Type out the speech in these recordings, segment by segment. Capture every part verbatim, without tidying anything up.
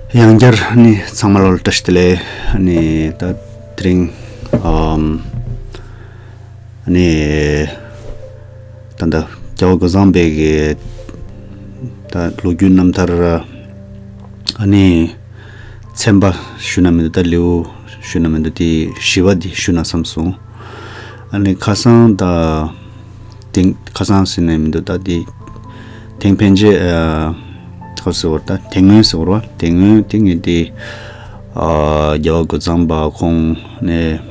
ཡང་བསྐྱར་ནི་ཚང་མ་ལོ་ལ་བཀྲ་ཤིས་བདེ་ལེགས། ནི་ད་དེ་རིང་ཨམ་ནི་ད་ལྟ་རྒྱལ་བ་རྒོད་ཚང་པའི་གི་ད་ལོ་རྒྱུས་རྣམ་ཐར་ནི་ཚན་པ་ཞུ་ན་མི་འདུག་ད་ལེའུ་ཞུ་ན་མི་འདུག་དེ་བཞི་པ་འདི་ཞུ་ན་བསམ་སོང་། ཨ་ནི་ཁ་སང་ད་དེང་ཁ་སང་ཟེར་ནས་མི་འདུག་ད་དེ་དེང་ཕན་ཆད་ཨ་ཁ་ཟེར་བ་ད་དེ་སྔོན་ཟེར་བ་དེ་སྔོན་དེ་ངས་དེ་ཨ་རྒྱལ་བ་རྒོད་ཚང་པ་ཁོང་ནས་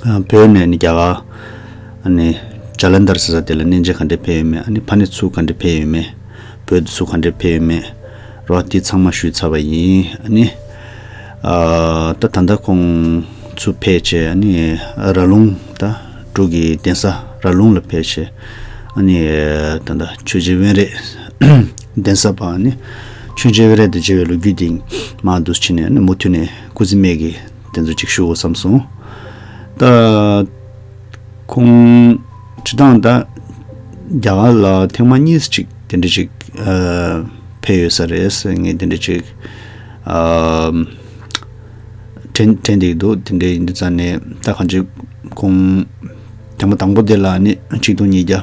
ཨ་བོད་ནས་ནི་རྒྱ་གར་ཨ་ནི་ཇ་ལན་དར་ཟེར་ས་དེ་ལ་གནས་མཇལ་ག་འདྲས་ཕེབས་ཡོད་མེད། ཨ་ནི་ཕ་ནས་ཚུར་ག་འདྲས་ཕེབས་ཡོད་མེད། བོད་དུ་ཚུར་ག་འདྲས་ཕེབས་ཡོད་མེད་རོ་དེ་ཚང་མ་ཞུས་ཚར་བ་ཡིན། ཨ་ནི་ཨ་ད་ད་ལྟ་ཁོང་ཚུར་ཕེབས་བྱས་ཨ་ནི་ར་ལུང་ད་འབྲུག་གི་གདན་ས་ར་ལུང་ལ་ཕེབས་བྱས་ཨ་ནི་ད་ལྟ་ཆོས་རྗེ་དབོན་རས་གདན་ས་པ་ཨ་ནི་ཆོས་རྗེ་དབོན་རས་དང་མཇལ་བའི་ལོ་རྒྱུས་དེ་མར་འདུག་ཕྱིན་ནས་ཨ་ནི་མུ་མཐུད་ནས་སྐུ་ཚེ་སྨད་ཀྱི་དེ་ཚོ་ཅིག་ཞུ་དགོས་བསམ་སོང་། ད་ཁོང་སྤྱི་བཏང་ད་རྒྱ་གར་ལ་ཐེངས་མ་གཉིས་ཅིག་དེ་འདྲ་ཅིག་ཨ་ཕེབས་ཡོད་ས་རེད། ངས་དེ་འདྲ་ཅིག་ཨ་དྲན་དྲན་བསྡད་འདུག་དེ་འདྲ་ཡིན་དུས་ཙང་ནས་ད་གང་ཅི་ཁོང་ཐེངས་མ་དང་པོ་དེ་ལ་ནི་ཆིག་སྟོང་ཉིས་བརྒྱ་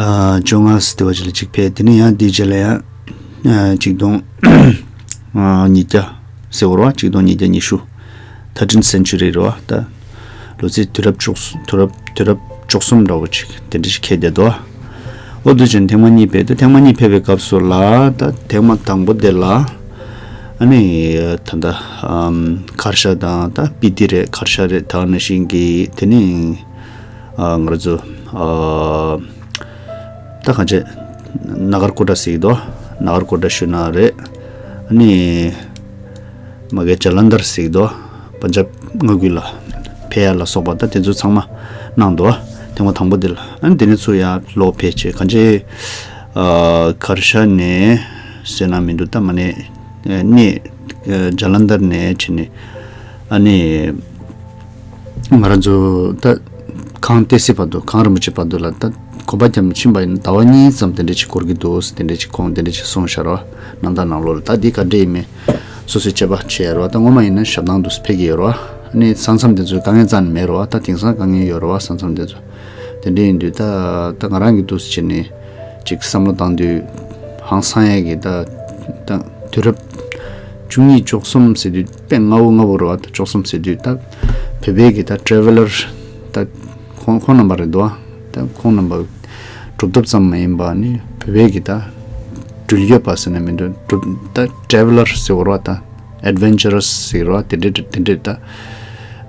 ཨ་བཅོ་ལྔ་ཟེར་དེ་བ་ཅིག་ལ་ཅིག་ཕེབས། དེ་ནས་ཡང་དེའི་རྗེས་ལ་ཡང་ཨ་ཆིག་སྟོང་ཨ་ཉིས་བརྒྱ་ཟེར་བ་རེད་བ། ཆིག་སྟོང་ཉིས་བརྒྱ་ཉི་ཤུ། ཐར་ཊིན་སེན་ཅུ་རི་རེད་བ། ད་ལོ་ཚིགས་དུས་རབས་བཅུ་གསུམ་དུས་རབས་དུས་རབས་བཅུ་གསུམ་འདྲ་བོ་ཅིག་དེ་འདྲ་ཞིག་འཁེལ་བསྡད་འདུག་འོ་དུས་ཆེན་ཐེངས་མ་གཉིས་ཕེབས། ད་ཐེངས་མ་གཉིས་ཕེབས་པའི་སྐབས་སུ་ལ་ད་ཐེངས་མ་དང་པོ་དེ་ལ་ཨ་ནི་ད་ལྟ་ཨམ་གར་ཞ་དང་ད་སྤི་ཏི་རེད་གར་ཞ་རེད་ད་ནང་བཞིན་གྱི་དེ་ནི་ཨ་ང་རང་ཚོ་ཨ་ད་གང་ཅི་ན་གར་ཀོ་ཊ་ཟེར་གྱི་འདུག་ན་གར་ཀོ་ཊ་ཞུ་ན་རེད། ཨ་ནི་མ་གི་ཇ་ལན་དར་ཟེར་གྱི་འདུག་པན་ཇབ་མངའ་ཁུལ་ལ་ཕེབས་ཡ་ལ་སོགས་པ་ད་དེ་ཚོ་ཚང་མ་གནང་འདུག་ཐེངས་མ་དང་པོ་དེ་ལ། ཨ་ནི་དེ་ནས་ཚུར་ཡར་ལོག་ཕེབས་བྱས་གང་ཅི་ཨ་གར་ཞ་ནས་ཟེར་ན་མི་འདུག་ད་མ་ནས་གནས་ཇ་ལན་དར་ནས་བྱས་ནས་ཨ་ནི། ང་རང་ཚོ་ད་གངས་ཏི་སེ་བར་དུ་གངས་རིན་པོ་ཆེ་བར་དུ་ལ་ད་གོམ་པ་རྒྱབ་ནས་ཕྱིན་པ་ཡིན་ན་ཟླ་བ་གཉིས་ཙམ་དེ་འདྲ་ཅིག་འགོར་གྱི་འདུག་དེ་འདྲ་ཅིག་ཁོང་དེ་འདྲ་ཅིག་གསུངས་ཤག་རོ། རྣམ་ཐར་ནང་ལོགས་ལ་ད་འདི་ག་འདྲ་ཡིན་མིན་སོ་སོས་དཔྱད་པ་བྱས་རོ། ད་ངོ་མ་ཡིན་ན་ཞབས་ཐང་དུ་ཕེབས་ཀྱི་ཡོད་རོ། ཨ་ནི་ས་མཚམས་དེ་ཚོ་དཀའ་ངལ་རྩ་ནས་མེད་རོ། ད་དེང་སང་དཀའ་ངལ་ཡོད་རོ་ས་མཚམས་དེ་ཚོ། དེ་འདྲ་ཡིན་དུས་ད་ད་ང་རང་གི་འདུག་སེ་བྱས་ནས་ཅིག་བསམ་བློ་བཏང་དུས་ཧང་སང་ཡས་ཀྱི་ད་ད་དུས་རབས་བཅུ་གཉིས་བཅུ་གསུམ་ཟེར་དུས་དཔེ་སྔ་བོ་སྔ་བོ་རེད་བ། ད་བཅུ་གསུམ་ཟེར་དུས་ད་བོད་པའི་གི་ད་ཊེ་ཝེ་ལར་ད་ཁོང་ཁོང་རྣམ་པ་རེད་འདུག་ད་ཁོང་རྣམ་པ་གྲུབ་ཐོབ་ཙམ་མ་ཡིན་པ་ནི་བོད་པའི་གི་ད་འགྲུལ་སྐྱོད་པ་ཟེར་ན་མི་འདུག་གྲུབ་ད་ཊེ་ཝེ་ལར་ཟེར་བ་རེད་བ། ད་ཨེ་ཌི་ཝེན་ཅ་ར་སི་ཟེར་བ་དེ་འདྲས་དེ་འདྲས་ད་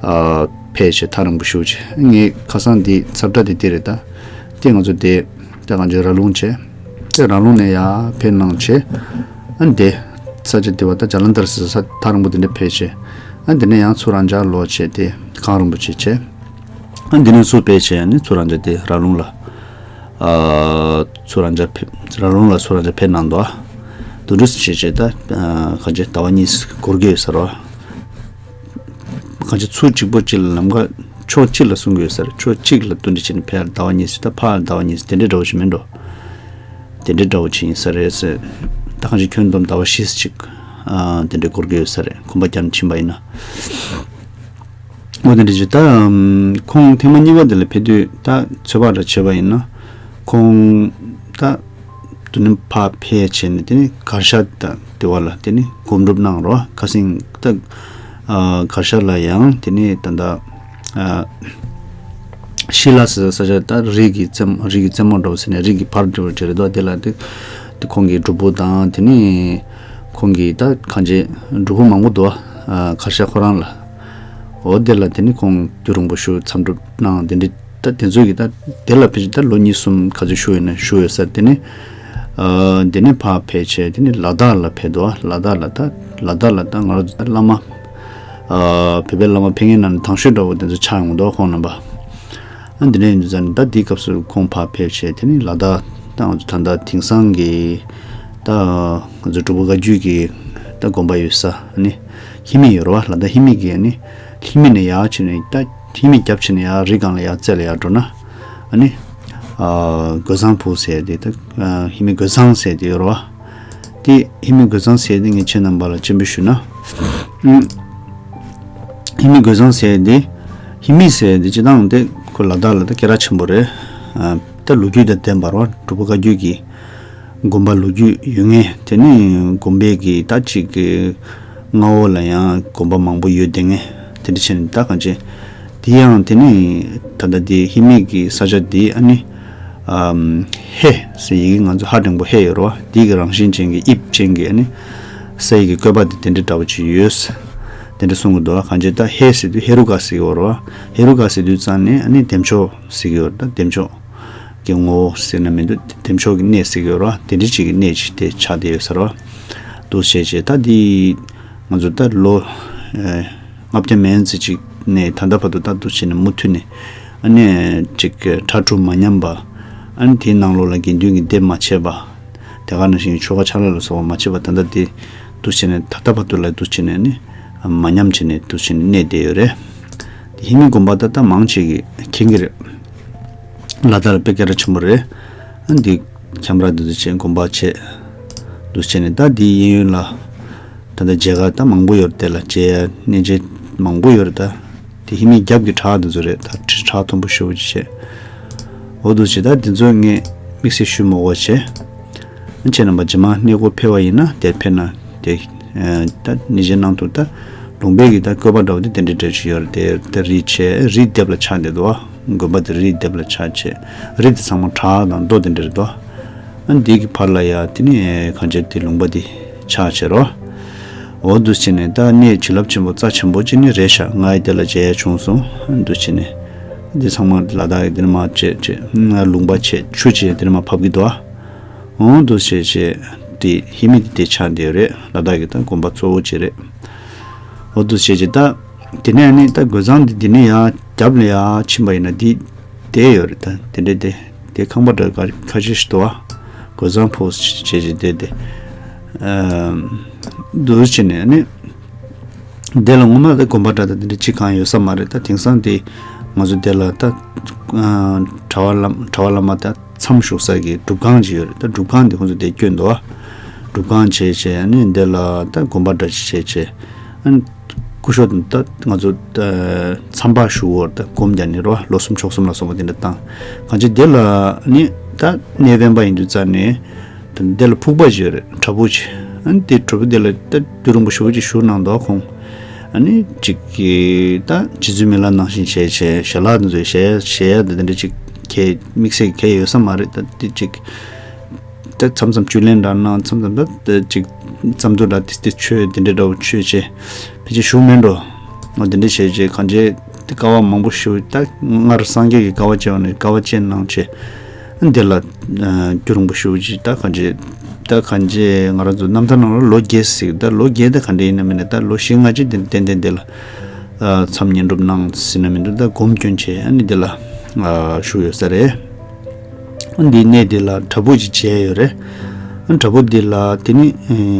ཨ་ཕལ་ཆེར་ཐག་རིང་པོ་ཞེ་པོ་ཅིག་ངས་ཁ་སང་འདི་ཚབ་སྒྲ་དེ་དེ་རེད། ད་དེ་ང་ཚོ་དེ་ད་གང་ཅི་ར་ལུང་བྱས། དེ་ར་ལུང་ནས་ཡར་ཕེབས་གནང་བྱས། ཨ་འདི་ས་ཆ་དེ་བ་ད་ཇ་ལན་དར་ཟེར་ས་ཐག་རིང་པོ་དེ་འདྲ་ཕེབས་བྱས། ཨ་འདི་ནས་ཡང་ཚུར་རང་ཅག་ལོག་བྱས་ཏེ་གངས་རིན་པོ་ཆེ་བྱས། ཨ་འདི་ནས་ཚུར་ཕེབས་བྱས་ཨ་ནི་ཚུར་རང་ཅག་དེ་ར་ལུང་ལ་ཨ་ཚུར་རང་ཅག་ཕེབས་ར་ལུང་ལ་ཚུར་རང་ཅག་ཕེབས་གནང་འདུག་དུ་འགྲོ་བྱས་བྱས་ད་གང་ཅི་ཟླ་བ་གཉིས་འགོར་གྱི་ཡོད་ས་རེད་བ། གང་ཅི་ཚུར་གཅིག་པོ་གཅིག་ལ་ལམ་ཁ་ཕྱོགས་གཅིག་ལ་གསུང་གི་ཡོད་ས་རེད། ཕྱོགས་གཅིག་ལ་བསྟུན་ཏེ་བྱས་ནས་ཕེབས་ཟླ་བ་གཉིས་ཟེར་ད་ཕར་ཟླ་བ་གཉིས་ཟེར་དེ་འདྲའི་འདྲ་བོ་ཞིག་མིན་འགྲོ། དེ་འདྲའི་འདྲ་བོ་ཅིག་ཡིན་ས་རེད་ཟེར། ད་གང་ཅི་ཁྱོན་བསྡོམས་ཟླ་བ་བཞི་ཙམ་ཅིག་ཨ་དེ་འདྲའི་འགོར་གྱི་ཡོད་ས་རེད། གོམ་པ་རྒྱབ་ནས་ཕྱིན་པ་ཡིན་ན། འོ་དེ་འདྲ་ཅིག་ད་ཁོང་ཐེངས་མ་གཉིས་པ་དེ་ལ་ཕེབས་དུས་ད་ཚོད་དཔག་འདྲ་བྱས་པ་ཡིན་ན་ཁོང་ད། དེ་ནས་ཕར་ཕེབས་བྱས་ནས་དེ་ནས་གར་ཞ་དང་དེ་བ་ལ་དེ་ནས་སྒོམ་སྒྲུབ་གནང་རོགས། ཁ་སང་ད་ཨ་གར་ཞ་ལ་ཡང་དེ་ནས་ད་ལྟ་ཨ་ཤི་ལ་ཟེར་ས་ཆ་ད་རི་གི་རྩེ་མོ་རི་གི་རྩེ་མོ་འདྲ་བོ་ཟེར་ནས་རི་གི་ཕར་འགྲོ་བ་རེད་དོ། དེ་ལ་དེ་དེ་ཁོང་གི་སྒྲུབ་ཕུག་དང་དེ་ནས་ཁོང་གི་ད་གང་ཅི་སྒྲུབ་ཕུག་མང་པོ་འདུག་ཨ་གར་ཞ་ཁོ་རང་ལ། འོ་དེ་ལ་དེ་ནས་ཁོང་རྒྱུན་རིང་པོ་ཞིག་མཚམས་སྒྲུབ་གནང་དེ་འདྲ། ད་དེ་ཚོ་གི་ད་དེ་ལ་ཕལ་ཆེར་ད་ལོ་གཉིས་གསུམ་ག་ཚོད་བཞུགས་ཡོད་ན་བཞུགས་ཡོད་ས་རེད། དེ་ནས་ཨ་དེ་ནས་ཕར་ཕེབས་བྱས་དེ་ནས་ལ་དྭགས་ལ་ཕེབས་འདུག་ལ་དྭགས་ལ་ད་ལ་དྭགས་ལ་ད་ང་རང་ཚོ་ད་བླ་མ་ཨ་བོད་པའི་བླ་མ་ཕེབས་མཁན་ནང་ནས་དང་ཤོས་འདྲ་བོ་དེ་ཚོ་ཆགས་ཡོང་འདུག་ཁོང་རྣམ་པ། ཨ་འདི་འདྲ་ཡིན་དུས་ཙང་ད་དེའི་སྐབས་སུ་ཁོང་ཕར་ཕེབས་བྱས་དེ་ནས་ལ་དྭགས་ད་ང་ཚོ་ད་ལྟ་དེང་སང་གི་ད་ང་ཚོ་གྲུབ་ཕུག་བཀའ་བརྒྱུད་ཀྱི་ད་དགོན་པ་ཡོད་ས་ཨ་ནི་ཧི་མི་ཡོད་རེད་བ། ལ་དྭགས་ཧི་མི་གི་ཨ་ནི་ཧི་མི་ནས་ཡར་ཕྱིན་ནས་ད། ཧི་མི་རྒྱབ་ཕྱིན་ནས་ཡར་རི་སྒང་ལ་ཡར་རྩེ་ལ་ཡར་འགྲོ་ན། ཨ་ནི། ཨ་རྒོད་ཚང་ཕུག་ཟེར་དེ་ད། ཨ་ཧི་མི་རྒོད་ཚང་ཟེར་དེ་ཡོད་རེད་བ། དེ་ཧི་མི་རྒོད་ཚང་ཟེར་དེ་ངས་ཁྱེད་རྣམ་པ་ལ་སྤྱན་འབུལ་ཞུ་ན། ཨུམ། ཧི་མི་རྒོད་ཚང་ཟེར་དེ། ཧི་མི་ཟེར་དེ་སྤྱིར་བཏང་དེ་ཁོ་ལ་དྭགས་ལ་ད་སྐད་གྲགས་ཆེན་པོ་རེད། ཨ། ད་ལོ་རྒྱུས་དང་ལྡན་པ་རེད་བ། འབྲུག་པ་བཀའ་བརྒྱུད་ཀྱི་དགོན་པ་ལོ་རྒྱུས་ཡོད་མཁན། དེ་ནས་དགོན་པའི་གི་ད་ཅིག་གི་མངའ་འོག་ལ་ཡང་དགོན་པ་མང་པོ་ཡོད་བསྡད་མཁན། དེ་འདྲ་བྱས་ནས་ད་གང་བྱས། དེ་ཡང་དེ་ནི་ད་ལྟ་དེ་ཧི་མི་གི་ས་ཆ་དེ་ཨ་ནི། ཨམ། ཧེ་ཟེར་ཡི་གེ་ང་ཚོ་ཧ་འགྲེང་པོ་ཧེ་ཡོད་རེད་བ། དེ་གི་རང་བཞིན་ཅན་གྱི་དབྱིབས་ཅན་གྱི་ཨ་ནི་ས་ཡི་གི་བཀོད་པ་དེ་དེ་འདྲ་འདྲ་པོ་ཅིག་ཡོད། དེ་འདྲ་གསུང་གི་འདུག་གང་བྱས་ད་ཧེ་ཟེར་དུས་ཧེ་རུ་ཀ་ཟེར་གི་ཡོད་རེད་བ། ཧེ་རུ་ཀ་ཟེར་དུས་ཙང་ནས་ཨ་ནི་བདེ་མཆོག་ཟེར་གི་ཡོད་རེད། ད་བདེ་མཆོག་གི་ངོ་བོ་ཟེར་ན་མི་འདུག་བདེ་མཆོག་གི་གནས་ཟེར་གི་ཡོད་རེད་བ། དེ་འདྲ་ཅིག་གི་གནས་ཅིག་དེ་ཆགས་བསྡད་ཡོད་ས་རེད་བ། འདུག་བྱས་བྱས་ད་དེ་ང་ཚོ་ད་ལོ། ཨེ། ལྔ་བརྒྱ་མན་ཙམ་ཅིག་ནས་ད་ལྟ་བར་དུ་ད་འདུག་བྱས་ནས་མུ་མཐུད་ནས་ཨ་ནི་ཅིག་གྲ་གྲུ་མ་ཉམས་པ། ཨ་ནི་དེའི་ནང་ལོགས་ལ་དགེ་འདུན་གྱི་སྡེ་མ་ཆད་པ། དེ་ག་ནང་བཞིན་ཆོ་ག་ཕྱག་ལས་ལ་སོགས་པ་མ་ཆད་པ་ད་ལྟ་དེ་འདུག་བྱས་ནས་ད་ལྟ་བར་དུ་ལ་འདུག་བྱས་ནས་ནི་མ་ཉམས་བྱས་ནས་འདུག་བྱས་ནས་གནས་བསྡད་ཡོད་རེད། དེ་ཧི་མི་དགོན་པ་ད་ལྟ་མང་ཆེ་གིས་མཁྱེན་གྱི་རེད། ལ་དྭགས་ལ་དཔེ་སྐད་གྲགས་ཆེན་པོ་རེད། ཨ་འདི་ཁྱམས་ར་འདི་ཚོ་བྱས་དགོན་པ་བྱས། འདུག་བྱས་ནས་ད་འདི་གཡས་གཡོན་ལ་ད་ལྟ་མཇལ་ཁ་ད་མང་པོ་ཡོད་རེད། དེ་ལ་མཇལ་ཡ་གནས་མཇལ་མང་པོ་ཡོད་རེད་ད། དེ་ཧི་མི་རྒྱབ་ཀྱི་བྲག་འདི་ཚོ་རེད། ད་བྲག་མཐོན་པོ་ཞེ་པོ་ཅིག་བྱས། འོ་འདུག་བྱས་ད་འདི་ཚོ་ངས་དམིགས་བསལ་ཞུ་མ་དགོས་བྱས། ཁྱེད་རྣམ་པ་རྗེས་མ་གནས་སྐོར་ཕེབས་པ་ཡིན་ན་དེར་ཕེབས་ན་དེ། ད་ནི་གཞན་ནང་དུ་ད་ལུང་པའི་གི་ད་བཀོད་པ་འདྲ་བོ་དེ་དེ་འདྲའི་འདྲ་ཅིག་ཡོད་རེད། དེ་ད་རི་ཆེ་རི་ལྡེབས་ལ་ཆགས་བསྡད་འདུག་བ། དགོན་པ་དེ་རི་ལྡེབས་ལ་ཆགས་བྱས། རི་དེ་ཚང་མ་བྲག་དང་རྡོ་དེ་འདྲ་རེད་འདུག་ཨ་འདི་གི་བར་ལ་ཡ་དེ་ནི་གང་ཅི་དེ་ལུང་པ་དེ་ཆགས་བྱས་རོ། འོ་འདུག་བྱས་ནས་ད་གནས་བྱིན་རླབས་ཆེན་པོ་རྩ་ཆེན་པོ་ཅིག་ནི་རེད་ཤག་ང་ཡི་དེ་ལ་མཇལ་ཡ་བྱུང་སོང་། འདུག་བྱས་ནས་འདི་ཚང་མ་ལ་དྭགས་ཀྱི་དེ་ནི་མ་བྱས་བྱས་ལུང་པ་བྱས་ཆུ་བྱས་དེ་ནི་མ་ཕབ་གི་འདུག་ཨ། འོ་འདུག་བྱས་བྱས་དེ་ཧི་མི་དེ་དེ་ཆགས་བསྡད་ཡོད་རེད། ལ་དྭགས་ཀྱི་ད་དགོན་པ་གཙོ་བོ་བྱས་རེད། འོ་འདུག་བྱས་བྱས་ད་དེ་ནས་ནི་ད་རྒོད་ཚང་འདི་འདི་ནས་ཡར་རྒྱབ་ལ་ཡར་ཕྱིན་པ་ཡིན་ན་འདི་བསྡད་ཡོད་རེད། ད་དེ་འདྲས་དེ་དེ་ཁང་པ་འདྲ་ཁ་ཁ་ཤས་ཤིག་འདུག་ཨ། རྒོད་ཚང་ཕོ་བྱས་བྱས་བསྡད་དེ། ཨམ། འདུག་བྱས་ནས་ནི། དེ་ལ་ངོ་མ་ད་དགོན་པ་འདྲ་ད་དེ་འདྲ་ཅིག་གང་ཡོད་ས་མ་རེད། ད་དེང་སང་དེ་ང་ཚོ་དེ་ལ་ད་ཨ་གྲྭ་པ་བླ་གྲྭ་པ་བླ་མ་ད་མཚམས་བཞུགས་ས་གི་སྒྲུབ་ཁང་ཅིག་ཡོད་རེད། ད་སྒྲུབ་ཁང་དེ་ཁོང་ཚོ་དེ་བསྐྱོན་འདུག་ཨ། སྒྲུབ་ཁང་བྱས་བྱས་ཨ་ནི་དེ་ལ་ད་དགོན་པ་འདྲ་ཅིག་བྱས་བྱས་ཨ་ནི་སྐུ་ཞབས་ད་ང་ཚོ་ད་མཚམས་པ་བཞུགས་ཡོད་རེད། ད་སྒོམ་རྒྱག་ནི་རོ་ལོ་གསུམ་ཕྱོགས་གསུམ་ལ་སོགས་པ་དེ་འདྲ་བཏང་། གང་ཅི་དེ་ལ་ནི་ད་གནས་བརྟན་པ་ཡིན་དུས་ཙང་ནས། དེ་ལ་ཕུག་པ་ཞིག་ཡོད་རེད། བྲག་ཕུག་ཅིག་ཨ་ནི་དེ་བྲག་ཕུག་དེ་ལ་ད་དུས་རིང་པོ་ཞེ་པོ་ཅིག་བཞུགས་གནང་འདུག་ཁོང་། ཨ་ནི་ཅིག་གི་ད་རྗེ་བཙུན་མི་ལ་ནང་བཞིན་བྱས་བྱས་ཞལ་ལག་དེ་ཚོ་ཞལ་ཞལ་དེ་འདྲ་ཅིག་གས་དམིགས་བསལ་གས་ཡོད་ས་མ་རེད། ད་དེ་ཅིག་ད་མཚམས་མཚམས་བཅུད་ལེན་འདྲ་གནང་། མཚམས་མཚམས་ད་ཅིག་རྩ་མདོ་འདྲ་དེ་དེ་མཆོད་དེ་འདྲ་འདྲ་བོ་མཆོད་བྱས་ཕལ་ཆེར་བཞུགས་མེད་འགྲོ། འོ་དེ་འདྲ་བྱས་བྱས་གང་བྱས་དེ་དཀའ་བ་མང་པོ་ཞིག་ད་སྔར་སངས་རྒྱས་ཀྱི་དཀའ་བ་སྤྱད་པ་ནས་དཀའ་བ་སྤྱད་གནང་བྱས། འདི་ལ་རྒྱུན་རིང་པོ་ཞུ་ཅིག་ད་གང་ཅི་ད་གང་ཅི་ང་རང་ཚོ་རྣམ་ཐར་ནང་ལ་ལོ་བརྒྱད་ཟེར། ད་ལོ་བརྒྱད་ད་ག་འདྲ་ཡིན་ན་མིན་ན་ད་ལོ་བཞི་ལྔ་ཅིག་དེ་ཏན་ཏན་འདི་ལ་མཚམས་བསྙེན་སྒྲུབ་གནང་ཟེར་ན་མི་འདུག་ད་སྒོམ་སྐྱོན་བྱས་ཨ་ནི་འདི་ལ་བཞུགས་ཡོད་ས་རེད། འདི་གནས་འདི་ལ་བྲག་ཕུག་ཅིག་མཇལ་ཡོད་རེད། བྲག་ཕུག་འདི་ལ་དེ་ནི་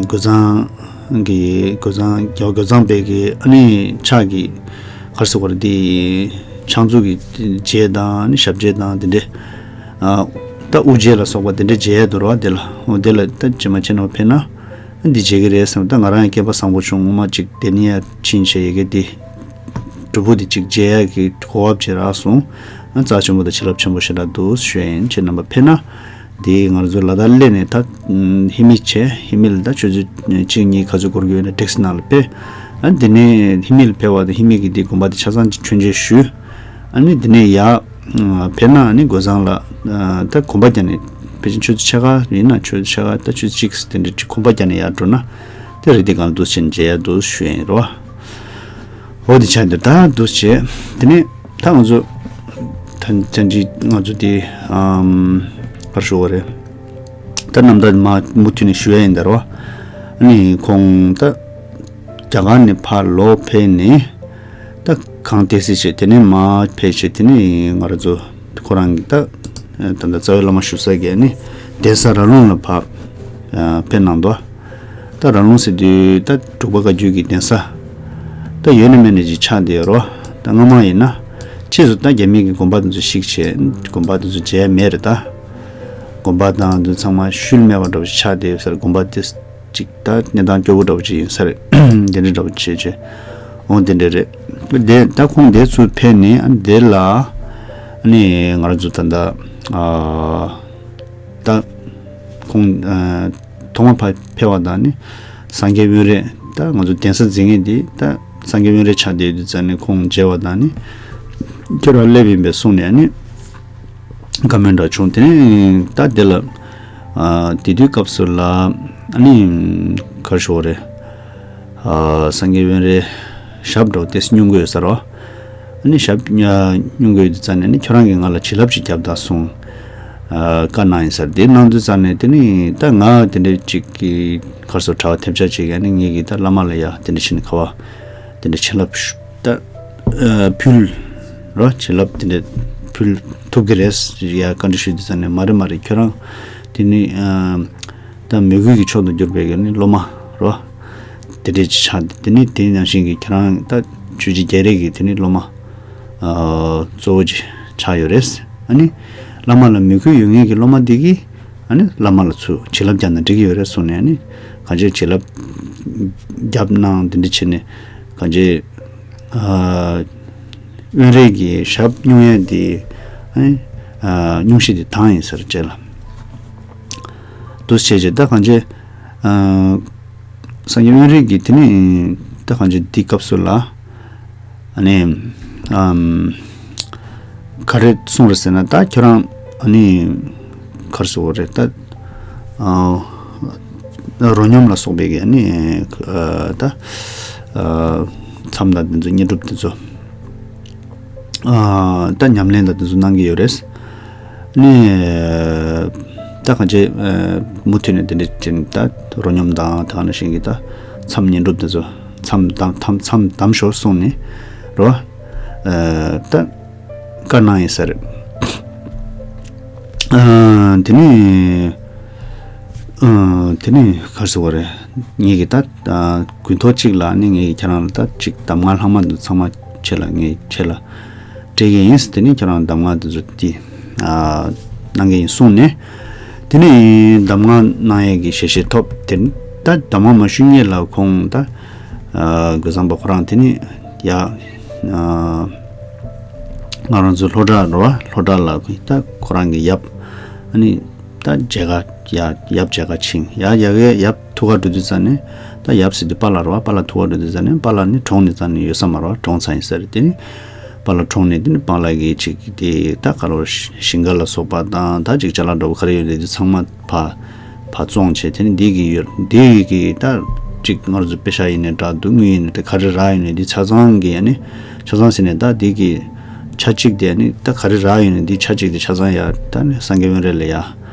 རྒོད་ཚང་གི་རྒོད་ཚང་རྒོད་ཚང་པའི་གི་ཨ་ནི་ཕྱག་གི་གར་སོགས་པར་འདི་ཕྱག་མཛོད་ཀྱི་རྗེས་དང་ནི་ཞབས་རྗེས་དང་དེ་འདྲས། ད་དབུ་རྗེས་ལ་སོགས་པ་དེ་འདྲས་མཇལ་ཡ་འདུག་ར། དེ་ལ་འོ་དེ་ལ་ད་ཇི་མ་ཆེ་ན་ཕེབས་ན་འདི་མཇལ་གི་རེད་བསམ། ད་ང་རང་ཡང་སྐལ་པ་བཟང་པོ་བྱུང་། ངོ་མ་ཅིག་དེ་ནས་ཡ་ཕྱིན་བྱས་ཡི་གེ་འདི་སྒྲུབ་ཕུག་འདི་ཅིག་མཇལ་ཡ་གི་གོ་སྐབས་ཅིག་རག་སོང་། རྩ་ཆེན་པོ་དང་བྱིན་རླབས་ཆེན་པོ་ཞེ་དྲག་འདུག་ཞུ་ཡ་ཡིན། ཁྱེད་རྣམ་པ་ཕེབས་ན། དེ་ང་ཚོ་ལ་དྭགས་སླེབས་ནས་ད་ཧི་མི་བྱས། ཧི་མི་ལ་ད་ཆུ་ཚོད་གཅིག་གཉིས་ག་ཚོད་འགོར་གྱི་ཡོད་ན་ཊེག་སི་ནང་ལ་ཕེབས། ཨ་དེ་ནས་ཧི་མི་ལ་ཕེབས་པ་དང་ཧི་མི་གི་དེ་དགོན་པ་དེ་ཆ་ཚང་མཆོད་མཇལ་ཞུས། ཨ་ནི་དེ་ནས་ཡར་ཕེབས་ན་ཨ་ནི་རྒོད་ཚང་ལ་ད་གོམ་པ་རྒྱག་ནས་ཕལ་ཆེར་ཆུ་ཚོད་ཕྱེད་ཀ་ཡིན་ན་ཆུ་ཚོད་ཕྱེད་ཀ་ད་ཆུ་ཚོད་གཅིག་དེ་འདྲ་གོམ་པ་རྒྱག་ནས་ཡར་འགྲོ་ན་དེ་རི་དེ་གང་འདུག་ཕྱིན་མཇལ་ཡ་འདུག་ཞུ་ཡ་ཡིན་རོ། འོ་དེ་ཆ་འདི་ད་འདུག་བྱས། དེ་ནས་ད་ང་ཚོ་ད་ཅན་ཅི་ང་ཚོ་དེ་ཨམ་གར་ཞུ་བ་རེད། ད་རྣམ་ཐར་མ་མུ་མཐུད་ནས་ཞུ་ཡ་ཡིན་ད་རོ། ཨ་ནི་ཁོང་ད་རྒྱ་གར་ནས་ཕར་ལོག་ཕེབས་ནས་ད་གང་དེ་སྲིད་བྱས་དེ་ནས་མ་ཕེབས་བྱས་དེ་ནས་ང་རང་ཚོ་ཁོ་རང་གི་ད་ད་ད་རྩ་བའི་བླ་མ་བཞུགས་ས་གི་ཨ་ནི་གདན་ས་ར་ལུང་ལ་ཕར་ཕེབས་གནང་འདུག་ད་ར་ལུང་ཟེར་དུས་ད་འབྲུག་པ་བཀའ་བརྒྱུད་ཀྱི་གདན་ས་ད་ཡོད་ན་མེད་ན་ཅིག་ཆགས་བསྡད་ཡོད་རོ། ད་སྔ་མ་ཡིན་ན་ཕྱིས་སུ་ད་རྒྱ་མི་གི་དགོན་པ་དེ་ཚོ་བཤིག་བྱས་དགོན་པ་དེ་ཚོ་མཇལ་མེད་རེད། ད་དགོན་པ་དང་དེ་ཚང་མ་ཤུལ་མེད་པ་འདྲ་པོ་ཞིག་ཆགས་བསྡད་ཡོད་ས་རེད། དགོན་པ་དེ་ ཅིག་ད་གནས་སྟངས་སྐྱོ་བོ་འདྲ་བོ་ཅིག་ཡིན་ས་རེད། དེ་འདྲ་འདྲ་བོ་བྱས་བྱས་འོང་དེ་འདྲ་རེད། དེ་ད་ཁོང་དེ་ཚུར་ཕེབས་ནས་ཨ་ནི་དེ་ལ་ཨ་ནི་ང་རང་ཚོ་ད་ལྟ་ཨ་ད་ཁོང་ཨ་ཐོག་མ་ཕ་ཕེབས་པ་དང་ནི་སངས་རྒྱས་དབོན་རས་ད་ང་ཚོ་གདན་ས་འཛིན་མཁན་དེ་ད་སངས་རྒྱས་དབོན་རས་ཆགས་བསྡད་དུས་ཙང་ནས་ཁོང་མཇལ་བ་དང་ནི་ཁྱོད་རང་སླེབས་ཡིན་པས་གསུངས་ནས་ཨ་ནི། བཀའ་མོལ་འདྲ་བྱུང་། དེ་ནས་ད་དེ་ལ་ཨ་དེ་དུས་སྐབས་སུ་ལ་ཨ་ནི་གར་ཞོག་རེད། ཨ་སངས་རྒྱས་དབོན་རས་ཞབས་འདྲ་བོ་ཏེས་སྙུང་གི་ཡོད་ས་རོ། ཨ་ནི་ཞབས་སྙུང་གི་ཡོད་དུས་ཙང་ནས་ཨ་ནི་ཁྱོད་རང་གིས་ང་ལ་བྱིན་རླབས་ཅིག་རྒྱབ་དང་གསུངས། ཨ་བཀའ་གནང་ཡིན་ས་རེད། དེ་གནང་དུས་ཙང་ནས་དེ་ནི་ད་ང་དེ་འདྲ་ཅིག་གི་གར་སོ་གྲྭ་བ་ཐེབས་ཆག་ཅིག་ཨ་ནི་ངེད་ཀྱིས་ད་བླ་མ་ལ་ཡ་དེ་འདྲ་བྱས་ནས་ཁ་བ་དེ་འདྲ་བྱིན་རླབས་ད་ཨ་ཕུལ་རོ། བྱིན་རླབས་དེ་འདྲ་ཕུལ་ཐུབ་ཀྱི་རེད་ཡ་བཀའ་འདྲི་ཞུས་དུས་ཙང་ནས་མ་རེད་མ་རེད། ཁྱོད་རང་དེ་ནི་ཨ་ད་མོས་གུས་ཀྱི་མཆོག་ཏུ་གྱུར་པའི་གི་ནི་སློབ་མ་རོ། དེ་འདྲ་ཅིག་ཆགས་དེ་ནི་དེ་ནང་བཞིན་གྱི་ཁྱོད་རང་ད་ཆོས་རྗེ་རྒྱལ་རས་ཀྱི་དེ་ནི་སློབ་མ་ཨ་གཙོ་བོ་ཅིག་ཆགས་ཡོད་རེད། ཨ་ནི་བླ་མ་ལ་མོས་གུས་ཡོད་མཁན་གྱི་སློབ་མ་འདི་གིས་ཨ་ནི་བླ་མ་ལ་ཚུར་བྱིན་རླབས་རྒྱག་ན་འགྲིག་གི་ཡོད་རེད་གསུངས་ནས། ཨ་ནི་གང་ཅི་བྱིན་རླབས་རྒྱབ་གནང་དེ་འདྲ་བྱས་ནས་གང་ཅི་ཨ་དབོན་རས་ཀྱི་ཞབས་སྙུང་ཡས་དེ་ཨ་ནི་ཨ་སྙུང་གཞི་དེ་དྭངས་ཡིན་ཟེར་བྱས་ལ། འདུག་བྱས་བྱས་ད་གང་ཅི་ཨ་སངས་རྒྱས་དབོན་རས་ཀྱིས་དེ་ནི་ད་གང་ཅི་འདི་སྐབས་སུ་ལ། ཨ་ནི་ཨམ་ག་རེ་གསུངས་རེད་ཟེར་ན། ད་ཁྱོད་རང་ཨ་ནི་ག་རེ་ཟེར་དགོས་རེད། ད་ཨ་རོ་སྙོམས་ལ་སོགས་པའི་གི་ཨ་ནི་ཨ་ད་ཨ་མཚམས་དང་དེ་ཚོ་བསྙེན་སྒྲུབ་དེ་ཚོ་ཨ་ད་ཉམས་ལེན་དང་དེ་ཚོ་གནང་གི་ཡོད་རེད། ནི་ད་གང་ཅི་ཨ་མུ་མཐུད་ནས་དེ་འདྲ་ཅན་ད་རོ་སྙོམས་དང་ད་ག་ནང་བཞིན་གྱི་ད་མཚམས་བསྙེན་སྒྲུབ་དེ་ཚོ་མཚམས་དམ་མཚམས་མཚམས་དམ་ཞོར་སོང་ནས་རོ། ཨ་ད་བཀའ་གནང་ཡིན་ས་རེད། ཨ་དེ་ནས་ཨ་དེ་ནས་ག་རེ་ཟེར་དགོས་རེད། ངེད་ཀྱི་ད་ཨ་དགུན་ཐོག་གཅིག་ལ་ནི་ངེད་ཀྱི་ཁྱེད་རང་ལ་ད་གཅིག་གདམས་ངག་ལྷག་མ་འདི་ཚང་མ་ཁྱེད་ལ་ངས་ཁྱེད་ལ་སྤྲད་ཀྱི་ཡིན། དེ་ནས་ཁྱེད་རང་གདམས་ངག་འདི་ཚོ་འདི་ཨ་གནང་གི་ཡིན་གསུངས་ནས། དེ་ནས་གདམས་ངག་གནང་ཡས་ཀྱི་ཞལ་བཞེས་ཐོབ། དེ་ནས་ད་གདམས་ངག་མ་ཞུས་སྔོན་ལ་ཁོང་ད་ཨ་རྒོད་ཚང་པ་ཁོ་རང་དེ་ནས་ཡ་ཨ་ང་རང་ཚོ་ལྷོ་བྲག་རེད་བ། ལྷོ་བྲག་ལ་ད་ཁོ་རང་གི་ཡབ་ཨ་ནི་ད་མཇལ་ཁ་ཡ་ཡབ་མཇལ་ཁ་ཕྱིན། ཡ་ཡ་གི་ཡབ་ཐུག་ག་འགྲོ་དུས་ཙ་ནས་ད་ཡབ་ཟེར་དུས་པཱ་ལགས་རེད་བ། པཱ་ལགས་ཐུག་ག་འགྲོ་དུས་ཙ་ནས་པཱ་ལགས་ནི་གྲོངས་ནས་ཙ་ནས་ཡོད་ས་མ་རེད་བ། གྲོངས་ཚར་ཡིན་ས་རེད། དེ་ནི་པཱ་ལགས་གྲོངས་ནས་དེ་ནི་པཱ་ལགས་ཀྱི་ཅིག་དེ་ད་ག་རེ་ཞིང་ཁ་ལ་སོགས་པ་དང་ད་ཅིག་ཅ་ལག་འདྲ་བོ་ག་རེ་ཡོད་རེད་དེ་ཚང་མ་ཕར་ཕར་བཙོངས་བྱས། དེ་ནི་འདི་གི་ཡོད་འདི་གི་ད་ཅིག་ང་རང་ཚོ་པེ་ཤ་ཡིན་ནའི་འདྲ་འདུག་དངུལ་ཡིན་ནའི་འདྲ་ག་རེ་རག་ཡོད་ནའི་འདི་ཆ་ཚང་གི་ཨ་ནི་ཆ་ཚང་ཟེར་ནས་ད་འདི་གི་ཆ་གཅིག་དེ་ཨ་ནི་ད་ག་རེ་རག་ཡོད་ནའི་འདི་ཆ་གཅིག་དེ་ཆ་ཚང་ཡ་ད་ནི་སངས་རྒྱས་དབོན་རས་ལ་ཡ་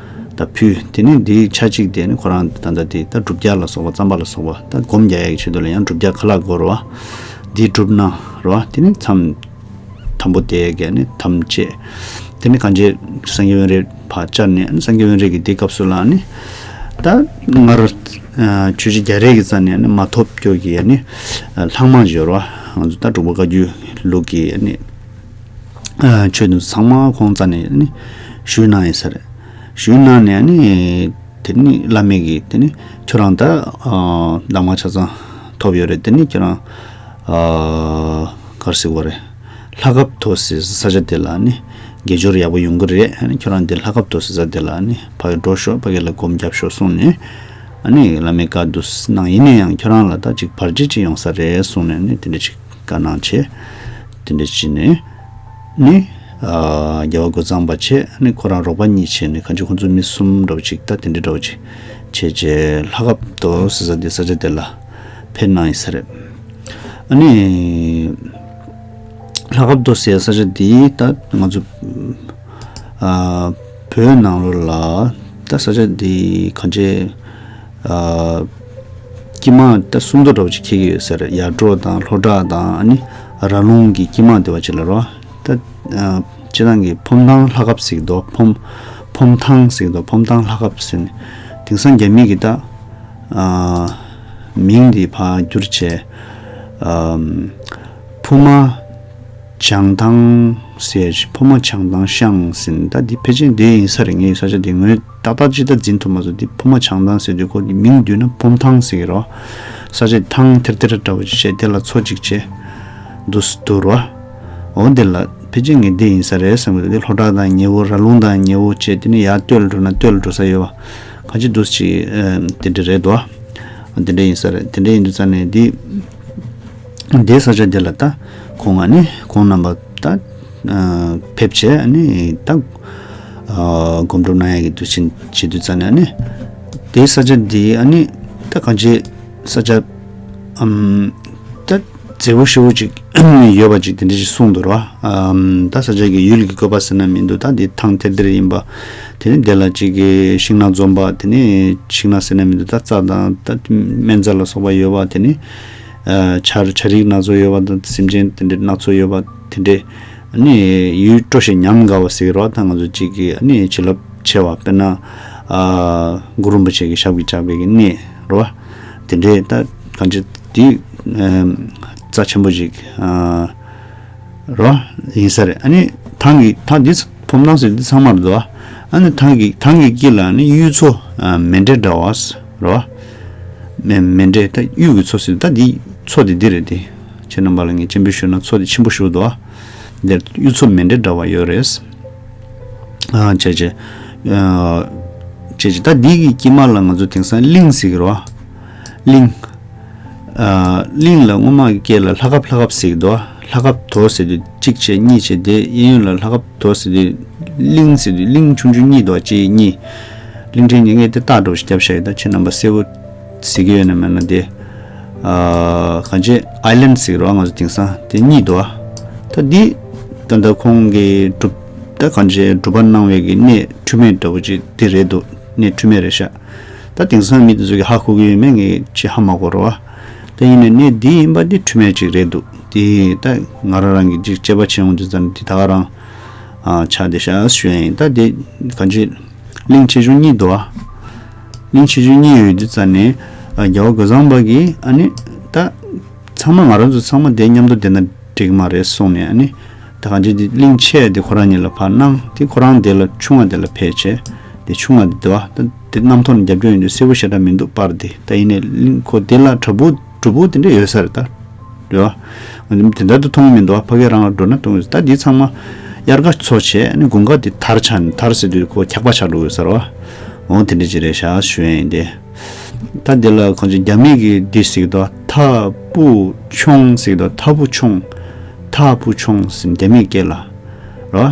ད་ཕུལ། དེ་ནི་འདིའི་ཆ་གཅིག་དེ་ནི་ཁོ་རང་ད་ལྟ་དེ་ད་སྒྲུབ་རྒྱག་ལ་སོགས་པ་རྩོམ་པ་ལ་སོགས་པ་ད་སྒོམ་རྒྱག་ཡག་གི་ཆེད་དུ་ལ་ཡང་སྒྲུབ་རྒྱག་ཁ་ལག་དགོས་རེད་བ། འདི་སྒྲུབ་གནང་རེད་བ། དེ་ནི་མཚམས་དམ་པོ་དེ་གས་ནི་དམ་བཅས། དེ་ནི་གང་བྱས་སངས་རྒྱས་དབོན་རས་ཕར་བཅར་ནས་སངས་རྒྱས་དབོན་རས་ཀྱིས་དེའི་སྐབས་སུ་ལ་ནི་ད་སྔར་ཆོས་རྗེ་རྒྱལ་རས་ཀྱི་རྩ་ནས་ནི་མ་ཐོབ་སྐྱོ་གི་ནི་ལྷག་མ་ཡོད་རེད་བ། ང་ཚོ་ད་འབྲུག་པ་བཀའ་བརྒྱུད་ལུགས་ཀྱི་ནི་ཆོས་དེ་ཚོ་ཚང་མ་ཁོང་རྩ་ནས་ནི་ཞུས་གནང་ཡིན་ས་རེད། ཞུས་གནང་ནས་ནི་དེ་ནི་བླ་མས་ཀྱིས་དེ་ནི་ཁྱོད་རང་ད་གདམས་ངག་ཆ་ཚང་ཐོབ་ཡོད་རེད། དེ་ནི་ཁྱོད་རང་ག་རེ་ཟེར་དགོས་རེད། ལྷ་ཁབ་ཐོ་ཟེར་ས་ཆ་དེ་ལ་ནི་དགེ་སྦྱོར་ཡག་པོ་ཡོང་གི་རེད། ཁྱོད་རང་དེ་ལྷ་ཁབ་ཐོ་ཟེར་ས་དེ་ལ་ནི་ཕ་གི་འགྲོ་ཤོག་ཕ་གི་ལ་སྒོམ་རྒྱབ་ཤོག་གསུངས་ནས། ཨ་ནི་བླ་མའི་བཀའ་འདུག་གནང་ཡིན་ན་ཡང་ཁྱོད་རང་ལ་ད་ཅིག་བར་ཆད་ཅིག་ཡོང་ས་རེད་གསུངས་ནས་ནི་དེ་འདྲ་ཅིག་བཀའ་གནང་བྱས། དེ་འདྲ་བྱས་ནས་ནི་ཨ་རྒྱལ་བ་རྒོད་ཚང་པ་བྱས་ནི་ཁོ་རང་རོགས་པ་གཉིས་བྱས་ནས་གང་ཅི་ཁོ་ཚོ་མི་གསུམ་འདྲ་བོ་ཅིག་ད་དེ་འདྲ་འདྲ་བོ་ཅིག་བྱས་བྱས་ལྷ་ཁབ་ཏོ་ཟེར་ས་དེ་ས་ཆ་དེ་ལ་ཕེབས་གནང་ཡིན་ས་རེད། ཨ་ནི་ལྷ་ཁབ་ཏོ་ཟེར་ས་ཆ་དེ་ད་ང་ཚོ་ཨ་བོད་ནང་ལོགས་ལ་ད་ས་ཆ་དེ་གང་ཅི་ཨ་དཀྱིལ་མ་ད་སུམ་མདོ་འདྲ་བོ་ཅིག་འཁེལ་གྱི་ཡོད་ས་རེད། ཡར་འབྲོག་དང་ལྷོ་བྲག་དང་ཨ་ནི་ར་ལུང་གི་དཀྱིལ་མ་དེ་བ་ཅིག་ལ་རོ། ད་ཨ་སྤྱིར་བཏང་གི་ཕོ་བྲང་ལྷ་ཁབ་ཟེར་གྱི་འདུག་ཕོ་ཕོ་བྲང་ཟེར་གྱི་འདུག་ཕོ་བྲང་ལྷ་ཁབ་ཟེར་ནས། དེང་སང་རྒྱ་མི་གི་ད་ཨ་མིང་དེ་ཕར་བསྒྱུར་བྱས་ཨ་ཕུ་མ་ བྱང་ཐང་ཟེར་ཕོ་མོ་བྱང་ཐང་ཤང་ཟེར་ད་འདི་ཕལ་ཆེར་འདི་ཡིན་ས་རེད། ངའི་ས་ཆ་འདི་ངོས་ཏག་ཏག་ཅིག་ད་འཛིན་ཐུབ་མ་སོང་། འདི་ཕོ་མོ་བྱང་ཐང་ཟེར་དུས་ཁོ་འདི་མིང་བསྡུས་ན་ཕོམ་ཐང་ཟེར་གི་རོ། ས་ཆ་ཐང་ཐེར་ཐེར་འདྲ་བོ་ཅིག་བྱས་དེ་ལ་མཚོ་ཅིག་བྱས་འདུག་འདུག་རོ། འོ་འདི་ལ་ཕལ་ཆེར་ངས་འདི་ཡིན་ས་རེད་བསམ་གི་འདུག་འདི་ལྷོ་བྲག་དང་ཉེ་བོ་ར་ལུང་དང་ཉེ་བོ་བྱས་དེ་ནས་ཡར་སྟོད་ལ་འགྲོ་ན་སྟོད་ལ་འགྲོ་ས་ཡོད་པ། གང་ཅི་འདུག་ཅིག་དེ་འདྲ་རེད་དོ། དེ་འདྲ་ཡིན་ས་རེད། དེ་འདྲ་ཡིན་དུས་ཙང་ནས་འདི་འདིའི་ས་ཆ་འདི་ལ་ད་ཁོང་ཨ་ནི་ཁོང་རྣམ་པ་ད་ཕེབས་བྱས་ཨ་ནི་ད་སྒོམ་སྒྲུབ་གནང་ཡག་གི་དུས་ཆེན་བྱེད་དུས་ཙང་ནས་ཨ་ནི་དེའི་ས་ཆ་འདི་ཨ་ནི་ད་གང་ཅི་ས་ཆ་ཨམ་ད་མཛེས་པོ་ཞེ་པོ་ཅིག་ཡོད་པ་ཅིག་དེ་འདྲ་ཞིག་གསུངས་འདུག་ར། ཨམ་ད་ས་ཆ་གི་ཡུལ་གྱི་བཀོད་པ་ཟེར་ན་མི་འདུག་ད་འདི་ཐང་ཐེར་ཐེར་ཡིན་པ། དེ་ནས་དེ་ལ་ཅིག་གི་ཤིང་ནགས་འཛོམས་པ། དེ་ནས་ཤིང་ནགས་ཟེར་ན་མི་འདུག་ད་རྩྭ་དང་ད་སྨན་རྩྭ་ལ་སོགས་པ་ཡོད་པ། དེ་ནས་ཨ་བྱ་བྱ་རིགས་སྣ་ཚོགས་ཡོད་པ་དང་སེམས་ཅན་དེ་འདྲ་སྣ་ཚོགས་ཡོད་པ་དེ་འདྲ་ནི་ཡུལ་སྤྲོ་ཞིང་ཉམས་དགའ་བ་ཟེར་གི་རོ། ད་ང་ཚོ་གཅིག་གི་ནི་བྱིན་རླབས་ཆེ་བ་དཔེར་ན་ཨ་གུ་རུ་རིན་པོ་ཆེ་གི་ཞབས་ཀྱིས་བཅགས་པའི་གི་གནས་རོ། དེ་འདྲའི་ད་གང་ཅི་དེ་ཨ་རྩ་ཆེན་པོ་ཅིག་ཨ་རོ་ཡིན་ས་རེད། ཨ་ནི་ཐང་གི་ཐང་འདི་ཕོམ་ཐང་ཟེར་འདི་ཚང་མར་འདུག་ཨ་ནི་ཐང་གི་ཐང་གི་དཀྱིལ་ལ་ནི་གཡུ་མཚོ་ཨ་མཎྜལ་འདྲ་བ་རོ། མེ་མཎྜལ་ད་གཡུ་གི་མཚོ་ཟེར་ད་འདི་མཚོ་འདི་འདི་རེད། དེ་ཁྱེད་རྣམ་པ་ལ་ངས་སྤྱན་འབུལ་ཞུ་ན་མཚོ་འདི་ཆེན་པོ་ཞིག་འདུག་ཨ་འདིར་གཡུ་མཚོ་མཎྜལ་འདྲ་བ་ཡོད་རེད། ཨ་བྱས་བྱས་ཨ་བྱས་བྱས་ད་འདི་གི་དཀྱིལ་མ་ལ་ང་ཚོ་དེང་སང་གླིང་ཟེར་གི་རོ། གླིང་། ཨ་གླིང་ལ་སྔོན་མ་གི་སྐད་ལ་ལྷ་ཁབ་ལྷ་ཁབ་ཟེར་གི་འདུག་ཨ་ལྷ་ཁབ་དོ་ཟེར་དུས་གཅིག་བྱས་གཉིས་བྱས་དེ་གཡས་གཡོན་ལ་ལྷ་ཁབ་དོ་ཟེར་དུས་གླིང་ཟེར་དུས་གླིང་ཆུང་ཆུང་གཉིས་འདུག་ཨ་གཅིག་གཉིས། གླིང་ཕྲན་གཉིས་ངས་དེ་རྟགས་འདྲ་བོ་ཞིག་བརྒྱབ་བཞག་ཡོད། ད་ཁྱེད་རྣམ་པ་གསལ་པོ་གཟིགས་ཀྱི་ཡོད་ན་མེད་ན་དེ། ཨ་གང་ཅི་ཨའི་ལན་ཟེར་གི་རོ་ང་ཚོ་དེང་སང་དེ་གཉིས་འདུག་ཨ། ད་འདི་ད་ལྟ་ཁོང་གི་སྒྲུབ་ད་གང་ཅི་སྒྲུབ་པ་གནང་བའི་གི་གནས་འཁྲུལ་མེད་འདྲ་བོ་ཅིག་དེ་རེད་འདུག་གནས་འཁྲུལ་མེད་རེད་ཤག་ད་དེང་སང་མི་དེ་ཚོ་གི་ཧ་གོ་གི་ཡོད་མེད་ངས་ཅི་ཧ་མ་གོ་རོ་ཨ། ད་ཡིན་ནའི་གནས་འདི་ཡིན་པ་འདི་འཁྲུལ་མེད་ཅིག་རེད་འདུག་དེ་ད་ང་རང་རང་གི་ཅིག་དཔྱད་པ་བྱེད་ཡོང་དུས་ཙམ་འདི་ད་ག་རང་ཨ་ཆགས་བསྡད་ཤག་ཞུ་ཡ་ཡིན། ད་དེ་གང་ཅི་གླིང་ཆེ་ཆུང་གཉིས་འདུག་ཨ། གླིང་ཆེ་ཆུང་གཉིས་ཡོད་དུས་ཙམ་ནས་ཨ་རྒྱལ་བ་རྒོད་ཚང་པ་གིས་ཨ་ནི་ད་ཚང་མ་ང་རང་ཚོ་ཚང་མ་དེ་མཉམ་དུ་བསྡད་ན་འགྲིག་མ་རེད་གསུངས་ནས་ཨ་ནི་ད་གང་ཅི་དེ་གླིང་ཆེ་དེ་ཁོ་རང་ཉིད་ལ་ཕར་གནང་དེ་ཁོ་རང་དེ་ལ་ཆུང་བ་དེ་ལ་ཕེབས་བྱས་དེ་ཆུང་བ་དེ་དེ་བ་ད་དེ་གནམ་ཐོག་ནས་རྒྱབ་སྐྱོར་ཡོང་དུས་གསལ་པོ་ཞེ་དྲག་མི་འདུག་པར་དེ་ད་ཡིན་ནའི་གླིང་ཁོ་དེ་ལ་བྲག་ཕུག་སྒྲུབ་ཕུག་དེ་འདྲ་ཡོད་ས་རེད་ད། རེད་བ། དེ་འདྲ་དུ་མཐོང་གི་མི་འདུག་བ། ཕ་གི་རང་ལ་འགྲོ་ན་མཐོང་གི་ད་འདི་ཚང་མ་དབྱར་ཁ་ཚོ་བྱས་ནི་དགུན་ཁ་དེ་དར་ཆགས་ནས་དར་ཟེར་དུས་ཁོ་འཁྱག་པ་ཆགས་འགྲོ་གི་ཟེར་བ། འོང་དེ་འདྲ་ཅིག་རེད་ཤག་ཞུ་ཡ་ཡིན་ཏེ། ད་འདི་ལ་ཁོང་ཚོ་རྒྱ་མི་གི་འདི་ཟེར་གི་འདུག་ཐ་པུ་ཆུང་ཟེར་གི་འདུག་ཐ་པུ་ཆུང་། ཐ་པུ་ཆུང་ཟེར་རྒྱ་མི་སྐད་ལ། རོ།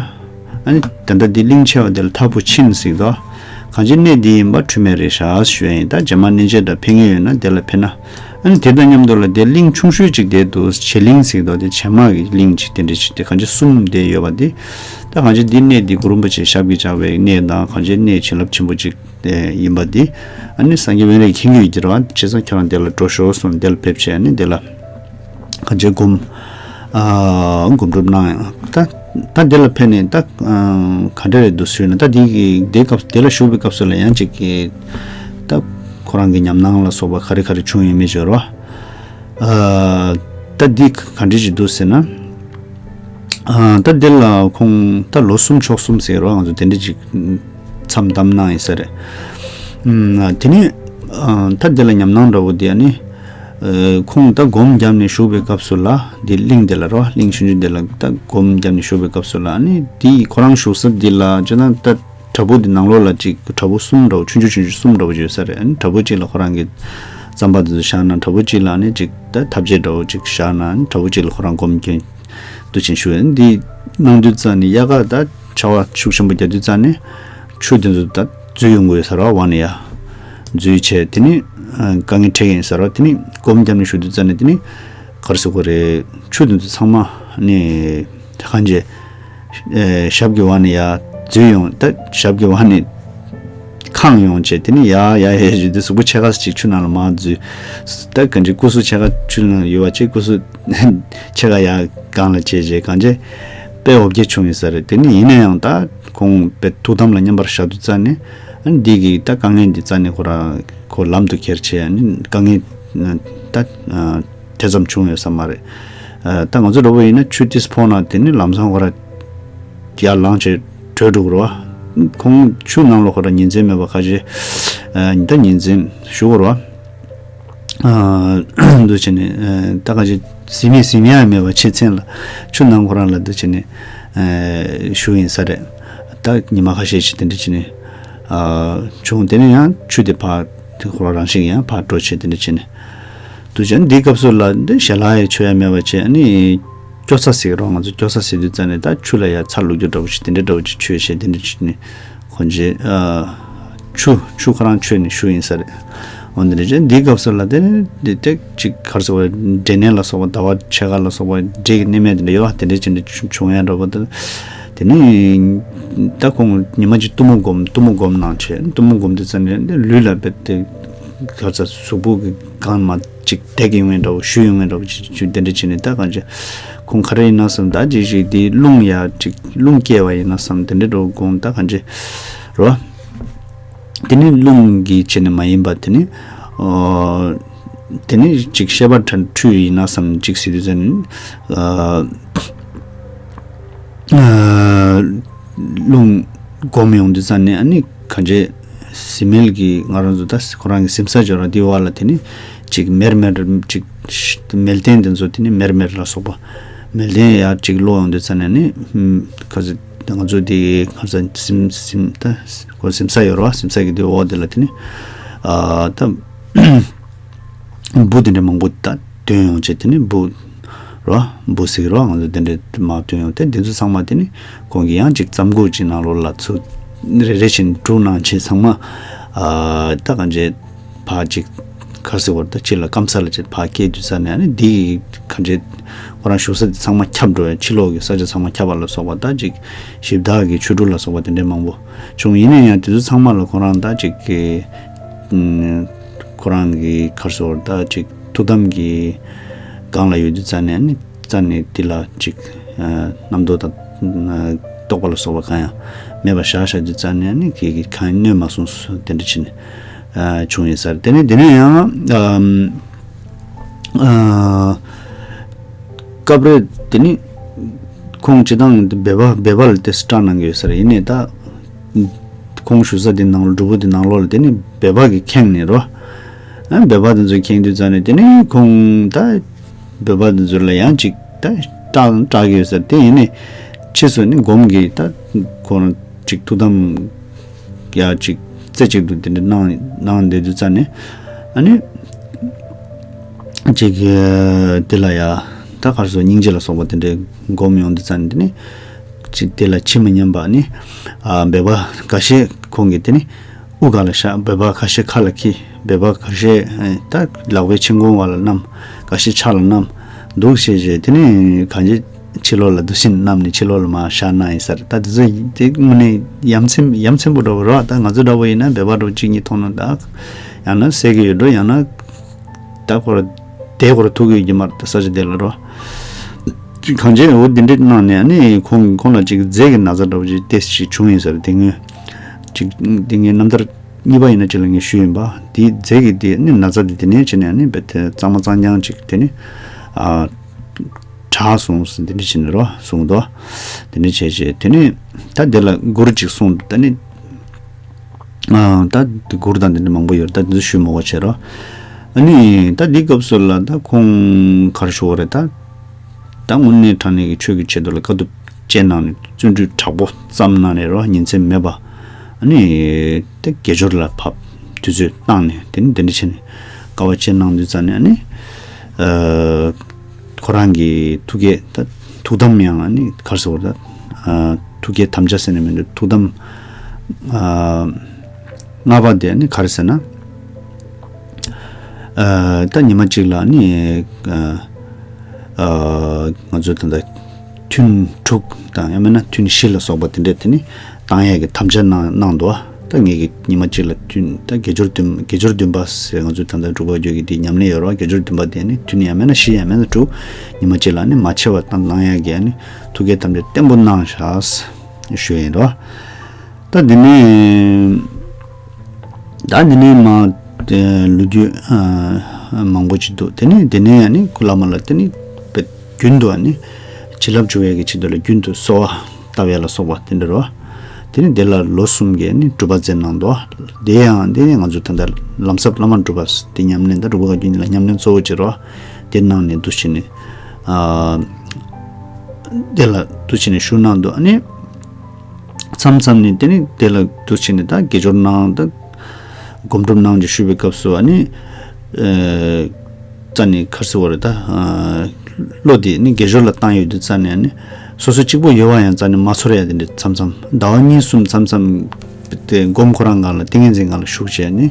ཨ་ནི་ད་ལྟ་འདི་གླིང་ཆེ་བ་འདི་ལ་ཐ་པུ་ཆིན་ཟེར་གི་འདུག་གང་ཅི་གནས་འདི་ཡིན་པ་འཁྲུལ་མེད་རེད་ཤག་ཞུ་ཡ་ཡིན། ད་རྗེས་མ་གནས་མཇལ་འདྲ་ཕེབས་མཁན་ཡོད་ན་དེ་ལ་ཕེབས་ན། ཨ་ནི་དེ་དང་མཉམ་དུ་ལ་དེ་གླིང་ཆུང་ཤོས་ཅིག་དེ་འདུག་བྱེ་གླིང་ཟེར་གི་འདུག་དེ་བྱེ་མ་གི་གླིང་ཅིག་དེ་འདྲ་ཅིག་དེ་གང་ཅི་གསུམ་དེ་ཡོད་པ་དེ། ད་གང་ཅི་འདི་གནས་འདི་གུ་རུ་རིན་པོ་ཆེ་ཞབས་ཀྱིས་བཅགས་པའི་གནས་དང་གང་ཅི་གནས་བྱིན་རླབས་ཆེན་པོ་ཅིག་དེ་ཡིན་པ་འདི། ཨ་ནི་སངས་རྒྱས་དབོན་རས་མཁྱེན་གྱི་ཡོད་ཀྱི་རེད་བ། བྱས་ཙང་ཁྱེད་རང་དེ་ལ་འགྲོ་ཤོག་གསུངས་དེ་ལ་ཕེབས་བྱས་ཨ་ནི་དེ་ལ། གང་ཅི་སྒོམ། ཨ་སྒོམ་སྒྲུབ་གནང་ཡང་ད་ད་དེ་ལ་ཕེབས་ནས་ད་ག་འདྲ་རེད་འདུག་ཟེར་ན་ད་དེ་གི་དེ་སྐབས་དེ་ལ་བཞུགས་པའི་སྐབས་སུ་ལ་ཡང་ཅིག་གི་ད་ཁོ་རང་གི་ཉམས་སྣང་ལ་སོགས་པ་ག་རེ་ག་རེ་བྱུང་ཡོད་མེད་ཅིག་རེད་བ། ཨ་ད་འདི་ག་འདྲ་ཅིག་འདུག་ཟེར་ན། ཨ་ད་འདི་ལ་ཁོང་ད་ལོ་གསུམ་ཕྱོགས་གསུམ་ཟེར་རོ། ང་ཚོ་དེ་འདྲ་ཅིག་མཚམས་བསྡམས་གནང་ཡིན་ས་རེད། ཨུམ་དེ་ནས་ཨ་ད་འདི་ལ་ཉམས་སྣང་འདྲ་བོ་དེ་ཨ་ནི་ཨ་ཁོང་ད་སྒོམ་བརྒྱབ་ནས་བཞུགས་པའི་སྐབས་སུ་ལ་འདི་གླིང་འདི་ལ་རོ། གླིང་ཆུང་ཆུང་འདི་ལ་ད་སྒོམ་བརྒྱབ་ནས་བཞུགས་པའི་སྐབས་སུ་ལ་ཨ་ནི་འདི་ཁོ་རང་བཞུགས་ས་འདི་ལ་ཅི་ན་ད་བྲག་ཕུག་འདི་ནང་ལོགས་ལ་ཅིག་བྲག་ཕུག་གསུམ་འདྲ་བོ་ཆུང་ཆུང་ཆུང་ཆུང་གསུམ་འདྲ་བོ་ཡོད་ས་རེད། ཨ་ནི་བྲག་ཕུག་གཅིག་ལ་ཁོ་རང་གི་རྩམ་པ་འདི་ཚོ་བཞག་ན་བྲག་ཕུག་གཅིག་ལ་ཨ་ནི་ཅིག་ད་ཐབ་ཆས་འདྲ་བོ་ཅིག་བཞག་ན་ཨ་ནི་བྲག་ཕུག་གཅིག་ལ་ཁོ་རང་སྒོམ་རྒྱུན་དུ་ཕྱིན་བཞུགས། ཨ་ནི་འདི་གནང་དུས་ཙང་ནི་དབྱར་ཁ་ད་ཆར་པ་ཤུགས་ཆེན་པོ་རྒྱག་དུས་ཙང་ནི་ཆུ་འདི་ཚོ་ད་འཛུལ་ཡོང་གི་ཡོད་ས་རེད་བ། ནི་ཡ་འཛུལ་བྱས་དེ་ནི་ཨ་དཀའ་ངལ་འཕྲད་ཀྱི་ཡིན་ས་རེད་བ། དེ་ནི་སྒོམ་བརྒྱབ་ནས་བཞུགས་དུས་ཙང་ནི་དེ་ནི་ག་རེ་ཟེར་དགོས་རེད། ཆུ་འདི་ཚོ་ཚང་མ་ནི་གང་བྱས། ཨེ་ཞབས་ཀྱི་བར་ནས་ཡར་འཛུལ་ཡོང་། ད་ཞབས་ཀྱི་བར་ནས་འཁང་ཡོང་བྱས། དེ་ནས་ཡར་ཡར་ཡར་བྱས་ཏེ་གཟུགས་པོ་ཕྱེད་ཀ་ཅིག་ཆུ་ནང་ལ་མར་འཛུལ། ད་གང་ཅི་སྐུ་གཟུགས་ཕྱེད་ཀ་ཆུ་ནང་ཡོད་པ་བྱས། སྐུ་གཟུགས་ཕྱེད་ཀ་ཡར་སྒང་ལ་བྱས་བྱས་གང་བྱས་དཔེ་འོ་བརྒྱལ་བྱུང་ཡོད་ས་རེད། དེ་ནས་ཡིན་ན་ཡང་ད་ཁོང་དཔེ་ཐུགས་དམ་ལ་མཉམ་པར་བཞག་དུས་ཙང་ནས་ཨ་ནི་འདི་གི་ད་དཀའ་ངལ་འདི་ཙང་ནས་ཁོ་རང་ཁོ་ལམ་དུ་ཁྱེར་བྱས། ཨ་ནི་དཀའ་ངལ་ད་དེ་ཙམ་བྱུང་ཡོད་ས་མ་རེད། ད་ང་ཚོ་འདྲ་པོ་ཡིན་ན་ཆུ་ཏིས་ཕོག་ན་དེ་ནི་ལམ་སང་ཁོ་ར་ཡར་ལངས་བྱས་བྲོས་འགྲོ་གི་རེད་བ། ཁོང་ཆུ་ནང་ལ་ཁོ་ར་ཉིན་མཚན་མེད་པ་ཁ་ཤས་ད་ཉིན་མཚན་བཞུགས་གི་རེད་བ། འདུག་བྱས་ནས་ད་ག་ཅིག་ཟིན་མེད་ཟིན་ཡ་མེད་པ་ཆེ་མཚན་ལ་ཆུ་ནང་ཁོ་རང་ལ་འདུག་བྱས་ནས་བཞུགས་ཡིན་ས་རེད། ད་ཉི་མ་ཁ་ཤས་ཤིག་དེ་འདྲ་བྱས་ནས་བྱུང་། དེ་ནས་ཡང་ཆུ་དེ་ཕར་དེ་ཁོ་རང་རང་བཞིན་ཡང་ཕར་འགྲོ་བྱས་དེ་འདྲ་བྱས་ནས་འདུག་བྱས་ནས་འདིའི་སྐབས་སུ་ལ་འདི་ཞལ་ལག་ཡང་མཆོད་ཡ་མེད་པ་བྱས། ཨ་ནི་སྐྱོ་ས་ཟེར་གི་རོགས། ང་ཚོ་སྐྱོ་ས་ཟེར་དུས་ཙ་ནས་ད་ཆུ་ལ་ཡ་ཚ་ལུག་རྒྱུ་འདྲ་པོ་ཞིག་དེ་འདྲ་འདྲ་པོ་ཅིག་མཆོད་བྱས་དེ་འདྲ་བྱས་ནས་གོན་ཆེ། ཆུ་ཆུ་ཁོ་རང་མཆོད་ནས་བཞུགས་ཡིན་ས་རེད། འོ་འདི་འདྲ་བྱས་འདིའི་སྐབས་སུ་ལ་དེ་ནས་འདི་ཏེག་ཅིག་གར་སོགས་པ་འབྲས་ནད་ལ་སོགས་པ་ཟླ་བ་ཕྱེད་ཀ་ལ་སོགས་པ་འབྲས་ཀྱི་ནད་མེད་དེ་འདྲ་ཡོད་པ་དེ་འདྲ་ཅིག་འདྲ་བྱུང་ཡ་འདྲ་པོ་དེ། དེ་ནས་ད་ཁོང་ཉི་མ་གཅིག་གཏུམ་མོ་སྒོམ་གཏུམ་མོ་སྒོམ་གནང་བྱས་གཏུམ་མོ་སྒོམ་དུས་ཙ་ནས་འདི་ལུས་ལ་དཔེ་དེ་གར་ས་གཟུགས་པོ་གི་གང་མ་ཅིག་བརྡེག་ཡོང་ངེས་འདྲ་བོ་ཞུ་ཡོང་ངེས་འདྲ་བོ་ཅིག་ཅིག་དེ་འདྲ་བྱས་ནས་ད་གང་ཅི་ཁོང་ག་རེ་ཡིན་ན་བསམ། ད་ཅིག་ཅིག་དེ་རླུང་ཡ་ཅིག་རླུང་སྐྱེས་པ་ཡིན་ན་བསམ་དེ་འདྲ་འདྲ་བོ་དགོངས། ད་གང་ཅི་རོ། དེ་ནི་རླུང་གིས་བྱས་ནས་མ་ཡིན་པ་དེ་ནི་ཨོ། དེ་ནི་ཅིག་ཤེས་པ་ཁྲ་འཁྲུལ་ཡིན་ན་བསམ་ཅིག་ཟེར་དུས་ཙ་ནི་ཨ། ཨ། རླུང་སྒོམ་ཡོང་དུས་ཙ་ནས་ཨ་ནི་གང་ཅི་ཟིན་མེད་ཀྱི་ང་རང་ཚོ་ད་ཁོ་རང་གི་གཟིམ་ས་སྦྱོར་བ་འདི་བ་ལ་དེ་ནི་ཅིག་མེར་མེར་ཅིག་མལ་སྟན་དེ་ཚོ་དེ་ནི་མེར་མེར་ལ་སོགས་པ་མལ་སྟན་ཡར་ཅིག་ལོག་ཡོང་དུས་ཙ་ནས་ནི་ག་ཚོད་ང་ཚོ་དེ་ག་ཚོད་གཟིམ་གཟིམ་ད་ཁོ་གཟིམ་ས་ཡོད་རེད་བ། གཟིམ་ས་གི་དེ་འོག་དེ་ལ་དེ་ནི་ཨ་ད། འབུ་དེ་འདྲ་མང་པོ་ད་ཐོན་ཡོང་བྱས་དེ་ནི་འབུ་རོ། འབུ་ཟེར་རོ། ང་ཚོ་དེ་འདྲ་མ་ཐོན་ཡོང་དེ་དེ་ཚོ་ཚང་མ་དེ་ནི་ཁོང་གིས་ཡང་ཅིག་རྩམ་ཁུག་ཅིག་ནང་ལོགས་ལ་ཚུར་རེ་རེ་བཞིན་བསྒྲུགས་གནང་བྱས་ཚང་མ་ཨ་ད་གང་ཅི་ཕར་ཅིག་ག་རེ་ཟེར་བར་ད་ཕྱི་ལ་སྐམ་ས་ལ་ཅིག་ཕར་སྐྱེལ་དུས་ཙ་ནས་ཨ་ནི་འདི་གང་ཅི་ཁོ་རང་བཞུགས་ས་དེ་ཚང་མ་ཁྱབ་འགྲོ་བའི་ཕྱི་ལོགས་ཀྱི་ས་ཆ་ཚང་མ་ཁྱབ་པ་ལ་སོགས་པ་ད་ཅིག་ཞིབ་བརྟག་གི་ཆོ་འཕྲུལ་ལ་སོགས་པ་དེ་འདྲ་མང་པོ་བྱུང་། ཡིན་ན་ཡང་དེ་ཚོ་ཚང་མ་ལ་ཁོ་རང་ད་ཅིག་གི་ཁོ་རང་གི་ག་རེ་ཟེར་ད་ཅིག་ཐུགས་དམ་གྱི་སྒང་ལ་ཡོད་དུས་ཙ་ནས་ནི་རྩ་ནས་དེ་ལ་ཅིག་རྣམ་རྟོག་དང་རྟོག་པ་ལ་སོགས་པ་གང་ཡང་མེད་པ་བཞག་བཞག་དུས་ཙ་ནས་ནི་གི་གི་གང་ཡང་གནོད་མ་སོང་དེ་འདྲ་ཕྱིན་བྱུང་ཡིན་ས་རེད། དེ་ནས་དེ་ནས་ཡང་སྐབས་རེ་དེ་ནི་ཁོང་སྤྱི་བཏང་སྦལ་པ་སྦལ་པ་ལ་དེ་སྐྲག་གནང་གི་ཡོད་ས་རེད། ཡིན་ནའི་ད། ཁོང་བཞུགས་ས་དེ་ནང་ལོགས་སྒྲུབ་པོ་དེ་ནང་ལོགས་ལ་དེ་ནི་སྦལ་པ་གིས་ཁེངས་ནས་རོ། ཨ་སྦལ་པ་དེ་ཚོས་ཁེངས་དུས་ཙ་ནས་དེ་ནི་ཁོང་ད་སྦལ་པ་དེ་ཚོ་ལ་ཡང་ཅིག་ད་སྐྲག་སྐྲག་གི་ཡོད་ས་དེ་ཡིན་ནའི་ཕྱིས་སུ་ནི་སྒོམ་གྱིས་ད་ཁོང་ཅིག་ཐུགས་དམ་ཡ་ཅིག་རྩེ་གཅིག་ཏུ་དེ་འདྲ་གནང་གནང་བསྡད་དུས་ཙ་ནས་ཨ་ནི་ཅིག་དེ་ལ་ཡ་ད་ག་རེ་ཟེར་སྙིང་རྗེ་ལ་སོགས་པ་དེ་འདྲའི་སྒོམ་ཡོང་དུས་ཙ་ནས་དེ་ནི། ཅིག་དེ་ལ་ཕྱི་མི་སྙམ་པ་ནི། ཨ་སྦལ་པ་འགའ་ཤས་ཁོང་གིས་དེ་ནི་དབུ་ག་ལ་བཞག་སྦལ་པ་ཁ་ཤས་ཁ་ལ་འཁྱེར། སྦལ་པ་ཁ་ཤས་ཨེ་ད་ལག་པའི་མཆན་ཁུང་བ་ལ་བསྣམས། འགའ་ཤས་ཕྱག་ལ་བསྣམས། འདུག་བྱས་བྱས་དེ་ནི་གང་ཅི་ཕྱི་ལོགས་ལ་འདུག་སེ་བསྣམས་ནས་ཕྱི་ལོགས་ལ་མར་བཞག་གནང་ཡིན་ས་རེད། ད་དེ་ཚོ་དེ་དངོས་གནས་ཡ་མཚན་ཡ་མཚན་པོ་འདྲ་བོ་རེད་བ། ད་ང་ཚོ་འདྲ་བོ་ཡིན་ན་སྦལ་པ་འདྲ་བོ་གཅིག་གཉིས་མཐོང་ན་ད་ཡང་ན་བསད་ཀྱི་ཡོད་འགྲོ། ཡང་ན། ད་ཁོ་ར་དེ་ཁོ་ར་ཐུག་གི་ཡོད་ཀྱི་མ་རེད། ད་ས་ཆ་དེ་ལ་རོ། གང་ཅི་འོ་དེ་འདྲ་གནང་ནས་ཨ་ནི་ཁོང་ཁོང་ལ་ཅིག་རྫས་ཀྱི་ན་ཚ་འདྲ་བོ་ཅིག་དེ་ཞིག་བྱུང་ཡིན་ཟེར། དེ་སྔོན་ཅིག་དེ་སྔའི་རྣམ་ཐར་གཉིས་པ་ཡིན་ན་ཅིག་ལ་ངས་ཞུས་ཡིན་པ། དེའི་རྫས་ཀྱི་དེ་ནི་ན་ཚ་དེ་དེ་ནས་བྱས་ནས་ཨ་ནི་བེད་དེ་གཙང་མ་གཙང་རྐྱང་ཅིག་དེ་ནི་ཨ་དྲག་སོང་ཟེར། དེ་འདྲ་བྱས་ནས་རོ་གསུངས་འདུག་དེ་འདྲ་བྱས་བྱས་དེ་ནི་ད་དེ་ལ་མགུར་ཅིག་གསུངས་འདུག་ད་ནི། ཨ་ད་དེ་མགུར་དང་དེ་འདྲ་མང་པོ་ཡོད་རེད། ད་དེ་ཚོ་ཞུ་མི་དགོས་བྱས་རོ། ཨ་ནི་ད་འདི་སྐབས་སུ་ལ་ད་ཁོང་ག་རེ་ཞུ་བ་རེད། ད་ད་དངོས་གནས་དྲང་གནས་ཀྱི་ཆོས་ཀྱི་ཆེད་དུ་ལ་དཀའ་ཐུབ་སྤྱད་གནང་ནས་བརྩོན་འགྲུས་དྲག་པོ་བརྩམས་གནང་ནས་རོ། ཉིན་མཚན་མེད་པ་ཨ་ནི་ད་དགེ་སྦྱོར་ལ་བབས། དུས་ཚོད་བཏང་ནས་དེ་ནི་དེ་འདྲ་བྱས་ནས་དཀའ་བ་སྤྱད་གནང་དུས་ཙ་ནས་ཨ་ནི་ཨ། ཁོ་རང་གི་ཐུགས་བསྐྱེད་ད་ཐུགས་དམ་ཡང་ནི་ག་རེ་ཟེར་བ་ད་ཨ་ཐུགས་བསྐྱེད་དམ་བཅའ་ཟེར་ནས་མི་འདུག་ཐུགས་དམ་ཨ་ལྔ་པ་དེ་ནི་ག་རེ་ཟེར་ན་ཨ་ད་ཉི་མ་གཅིག་ལ་ནི་ཨ་ཨ་ང་ཚོ་ད་ལྟ་ཐུན་དྲུག་དང་ཡང་མིན་ན་ཐུན་བཞི་ལ་སོགས་པ་དེ་འདྲས་དེ་ནི་བཏང་ཡས་ཀྱི་དམ་བཅའ་གནང་གནང་འདུག་ད་ངེད་ཀྱིས་ཉི་མ་གཅིག་ལ་ཐུན་ད་དགེ་སྦྱོར་བདུན་དགེ་སྦྱོར་བདུན་པ་ཟེར་ང་ཚོའི་ད་ལྟ་འབྲུག་པ་རྒྱུད་ཀྱི་དེ་ཉམས་ལེན་ཡོད་རེད་བ། དགེ་སྦྱོར་བདུན་པ་དེ་ནི་ཐུན་ཡང་མིན་ན་བཞི་ཡང་མིན་ན་དྲུག་ཉི་མ་གཅིག་ལ་ནི་མ་ཆད་པར་བཏང་གནང་ཡག་གི་ནི་ཐུགས་བསྐྱེད་དམ་བཅའ་བརྟན་པོ་གནང་བཞག་ཞུ་ཡིན་རེད་བ། ད་འདི་ནི་ད་འདི་ནི་མ་ལོ་རྒྱུས་མང་པོ་ཅིག་འདུག་དེ་ནི་དེ་ནས་ཡང་ནི་ཁོ་བླ་མ་ལ་དེ་ནི་དཔེ་ རྒྱུན་དུ་ཨ་ནི་བྱིན་རླབས་འཇུག་ཡས་ཀྱི་ཆེད་དུ་ལ་རྒྱུན་དུ་གསོལ་བ་བཏབ་ཡས་ལ་སོགས་པ་དེ་འདྲ་རོ། དེ་ནི་དེ་ལ་ལོ་གསུམ་གྱི་ཨ་ནི་སྒྲུབ་པ་མཛད་གནང་འདུག་དེ་ཡང་དེ་ནི་ང་ཚོ་ད་ལྟ་ལམ་ཟབ་བླ་མ་སྒྲུབ་པ་དེ་ཉམས་ལེན་ད་རུ་པ་ག་རྒྱུན་ལ་ཉམས་ལེན་གཙོ་བོ་བྱེད་རོ། དེ་གནང་ནས་འདུ་བྱེད་ནི། དེ་ལ་འདུ་བྱེད་ནི་བཞུགས་གནང་འདུག་ཨ་ནི། མཚམས་མཚམས་ནི་དེ་ནི་དེ་ལ་འདུ་བྱེད་ནི་ད་དགེ་སྦྱོར་གནང་ད། སྒོམ་སྒྲུབ་གནང་རྒྱུ་ཞུ་བའི་སྐབས་སུ་ཨ་ནི། རྩ་ནི་གར་སི་བོར་ད། བློ་དེ་ནི་དགེ་སྦྱོར་ལ་བཏང་ཡོད་དུས་རྩ་ནི་ཨ་ནི། སོ་སོ་གཅིག་པོ་ཡོད་པ་ཡང་རྩ་ནི་མ་ཚོར་ཡ་དེ་འདྲ་མཚམས་མཚམས་ཟླ་བ་གཉིས་གསུམ་མཚམས་མཚམས། དེ་སྒོམ་ཁོ་རང་སྒང་ལ་ཏིང་ངེ་འཛིན་སྒང་ལ་ཞུགས་བྱས་ནི།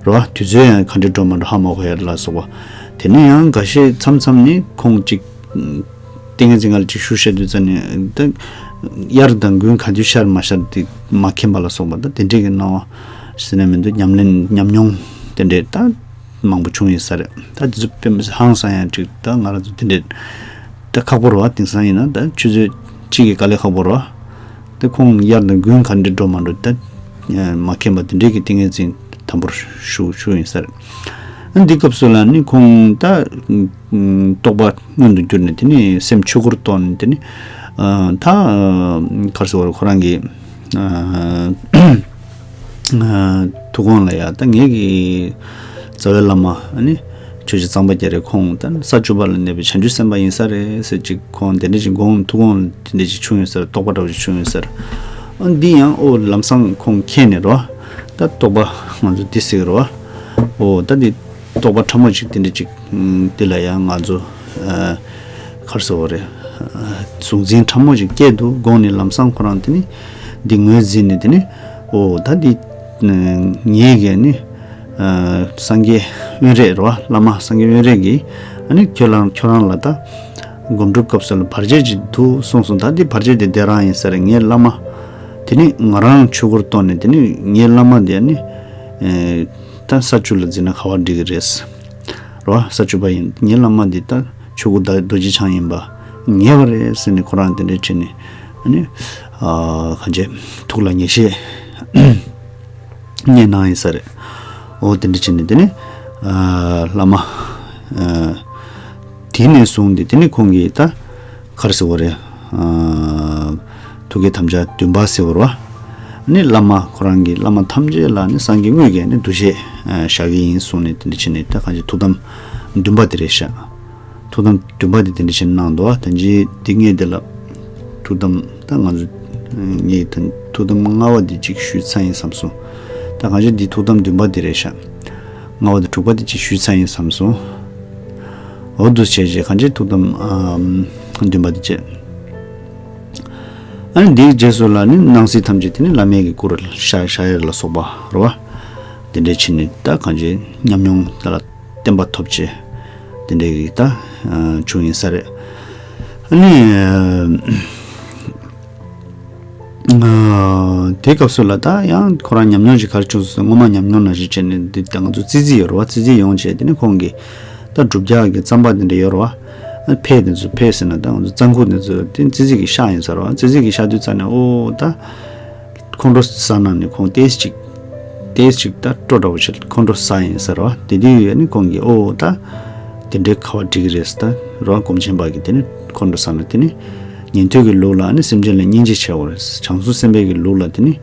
རོ། དུས་ཚོད་ཡང་ག་འདྲ་འགྲོ་མ་འགྲོ་ཧ་མ་གོ་ཡ་ལ་སོགས་པ། དེ་ནས་ཡང་འགའ་ཤས་མཚམས་མཚམས་ནི་ཁོང་གཅིག་ཏིང་ངེ་འཛིན་སྒང་ལ་ཅིག་ཞུགས་བྱས་དུས་ཙ་ནས་ད་དབྱར་དང་དགུན་ག་དུས་ཤར་མ་ཤར་དེ་མ་མཁྱེན་པ་ལ་སོགས་པ་ད་དེ་འདྲས་ཀྱི་སྣང་བ་ཟེར་ན་མི་འདུག་ཉམས་ལེན་ཉམས་མྱོང་དེ་འདྲས་ད་མང་པོ་བྱུང་ཡོད་ས་རེད། ད་དེ་ཚོ་དཔེ་མི་སྲིད་ཧང་སང་ཡང་ཅིག་ད་ང་རང་ཚོ་དེ་འདྲས་ད་ཁག་པོ་རེད་བ། དེང་སང་ཡིན་ན་ད་ཆུ་ཚོད་གཅིག་གི་དཀའ་ལས་ཁག་པོ་རེད་བ། ད་ཁོང་དབྱར་དང་དགུན་ག་འདྲས་འགྲོ་མ་འགྲོ་ད་མ་མཁྱེན་པ་དེ་འདྲས་ཀྱི་ཏིང་ངེ་འཛིན་དམ་པོར་ཞུགས་ཞུགས་ཡིན་ས་རེད། འདི་སྐབས་སུ་ལ་ནི་ཁོང་ད་རྟོགས་པ་མངོན་དུ་གྱུར་ནས་དེ་ནི་སེམས་ཆོས་སྐུར་རྟོགས་ནས་དེ་ནི་ད་གར་སོ་བར་ཁོ་རང་གི་ཐུགས་དགོངས་ལ་ཡ་ད་ངེད་ཀྱི་རྩ་བའི་བླ་མ་ནི་ཆོས་རྗེ་གཙང་པ་རྒྱ་རས་ཁོང་ད་ས་བཅུ་པ་ལ་གནས་པའི་བྱང་ཆུབ་སེམས་དཔའ་ཡིན་ས་རེད་ཟེར་ཅིག་ཁོང་དེ་འདྲ་ཅིག་དགོངས་ཐུགས་དགོངས་དེ་འདྲ་ཅིག་བྱུང་ཡོད་ས་རེད། རྟོགས་པ་འདྲ་བོ་ཅིག་བྱུང་ཡོད་ས་རེད། འདི་ཡང་ཨོ་ལམ་སང་ཁོང་མཁྱེན་ནས་རོ། ད་རྟོགས་པ་ང་ཚོ་འདི་ཟེར་རོ། ཨོ་ད་འདི་རྟོགས་པ་ཕྲ་མོ་ཅིག་དེ་འདྲ་ཅིག་འདི་ལ་ཡང་ང་ཚོ་གར་སོ་བ་རེད། གཟུང་འཛིན་ཕྲ་མོ་ཅིག་སྐྱེས་འདུག་དགོངས་ནས་ལམ་སང་ཁོ་རང་དེ་ནི་འདི་ངོས་འཛིན་ནས་དེ་ནི་ཨོ་ད་འདི་ངེད་ཀྱི་ནི་སངས་རྒྱས་དབོན་རས་རོ། བླ་མ་སངས་རྒྱས་དབོན་རས་ཀྱིས་ཨ་ནི་ཁྱོད་རང་ཁྱོད་རང་ལ་ད་སྒོམ་སྒྲུབ་སྐབས་སུ་ལ་བར་ཆད་ཅིག་འདུག་གསུངས་སོང་། ད་འདི་བར་ཆད་དེ་དེ་རང་ཡིན་ས་རེད། ངའི་བླ་མ་དེ་ནི་ང་རང་ཆོས་སྐུར་རྟོགས་ནས་དེ་ནི་ངའི་བླ་མ་དེ་ནི་ད་ས་བཅུ་ལ་འཛིན་ན་ག་བ་འགྲིག་གི་རེད་རོ། ས་བཅུ་པ་ཡིན། ངའི་བླ་མ་འདི་ད་ཆོས་སྐུ་ད་རྡོ་རྗེ་འཆང་ཡིན་པ་ངེས་པ་རེད་ཟེར་ནས་ཁོ་རང་དེ་འདྲས་བྱས་ནས་ཨ་ནི་གང་བྱས་ཐུགས་ལ་ངེས་ཤེས་རྙེད་གནང་ཡིན་ས་རེད། འོ་དེ་འདྲ་བྱས་ནས་དེ་ནི་བླ་མ་དེ་ནས་བཟུང་སྟེ་དེ་ནི་ཁོང་གིས་ད་ག་རེ་ཟེར་བ་རེད། ཐུགས་བསྐྱེད་དམ་བཅའ་བདུན་པ་ཟེར་བ་རེད་བ། ནི་བླ་མ་ཁོ་རང་གིས་བླ་མ་ཐམས་ཅད་ལ་ནི་སངས་རྒྱས་དངོས་ཀྱིས་ནི་འདུ་ཤེས་བཞག་གི་ཡིན་གསུངས་ནས་དེ་འདྲ་བྱས་ནས་ད་གང་ཅི་ཐུགས་དམ་བདུན་པ་དེ་རེད་ཤག་ཐུགས་དམ་བདུན་པ་དེ་དེ་འདྲ་བྱས་ནས་གནང་འདུག་བ། ད་ཅི་འདི་ངས་དེ་ལ་ཐུགས་དམ་ད་ང་ཚོ་ངས་ད་ཐུགས་དམ་ལྔ་པ་དེ་གཅིག་ཞུས་ཚར་ཡིན་བསམ་སོང་། ད་གང་ཅི་འདི་ཐུགས་དམ་བདུན་པ་དེ་རེད་ཤག་ལྔ་པ་དང་དྲུག་པ་དེ་གཅིག་ཞུས་ཚར་ཡིན་བསམ་སོང་། འོ་འདུག་བྱས་རྗེས་གང་ཅི་ཐུགས་དམ་བདུན་པ་དེ་བྱས། ཨ་ནི་འདིའི་རྗེས་སུ་ལ་ནི་སྣང་སྲིད་ཐམས་ཅད་དེ་ནི་བླ་མའི་གི་སྐུར་ཤར་ཤར་ཡ་ལ་སོགས་པ་རེད་བ། དེ་འདྲའི་ཕྱིར་ནི་ད་གང་ཅི་ཉམས་མྱོང་དེ་ལ་བརྟན་པ་ཐོབ་ཆེ། དེ་འདྲའི་གི་ད་བྱུང་ཡིན་ས་རེད། ཨ་ནི། དེའི་སྐབས་སུ་ལ་ད་ཡང་ཁོ་རང་ཉམས་མྱོང་ཅིག་ག་རེ་བྱུང་སོང་ཟེར། སྔོན་མ་ཉམས་མྱོང་ནང་བཞིན་བྱས་ནས་འདི་ད་ང་ཚོ་རྩིས་རྩིས་ཡོད་རེད་བ། རྩིས་རྩིས་ཡོང་བྱས་དེ་ནི་ཁོང་གིས་ད་སྒྲུབ་རྒྱག་གི་རྩོམ་པ་འདི་འདྲ་ཡོད་རེད་བ། ཕལ་དེ་ཚོ་ཕལ་ཟེར་ན་ད་ང་ཚོ་རྩོམ་ཁུག་འདི་ཚོ་དེ་རྩིས་རྩིས་ཀྱི་ཤག་ཡིན་ས་རེད་བ། རྩིས་རྩིས་ཀྱི་ཤག་དུས་ཙ་ནས་ཨོ་ད་ཁོང་ཁྲོ་ཟ་ན་ནི་ཁོང་ཏོག་ཙམ་ཅིག་ཏོག་ཙམ་ཅིག་ད་སྤྲོ་འདྲ་བོ་ཞིག་ཁོང་ཁྲོ་ཟ་ཡིན་ས་རེད་བ། དེ་དུས་ཡོད་ནི་ཁོང་གིས་ཨོ་ད་དེ་འདྲའི་ཁ་བ་འགྲིག་གི་རེད་ཟེར། ད་རེད་བ། སྒོམ་ཆེན་པ་གིས་དེ་ནི་ཁོང་ཁྲོ་ཟ་ན་དེ་ནི། ཉན་ཐོས་ཀྱི་ལུགས་ལ་ནི་སེམས་ཅན་ལ་སྙིང་རྗེ་ཆེ་བ་རེད། བྱང་སེམས་དཔའི་གི་ལུགས་ལ་དེ་ནི་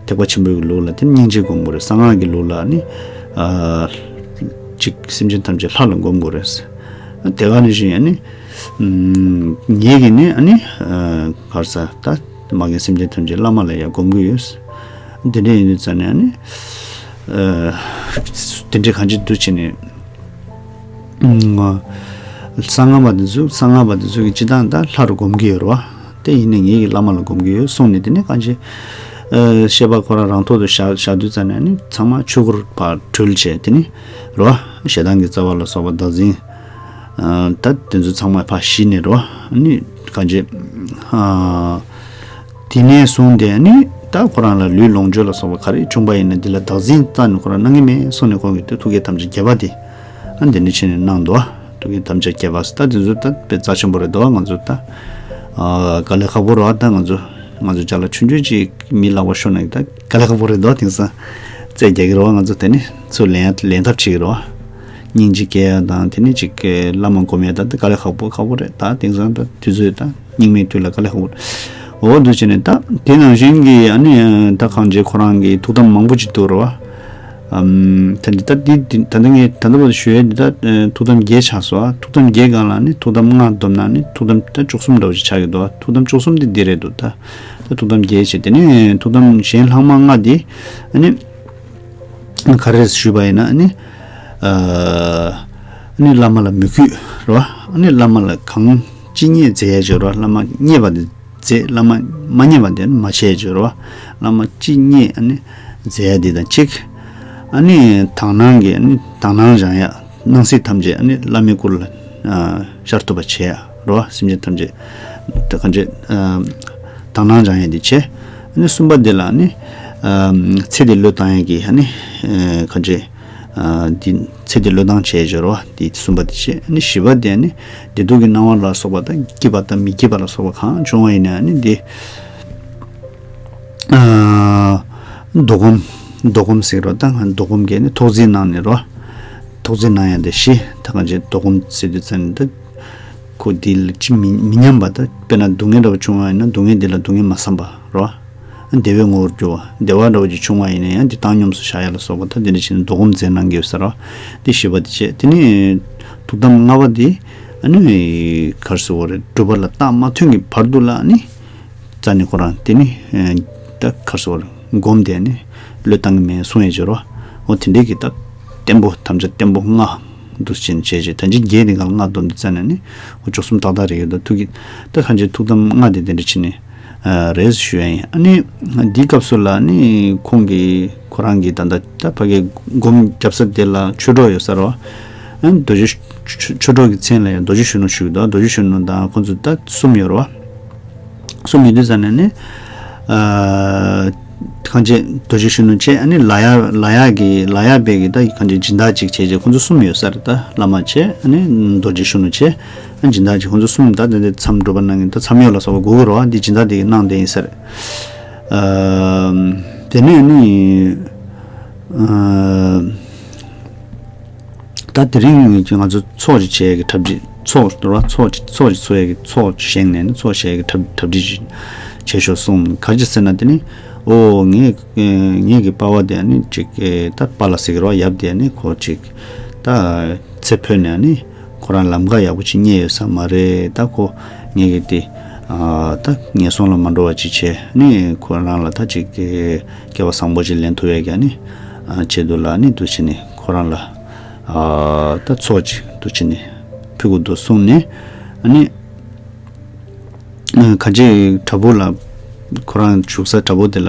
ཐེག་པ་ཆེན་པོའི་གི་ལུགས་ལ་དེ་ནི་སྙིང་རྗེ་སྒོམ་དགོས་རེད། གསང་སྔགས་ཀྱི་ལུགས་ལ་ནི་ཨ་ཅིག་སེམས་ཅན་ཐམས་ཅད་ལྷ་ལ་སྒོམ་དགོས་རེད། དེ་ག་ནང་བཞིན་ཡང་ནི་ངེད་ཀྱིས་ནི་ཨ་ནི་ག་རེ་ཟེར། ད་མ་རྒན་སེམས་ཅན་ཐམས་ཅད་བླ་མ་ལ་ཡང་སྒོམ་གྱི་ཡོད། དེ་འདྲ་ཡིན་དུས་ཙ་ནས་ཨ་ནི་དེ་འདྲའི་གང་ཅི་འདུག་བྱས་ནས། གསང་སྔགས་པ་དེ་ཚོ་གསང་སྔགས་པ་དེ་ཚོ་གི་སྤྱི་བཏང་ད་ལྷ་རུ་སྒོམ་གྱི་ཡོད་རེད་བ། དེ་ཡིན་ནའི་ངེད་ཀྱི་བླ་མ་ལ་སྒོམ་གྱི་ཡོད་གསུངས་ནས། དེ་ནས་གང་ཅི་བཤད་པ་ཁོ་རང་རང་ཐོག་ཏུ་བཞག་བཞག་དུས་ཙ་ནས་ནི་ཚང་མ་ཆོས་སྐུར་ཕར་གྲོལ་བྱས། དེ་ནི་རེད་བ། ཞེ་སྡང་གི་རྩ་བ་ལ་སོགས་པ་བདག་འཛིན་ད་དེ་ཚོ་ཚང་མ་ཕར་ཞི་ནས་རེད་བ། ནི་གང་ཅི། དེ་ནས་བཟུང་སྟེ་ནི་ད་ཁོ་རང་ལ་ལུས་ལོངས་སྤྱོད་ལ་སོགས་པ་ག་རེ་བྱུང་པ་ཡིན་ན་འདི་ལ་བདག་འཛིན་རྩ་ནས་ཁོ་རང་གནང་གི་མེད་གསུངས་ནས་ཁོང་གིས་དེ་ཐུགས་བསྐྱེད་དམ་བཅའ་བརྒྱད་པ་དེ་ཨ་འདི་ནི་བྱས་ནས་གནང་འདུག་ཐུགས་བསྐྱེད་དམ་བཅའ་བརྒྱད་པ་ཟེར་ད་དེ་ཚོ་ད་དཔེ་རྩ་ཆེན་པོ་རེད་འདུག་ང་ཚོ་ད་དཀའ་ལས་ཁག་པོ་རེད་བ། ད་ང་ཚོ་ང་ཚོ་ཅག་ལ་ཆུང་ཆུང་ཅིག་མི་ལག་པ་ཤོར་ན་ད་དཀའ་ལས་ཁག་པོ་རེད་འདུག་དེང་སང་རྩོད་རྒྱག་གི་རེད་བ། ང་ཚོ་དེ་ནི་ཚུར་ལེན་ལེན་ཐབས་བྱེད་ཀྱི་རེད་བ། སྙིང་རྗེ་སྐྱེ་ཡ་དང་དེ་ནས་ཅིག་གི་བླ་མ་སྒོམ་ཡ་ད་དེ་དཀའ་ལས་ཁག་པོ་ཁག་པོ་རེད། ད་དེང་སང་ད་དུས་ཚོད་ད་སྙིགས་མའི་དུས་ལ་དཀའ་ལས་ཁག་པོ་རེད། འོ་འདུག་བྱས་ནས་ད་དེ་ནང་བཞིན་གྱི་ཨ་ནི་ད་གང་བྱེད་ཁོ་རང་གི་ཐུགས་དམ་མང་པོ་ཅིག་འདུག་རེད་བ། ཨམ། ད་འདི་ད་འདི་འདི་ད་ལྟ་ངས་ད་ལྟ་བར་ཞུ་ཡས་འདི་ད་ཨ་ཐུགས་དམ་བརྒྱད་ཆགས་སོང་། ཨ་ཐུགས་དམ་བརྒྱད་སྒང་ལ་ནི་ཐུགས་དམ་ལྔ་བསྡོམས་ན་ནི་ཐུགས་དམ་ད་བཅུ་གསུམ་འདྲ་བོ་ཞིག་ཆགས་ཀྱི་འདུག་ཨ་ཐུགས་དམ་བཅུ་གསུམ་འདི་འདི་རེད་འདུག་ད་ད་ཐུགས་དམ་བརྒྱད་བྱས། དེ་ནས་ཐུགས་དམ་གཞན་ལྷག་མ་ལྔ་འདི་ཨ་ནི་ག་རེ་ཞུས་པ་ཡིན་ན་ཨ་ནི་ཨ་ནི་བླ་མ་ལ་མོས་གུས་རེད་བ། ཨ་ནི་བླ་མ་ལ་གང་ཅི་མཉེས་མཛད་ཡས་ཅིག་ཡོད་རེད་བ། བླ་མ་མཉེས་པ་དེ་མཛད། བླ་མ་མ་མཉེས་པ་དེ་མ་བྱས་ཅིག་ཡོད་རེད་བ། བླ་མ་ཅི་མཉེས་ཨ་ནི་མཛད་ཡས་དེ་དང་གཅིག་ཨ་ནི་དག་སྣང་གི་ཨ་ནི་དག་སྣང་སྦྱང་ཡས། སྣང་སྲིད་ཐམས་ཅད་ཨ་ནི་བླ་མའི་སྐུ་ལ་ཨ་ཤར་ཐུབ་པ་བྱས་ཡས་རེད་བ། སེམས་ཅན་ཐམས་ཅད་ད་གང་བྱེད་ཨ་དག་སྣང་སྦྱང་ཡས་དེ་བྱས། ཨ་ནི་གསུམ་པ་དེ་ལ་ཨ་ནི་ཨ་ཚེ་འདི་བློས་བཏང་ཡས་ཀྱི་ཨ་ནི་ཨ་གང་བྱེད། ཨ་འདི་ཚེ་འདི་བློས་བཏང་བྱས་ཡས་ཅིག་ཡོད་རེད་བ། འདི་གསུམ་པ་དེ་བྱས། ཨ་ནི་བཞི་པ་དེ་ཨ་ནི་བདེ་སྡུག་གི་སྣང་བ་ལ་སོགས་པ་དང་སྐྱིད་པ་དང་མི་སྐྱིད་པ་ལ་སོགས་པ་གང་བྱུང་བ་ཡིན་ན་ཨ་ནི་འདི་ཨ་བཟློག་སྒོམ། བཟློག་སྒོམ་ཟེར་རོ། ད་ང་བཟློག་སྒོམ་གྱི་ནི་ཐོག་བརྩེགས་ནང་ནས་རོ། ཐོག་བརྩེགས་ནང་ཡང་དེ་བཞི་ད་གང་བྱེད་བཟློག་སྒོམ་ཟེར་དུས་ཙམ་ནས་ད་ཁོ་འདི་ལ་ཅི་མི་མི་མཉམ་པ། ད་དཔེར་ན་སྡུག་བསྔལ་འདྲ་བོ་བྱུང་བ་ཡིན་ན་སྡུག་བསྔལ་འདི་ལ་སྡུག་བསྔལ་མ་བསམ་པ་རོ། བདེ་བའི་ངོ་བོར་གྱུར་པ། བདེ་བ་འདྲ་བོ་ཅིག་བྱུང་བ་ཡིན་ན་ཡང་འདི་བཏང་སྙོམས་སུ་བཞག་ཡ་ལ་སོགས་པ་ད་འདི་འདྲ་བྱས་ནས་བཟློག་སྒོམ་མཛད་གནང་གི་ཡོད་ས་རོ། འདི་བཞི་པ་འདི་བྱས། དེ་ནས་ཐུགས་དམ་ལྔ་པ་འདི་ཨ་ནི་ག་རེ་ཟེར་དགོས་རེད། སྒྲུབ་པ་ལ་རྟགས་མ་ཐོན་གྱི་བར་དུ་ལ་ཨ་ནི། རྩ་ནས་ཁོ་རང་དེ་ནི་ཨ་ད་ག་རེ་ཟེར་དགོས་རེད། སྒོམ་དེ་ནི་བློས་བཏང་གི་མེད་གསུང་ཡས་ཅིག་ཡོད་རེད་བ། འོ་དེ་འདྲའི་གི་ད་བརྟན་པོ་དམ་བཅའ་བརྟན་པོ་ལྔ་འདུག་སེ་བྱས་བྱས། ད་ཅི་བརྒྱད་དེ་ག་ལ་ལྔ་བསྡོམས་དུས་ཙམ་ནས་ནི་འོ་བཅུ་གསུམ་ཏག་ཏག་རེད་ཡོད་ད། ཐུགས་ཀྱི་ད་གང་བྱེད་ཐུགས་དམ་ལྔ་དེ་དེ་འདྲ་བྱས་ནས་ཨ་རེད་ཞུ་ཡ་ཡིན། ཨ་ནི་འདིའི་སྐབས་སུ་ལ་ནི་ཁོང་གིས་ཁོ་རང་གི་ད་ལྟ་ད་ཕ་གིའི་སྒོམ་རྒྱབ་ས་དེ་ལ་ཆོས་གྲོགས་ཡོད་ས་རེད་བ། ཨ་ནི་རྡོ་རྗེ་ཆོས་ཆོས་གྲོགས་ཀྱི་མཚན་ལ་ཡང་རྡོ་རྗེ་གཞོན་ནུ་ཞུ་གི་འདུག་རྡོ་རྗེ་གཞོན་ནུ་དང་ཁོང་ཚོ་ད་གསུམ་ཡོད་རེད་བ། གསུམ་ཡོད་དུས་ཙམ་ནས་ནི། ཨ་གང་བྱེད་རྡོ་རྗེ་གཞོན་ནུ་བྱས། ཨ་ནི་ལ་ཡག་ལ་ཡག་གི་ལ་ཡག་པའི་གི་ད་གང་བྱེད་སྦྱིན་བདག་ཅིག་བྱས་བྱས། ཁོང་ཚོ་གསུམ་ཡོད་ས་རེད། ད་བླ་མ་བྱས། ཨ་ནི་རྡོ་རྗེ་གཞོན་ནུ་བྱས། ཨ་སྦྱིན་བདག་ཅིག་ཁོང་ཚོ་གསུམ་ད་ད་ད་མཚམས་སྒྲུབ་པ་གནང་གི་ད་མཚམས་གཡོག་ལ་སོགས་པ་དགོས་ཀྱི་རེད་བ། འདི་སྦྱིན་བདག་དེ་གིས་གནང་བསྡད་ཡིན་ས་རེད། ཨ་དེ་ནས་ནི། ཨ། ད་དེ་རིང་ང་ཚོ་ཚོགས་ཅིག་བྱེད་ཡས་ཀྱི་གྲ་སྒྲིག་ཚོགས་རེད་བ། ཚོགས་ཅིག་ཚོགས་ཅིག་འཚོགས་ཡས་ཀྱི་ཚོགས་བཞེངས་ནས་ནི་ཚོགས་བྱེད་ཡས་ཀྱི་གྲ་གྲ་སྒྲིག་ཅིག་བྱེད་ཤོག་གསུངས། ག་རེ་ཟེར་ན་དེ་ནི་ཨོ་ངས་ངས་ཀྱི་པ་ཕ་དེ་ནི་ཅིག་ད་པཱ་ལགས་ཟེར་གྱི་རེད་བ། ཡབ་དེ་ནི་ཁོ་ཅིག་ད་ཚེ་འཕོས་ནས་ནི་ཁོ་རང་ལམ་ཁ་ཡག་པོ་ཅིག་རྙེད་ཡོད་ས་མ་རེད། ད་ཁོ་ངས་ཀྱི་དེ་ད་ངན་སོང་ལ་མ་འགྲོ་བ་ཅིག་བྱས་ནི་ཁོ་རང་ལ་ད་ཅིག་སྐལ་བ་བཟང་པོ་ཅིག་ལེན་ཐུབ་ཡས་ཀྱི་ནི་ཆེད་དུ་ལ་ནི་འདུག་བྱས་ནི་ཁོ་རང་ལ། ཨ་ད་ཚོགས་ཅིག་འདུག་བྱས་ནས་ཕུལ་དགོས་འདུག་གསུངས་ནས། ཨ་ནི་ཨ་ག་ཅིག་བྲག་ཕུག་ལ་ཁོ་རང་བཞུགས་ས་བྲག་ཕུག་དེ་ལ་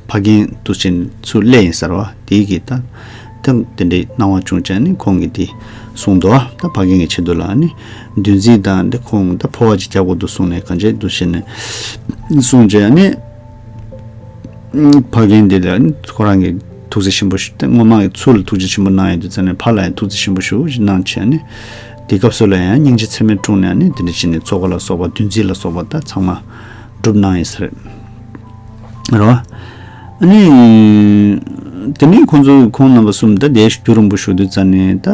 ཕ་རྒན་འདུག་བྱས་ནས་ཚུར་སླེབས་ཡིན་ས་རེད་བ། དེའི་གི་ད་ད་དེ་འདྲའི་སྣང་བ་བྱུང་བྱས་ནས་ཁོང་གིས་དེ་གསུངས་འདུག་ད་ཕ་རྒན་གྱི་ཆེད་དུ་ལ་ཨ་ནི་འདུ་འཛི་དང་དེ་ཁོང་ད་འཕོ་བ་ཅིག་རྒྱག་དགོས་འདུག་གསུངས་ནས་ག་ཅིག་འདུག་བྱས་ནས་གསུངས་བྱས་ཨ་ནི། ཕ་རྒན་དེ་ལ་ཁོ་རང་གིས་ཐུགས་རྗེ་ཆེན་པོ་ཞུ་སྟེ་སྔོན་མ་གི་ཚུལ་ལ་ཐུགས་རྗེ་ཆེན་པོ་གནང་ཡོད་དུས་ཙམ་ནས་ཕ་ལ་ཡང་ཐུགས་རྗེ་ཆེན་པོ་ཞུ་ཞིག་གནང་བྱས་ནས། དེ་སྐབས་སུ་ལ་ཡང་སྙིང་རྗེ་ཚད་མེད་སྤྲུངས་ནས་ནི་དེ་འདྲ་བྱས་ནས་ཚོགས་པ་ལ་སོགས་པ་འདུ་འཛི་ལ་སོགས་པ་ད་ཚང་མ་སྒྲུབ་གནང་ཡིན་ས་རེད། རེད་བ། ཨ་ནི། དེ་ནས་ཁོང་ཚོ་ཁོང་རྣམ་པ་གསུམ་ད་དེ་རྒྱུན་རིང་པོ་བཞུགས་དུས་ཙམ་ནས་ད་ཨ་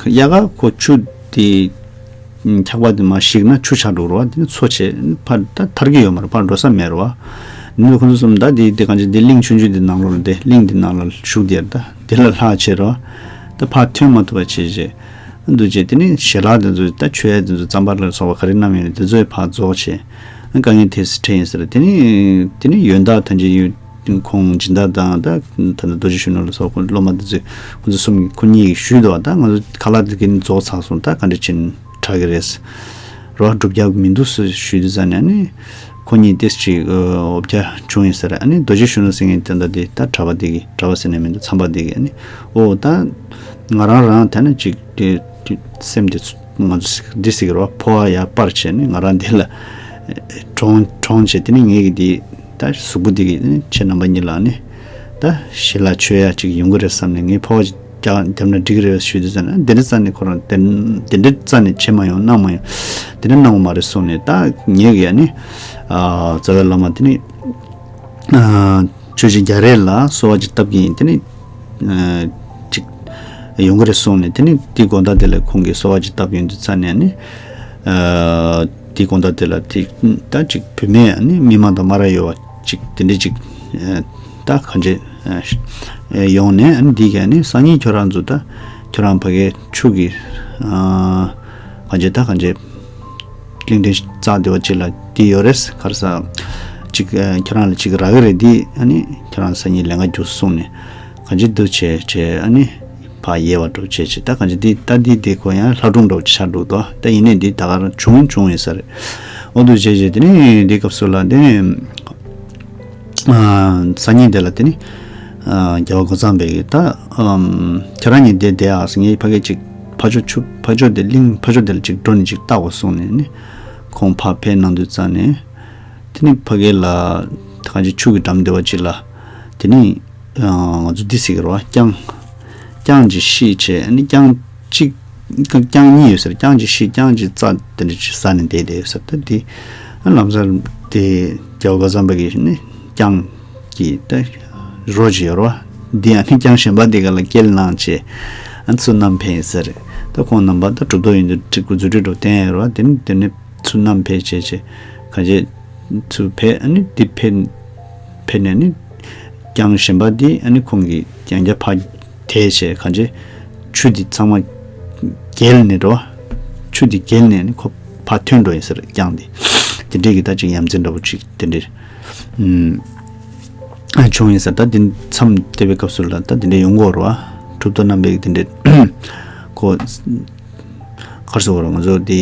ཡ་ག་ཁོ་ཆུ་དེ། འཁྱག་པ་དེ་མར་བཤིག་ན་ཆུ་ཆགས་འགྲོ་རེད་བ། དེ་ནི་མཚོ་བྱས་ཕར་ད་ཐར་གྱི་ཡོད་མ་རེད། ཕར་འགྲོ་ས་མེད་རེད་བ། དེ་ནི་ཁོང་ཚོ་གསུམ་ད་དེ་དེ་གང་ཅི་དེ་གླིང་ཆུང་ཆུང་དེ་ནང་ལོགས་ལ་དེ་གླིང་དེ་ནང་ལ་བཞུགས་དེ་ད་དེ་ལ་ལྷག་བྱས་རེད་བ། ད་ཕར་ཐོན་མ་ཐུབ་པ་བྱས་བྱས་འདུག་བྱས། དེ་ནི་ཞལ་ལག་དེ་ཚོ་ད་མཆོད་ཡ་དེ་ཚོ་རྩམ་པ་ལ་སོགས་པ་ག་རེ་བསྣམས་ཡོད་ན་དེ་ཚོ་ཡང་ཕར་རྫོགས་བྱས། དཀའ་ངལ་དེ་སེ་འཕྲད་ཡིན་ཟེར། དེ་ནི་དེ་ནི་ཡོན་བདག་ཐམས་ཅད་ཡོད། ཁོང་སྦྱིན་བདག་དང་ད་ད་ལྟ་རྡོ་རྗེ་གཞོན་ནུ་ལ་སོགས་ཁོང་སློབ་མ་དེ་ཚོས་ཁོང་ཚོ་གསུམ་གྱིས་ཁོ་གཉིས་ཀྱིས་ཞུས་འདུག་བ། ད་ང་ཚོ་ཁ་ལག་དེ་ག་ནི་རྫོགས་ཚར་སོང་། ད་ག་འདྲ་བྱས་ནས་དྲག་གི་རེད་ཟེར་བ། སྒྲུབ་རྒྱག་མི་འདུག་ཟེར་ཞུས་དུས་ཙམ་ནས་ཨ་ནི་ཁོ་གཉིས་ཏོག་ཙམ་ཅིག་འོ་བརྒྱལ་བྱུང་ཡིན་ཟེར། ཨ་ནི་རྡོ་རྗེ་གཞོན་ནུ་ཟེར་མཁན་དེ་འདྲ་དེ་ད་གྲྭ་པ་དེ་གི་གྲྭ་པ་ཟེར་ནས་མི་འདུག་མཚམས་པ་དེ་གི་ཨ་ནི་ཨོ་ད་ང་རང་རང་ད་ནི་ཅིག་དེ་དེ་སེམས་དེ་ང་ཚོ་འདི་ཟེར་གི་རེད་བ། འཕོ་བ་ཡར་སྤར་བྱས་ནས་ང་རང་འདི་ལ་གྲོངས་གྲོངས་བྱས། དེ་ནི་ངེད་ཀྱི་འདི་ད་གཟུགས་པོ་འདི་གི་ཁྱེད་རྣམ་པ་གཉིས་ལ་ནི་ད་ཞལ་ལག་མཆོད་ཡ་ཅིག་ཡོང་གི་རེད་བསམ་ནས་ངས་འཕོ་བ་ཅིག་རྒྱག་བརྒྱབ་ན་འགྲིག་གི་རེད་ཞུས་དུས་ཙམ་ནས་འདི་འདྲ་རྩ་ནས་ཁོ་རང་དེ་འདྲ་རྩ་ནས་བྱེད་མ་ཡོང་གནང་མ་ཡོང་། དེ་འདྲ་གནང་བ་མ་རེད་གསུངས་ནས། ད་ངེད་ཀྱི་ཨ་ནི་རྩ་བའི་བླ་མ་དེ་ནི། ཆོས་རྗེ་རྒྱ་རས་ལ་གསོལ་བ་ཅིག་བཏབ་ཀྱི་ཡིན། དེ་ནི་ཅིག་ ཡོང་གི་རེད་གསུངས་ནས། དེ་ནི་དེའི་དགོང་དག་དེ་ལ་ཁོང་གིས་གསོལ་བ་ཅིག་བཏབ་ཡོང་དུས་ཙ་ནས་ནི། ཨ། དེའི་དགོང་དག་དེ་ལ་དེ་ད་ཅིག་བུད་མེད་ནི་མི་མང་དང་མ་ར་ཡོད་པ་ཅིག་དེ་འདྲ་ཅིག་ཨ། ད་གང་བྱེད། ཨ། ཡོང་ནས་ཨ་ནི་འདི་གས་ནི་སང་ཉིན་ཁྱོད་རང་ཚོ་ད་ཁྱོད་རང་ཕ་གའི་ཆུ་གི་ཨ། གང་བྱེད་ད་གང་བྱེད། གླིང་ཕྲན་རྩ་དེ་བ་ཅིག་ལ་དེ་ཡོད་རེད། ག་རེ་ཟ། ཅིག་ཨ། ཁྱོད་རང་ལ་ཅིག་རག་གི་རེད། དེ་ཨ་ནི་ཁྱོད་རང་སང་ཉིན་ལས་ཀ་རྒྱུགས་གསུངས་ནས། གང་ཅི་འདུག་བྱས་བྱས་ཨ་ནི་ཕར་ཡལ་བ་འགྲོ་བྱས་བྱས། ད་གང་ཅི་འདི་ད་འདི་འདི་ཁོ་ཡང་ལྷ་སྒྲུང་འདྲ་བོ་ཆགས་འདུག་དོ། ད་ཡིན་ནའི་འདི་ད་ག་རང་བྱུང་བྱུང་ཡིན་ས་རེད། འོ་འདུག་བྱས་བྱས་དེ་ནི་འདི་སྐབས་སུ་ལ་དེ་ནི་ཨ། སང་ཉིན་དེ་ལ་དེ་ནི་ཨ། རྒྱལ་བ་རྒོད་ཚང་པས་ཀྱིས་ད་ཨམ། ཁྱེད་རང་གཉིས་བསྡད་བསྡད་ཨ་ཟེར། ངའི་ཕ་གི་ཅིག་ཕ་ཇོ་ཆུ་ཕ་ཇོ་དེ་གླིང་ཕ་ཇོ་དེ་ལ་ཅིག་འགྲོ་ནས་ཅིག་བལྟ་དགོས་གསུངས་ནས་ནི་ཁོང་ཕར་ཕེབས་གནང་དུས་ཙ་ནས། དེ་ནི་ཕ་གི་ལ་ད་གང་ཅི་ཆུ་གི་འགྲམ་དེ་བ་ཅིག་ལ་དེ་ནི་ཨ། ང་ཚོ་འདི་ཟེར་གི་རེད་པ། རྐྱང་། རྐྱང་གཅིག་བཤིག་བྱས་ནི་རྐྱང་གཅིག་རྐྱང་གཉིས་ཡོད་ཟེར། རྐྱང་གཅིག་བཤིག་རྐྱང་གཅིག་བཙགས་དེ་འདྲ་ཅིག་ཟ་ནས་བསྡད་བསྡད་ཡོད་ཟེར། ད་དེ་ཨ་ལམ་སང་དེ་རྒྱལ་བ་རྒོད་ཚང་པ་གིས་ནི་རྐྱང་གི་ད་རོ་ཅིག་ཡོད་རེད་པ། འདི་ཨ་ནི་རྐྱང་གཞན་པ་འདི་ག་ལ་སྐྱེལ་གནང་བྱས་ཨ་ཚུར་བསྣམས་ཕེབས་ཡིན་ཟེར། ད་ཁོང་རྣམ་པ་ད་གྲུབ་ཐོབ་ཡིན་དུས་ཁྲིག་པོ་རྫུ་འཕྲུལ་འགྲོ་བསྟན་ཡོད་རེད་པ། དེ་ནི་དེ་ནི་ཚུར་བསྣམས་ཕེབས་བྱས་བྱས་གང་བྱས། ཚུར་ཕེབས། ཨ་ནི་འདི་ཕེབས་ཕེབས་ནས་ནི་རྐྱང་གཞན་པ་འདི་ཨ་ནི་ཁོང་གིས་རྐྱང་རྐྱང་ཕར་དེད་བྱས་གང་བྱས་ཆུ་འདི་ཚང་མ་བརྒལ་ནས་འགྲོ། ཆུ་འདི་བརྒལ་ནས་ནི་ཁོ་ཕར་ཐོན་འགྲོ་ཡིན་ཟེར། རྐྱང་འདི་དེ་འདྲས་ཀྱི་ད་ཅིག་ཡ་མཚན་འདྲ་པོ་ཅིག་དེ་འདྲས་ཨུམ། ཨ་བྱུང་ཡིན་ཟེར། ད་འདི་མཚམས་བསྡད་པའི་སྐབས་སུ་ལ་ད་འདི་འདྲས་ཡོང་གི་ཡོད་རེད་པ། གྲུབ་ཐོབ་རྣམ་པས་དེ་འདྲས་ཁོ། ག་རེ་ཟེར་དགོས་རེད། ང་ཚོ་འདི་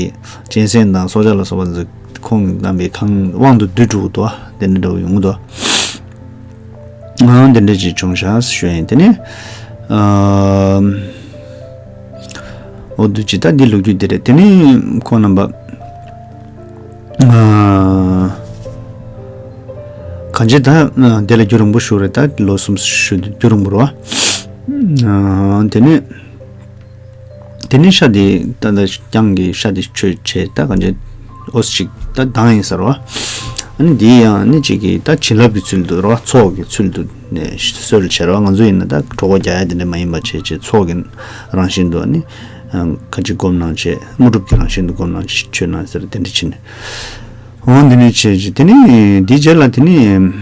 གཅན་གཟན་དང་སྲོག་ཆགས་ལ་སོགས་པ་ཚོ་ཁོང་རྣམ་པའི་ཁང་དབང་དུ་བསྡུས་འགྲོ་གི་འདུག་པ། དེ་འདྲ་འདྲ་པོ་ཡོང་གི་འདུག་ཨང་། དེ་འདྲ་ཅིག་བྱུང་ཤག་ཞུ་ཡིན། དེ་ནས་ཨ། འོ་འདུག་ཅིག་ད་འདི་ལོ་རྒྱུས་འདི་རེད། དེ་ནས་ཁོང་རྣམ་པ་ཨ། གང་ཅི་ད་ཨ། དེ་ལ་རྒྱུན་རིང་པོ་ཞིག་རེད། ད་ལོ་གསུམ་ཞུ་དུས་རྒྱུན་རིང་པོ་རེད་པ། ཨ། དེ་ནས། དེ་ནས་ཤ་དེ་ད་ལྟ་རྐྱང་གི་ཤ་དེ་མཆོད་བྱས། ད་གང་ཅི་འོ་ཅིག་ད་དྭངས་ཡིན་ཟེར་བ། ཨ་ནི་དེ་ཡང་ནི་ཅིག་གིས་ད་བྱིན་རླབས་ཀྱི་ཚུལ་དུ་རེད་པ། ཚོགས་ཀྱི་ཚུལ་དུ་ནས་གསོལ་བྱས་རེད་པ། ང་ཚོ་ཡིན་ན་ད་གྲོད་ཁོག་རྒྱག་ཡ་དེ་འདྲ་མ་ཡིན་པ་བྱས་བྱས་ཚོགས་ཀྱི་རང་བཞིན་དུ་ནི་གང་ཅི་སྒོམ་གནང་བྱས། དངོས་གྲུབ་ཀྱི་རང་བཞིན་དུ་སྒོམ་གནང་བྱས་མཆོད་གནང་ཟེར། དེ་འདྲ་བྱས་ནས། འོ་འདི་ནས་བྱས་བྱས་དེ་ནས་འདིའི་རྗེས་ལ་དེ་ནས།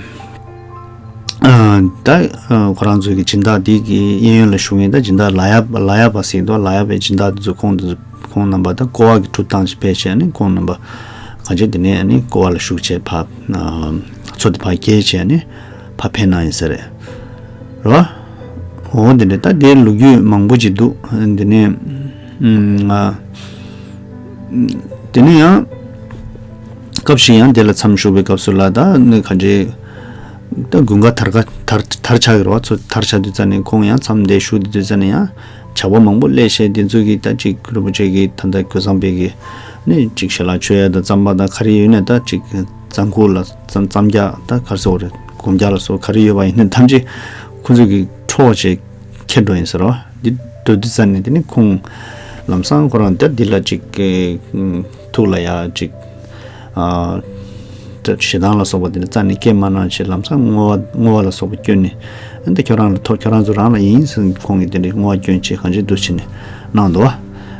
ཨ། ད་ཨ། ཁོ་རང་ཚོའི་གི་སྦྱིན་བདག་འདི་གི་གཡས་གཡོན་ལ་བཞུགས་མཁན་ད་སྦྱིན་བདག་ལ་ཡབ་ལ་ཡབ་པ་ཟེར་གྱི་འདུག་ལ་ཡབ་པའི་སྦྱིན་བདག་དེ་ཚོ་ཁོང་དེ་ཚོ་ཁོང་རྣམ་པ་ད་བསྐོར་བ་གི་གྲུ་བཏང་ཞིག་ཕེབས་བྱས་ནས་ཁོང་རྣམ་པ་གང་བྱས་དེ་ནས་ནི་བསྐོར་བ་ལ་བཞུགས་བྱས་ཕར་ཨ། མཚོ་དེ་ཕར་བརྒལ་བྱས་ནས་ཕར་ཕེབས་གནང་ཡིན་ས་རེད། རེད་པ། འོ་དེ་འདྲ། ད་དེའི་ལོ་རྒྱུས་མང་པོ་ཅིག་འདུག་དེ་ནས་ཨ། དེ་ནས་ཡང་སྐབས་ཤིག་ཡང་དེ་ལ་མཚམས་བཞུགས་པའི་སྐབས་སུ་ལ་ད་ནི་གང་ཅི་ད་དགུན་ཁ་དར་ཁ་དར་དར་ཆགས་ཀྱི་རེད་པ། མཚོ་དར་ཆགས་དུས་ཙ་ནས་ཁོང་ཡང་མཚམས་དེ་བཞུགས་དུས་ཙ་ནས་ཡང་ཇག་པ་མང་པོ་སླེབས་བྱས། དེ་ཚོ་གིས་ད་ཅིག་རིན་པོ་ཆེ་གི་ད་ལྟ་རྒོད་ཚང་པའི་གི་ནི་ཅིག་ཞལ་ལག་མཆོད་ཡ་དང་རྩམ་པ་དང་ག་རེ་ཡོད་ན་ད་ཅིག་རྫ་མགོ་ལ་རྩམ་རྩམ་རྒྱག་ད་ག་རེ་ཟེར་དགོས་རེད། སྒོམ་རྒྱག་ལ་སོགས་ག་རེ་ཡོད་པ་ཡིན་ན་ཐམས་ཅད་ཁོང་ཚོ་གིས་འཕྲོག་བྱས་ཁྱེར་འགྲོ་ཡིན་ཟེར་བ། འདི་འགྲོ་དུས་ཙ་ནས་དེ་ནི་ཁོང་ལམ་སང་ཁོ་རང་ད་འདི་ལ་ཅིག་ཨ། ཐུགས་ལ་ཡ་ཅིག་ཨ། ད་ཞེ་སྡང་ལ་སོགས་པ་དེ་འདྲ་རྩ་ནས་སྐྱེ་མ་གནང་བྱས་ལམ་སང་བསྔོ་བ་བསྔོ་བ་ལ་སོགས་པ་བསྐྱོན་ནས། ཨ། འདི་ཁྱོད་རང་ལ་ཐོབ། ཁྱོད་རང་ཚོ་རང་ལ་ཡིན་ཟེར་ཁོང་གིས་དེ་འདྲའི་བསྔོ་བ་བསྐྱོན་བྱས་གང་ཅི་འདུག་བྱས་ནས་གནང་འདུག་པ།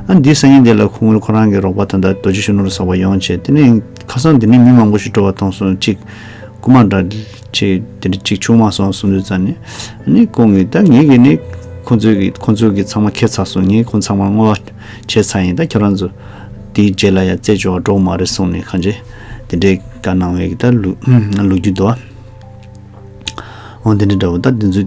ཨ། འདི་སང་ཉིན་དེ་ལ་ཁོང་ཁོ་རང་གི་རོགས་པ་ད་ལྟ་རྡོ་རྗེ་གཞོན་ནུ་ལ་སོགས་པ་ཡོང་བྱས། དེ་ནས་ཁ་སང་དེ་ནས་མི་མང་པོ་ཞིག་འགྲོ་བ་མཐོང་སོང་། ཅིག་རྐུ་མ་འདྲ་ཅིག་དེ་འདྲ་ཅིག་བྱུང་མ་སོང་གསུངས་དུས་ཙ་ནས། ཨ་ནི་ཁོང་གིས་ད་ངེད་ཀྱིས་ནི་ཁོང་ཚོའི་གི་ཁོང་ཚོའི་གི་ཚང་མ་ཁྱེར་ཚར་སོང་། ངས་ཁོང་ཚང་མ་བསྔོ་བ་བྱས་ཚར་ཡིན། ད་ཁྱོད་རང་ཚོ་དེའི་རྗེས་ལ་ཡ་རྩད་གཅོད་པ་འགྲོ་གི་མ་རེད་གསུངས་ནས་གང་ཅི་དེ་འདྲའི་བཀའ་གནང་བའི་གི་ད་ལོ་ལོ་རྒྱུས་འདུག་པ། འོ་དེ་འདྲ་འདྲ་པོ། ད་དེ་ཚོ་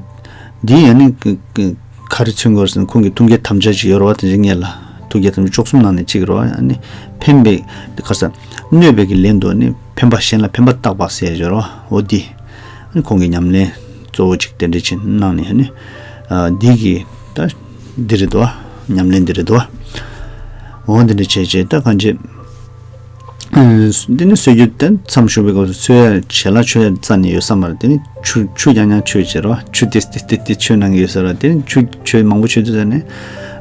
འདི་ཡང་ནི་ག་རེ་མཚོན་གྱི་ཡོད་ཟེར་ན་ཁོང་གི་ཐུགས་བསྐྱེད་དམ་བཅའ་ཅིག་ཡོད་རེད་པ། དེ་འདྲའི་ངེད་ལ་ཐུགས་བསྐྱེད་དམ་བཅའ་བཅུ་གསུམ་ནང་ནས་གཅིག་རེད་པ། ཨ་ནི་ཕན་པའི་ག་རེ་ཟེར་གནོད་པའི་གི་ལན་དུ་ནི་ཕན་པ་གཞན་ལ་ཕན་པ་བཏགས་པ་ཟེར་ཡོད་རེད་པ། འོ་འདི་ཨ་ནི་ཁོང་གི་ཉམས་ལེན་གཙོ་བོ་གཅིག་དེ་འདྲ་ཅིག་གནང་ནས། ཨ་ནི་ཨ་འདི་གི་ད་འདི་རེད་དོ། ཉམས་ལེན་འདི་རེད་དོ། འོ་འདི་འདྲ་བྱས་བྱས་ད་གང་བྱེད། ཨ་འདི་ནི་གསོལ་རྒྱུ་དེ་མཚམས་བཞུགས་པའི་སྐབས་སུ་གསོལ་ཡ་ཞལ་ལག་མཆོད་ཡ་རྩ་ནས་ཡོད་ས་མ་རེད། དེ་ནི་ཆུ་ཆུ་རྐྱང་རྐྱང་མཆོད་བྱས་རོ། ཆུ་ཏི་ཏི་ཏི་ཏི་མཆོད་གནང་གི་ཡོད་ས་རེད། དེ་ནི་ཆུ་མཆོད་མང་པོ་མཆོད་དུས་ཙ་ནས་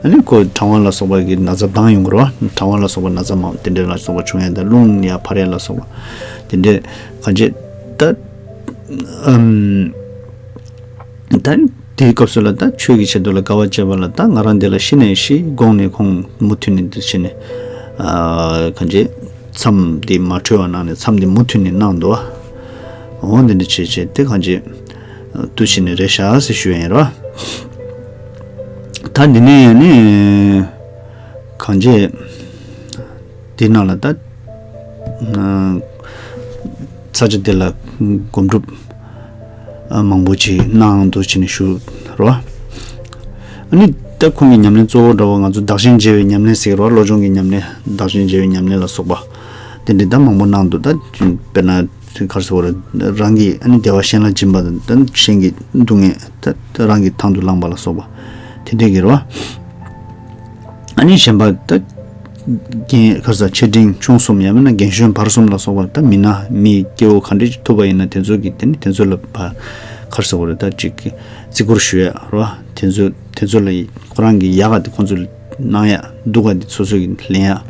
ཨ་ནི་ཁོ་གྲང་བ་ལ་སོགས་པ་གི་ན་ཚ་ལྡང་ཡོང་གི་རོ། གྲང་བ་ལ་སོགས་པ་ན་ཚ་མང་དེ་འདྲ་ལ་སོགས་པ་བྱུང་ཡ་དང་རླུང་ཡ་འཕར་ཡ་ལ་སོགས་པ་དེ་འདྲ་གང་བྱེད་ད། ཨམ། ད་ དེའི་སྐབས་སུ་ལ་ད་ཆོས་ཀྱི་ཆེད་དུ་ལ་དགའ་བ་སྤྱད་པ་ལ་ད་ང་རང་འདི་ལ་ཤི་ནས་ཤི་དགོངས་ནས་ཁོང་མུ་མཐུད་ནས་འདི་བྱས་ནས། ཨ་གང་ཅི་མཚམས་འདི་མ་གྲོལ་བ་གནང་ནས་མཚམས་འདི་མུ་མཐུད་ནས་གནང་འདུག་བ། འོ་འདི་འདྲ་བྱས་བྱས་དེ་གང་ཅི་དུ་བྱས་ནས་རེད་ཤག་ཟེར་ཞུ་ཡ་ཡིན་ར། ད་འདི་ནས་ཡང་ནི་གང་ཅི་འདི་ནང་ལ་ད་ས་ཆ་འདི་ལ་སྒོམ་སྒྲུབ་མང་པོ་ཅིག་གནང་འདུག་ཅེས་ནས་ཞུ་རོ། ཨ་ནི་ད་ཁོང་གི་ཉམས་ལེན་གཙོ་བོ་འདྲ་བོ་ང་ཚོ་བདག་གཞན་བརྗེ་བའི་ཉམས་ལེན་ཟེར་རོ། བློ་སྦྱོང་གི་ཉམས་ལེན། བདག་གཞན་བརྗེ་བའི་ཉམས་ལེན་ལ་སོགས་པ་དེ་འདྲའི་ད་མང་པོ་གནང་འདུག་ད་དཔེར་ན་ག་རེ་ཟེར་དགོས་རེད། རང་གི་ཨ་ནི་བདེ་བ་གཞན་ལ་སྦྱིན་པ་དང་། གཞན་གྱི་སྡུག་བསྔལ་ད་རང་གི་དང་དུ་བླངས་པ་ལ་སོགས་པ་དེ་འདྲའི་གི་རོ། ཨ་ནི་གཞན་པ་ད་རྒན་ག་རེ་ཟེར། ཆེ་འབྲིང་ཆུང་གསུམ་ཡང་མིན་ན་རྒན་གཞོན་བར་གསུམ་ལ་སོགས་པ་ད་མི་ན་མི་སྐྱེ་བོ་ག་འདྲ་ཅིག་ཐུབ་པ་ཡིན་ན་དེ་ཚོ་གི་དེ་ནི་དེ་ཚོ་ལ་ཕར་ག་རེ་ཟེར་དགོས་རེད། ད་ཅིག་བརྩི་བཀུར་ཞུ་ཡ་རོ། དེ་ཚོ་དེ་ཚོ་ལ་ཁོ་རང་གི་ཡག་ག་དེ་ཁོང་ཚོ་གནང་ཡ། སྡུག་ག་དེ་སོ་སོ་གི་ལེན་ཡ།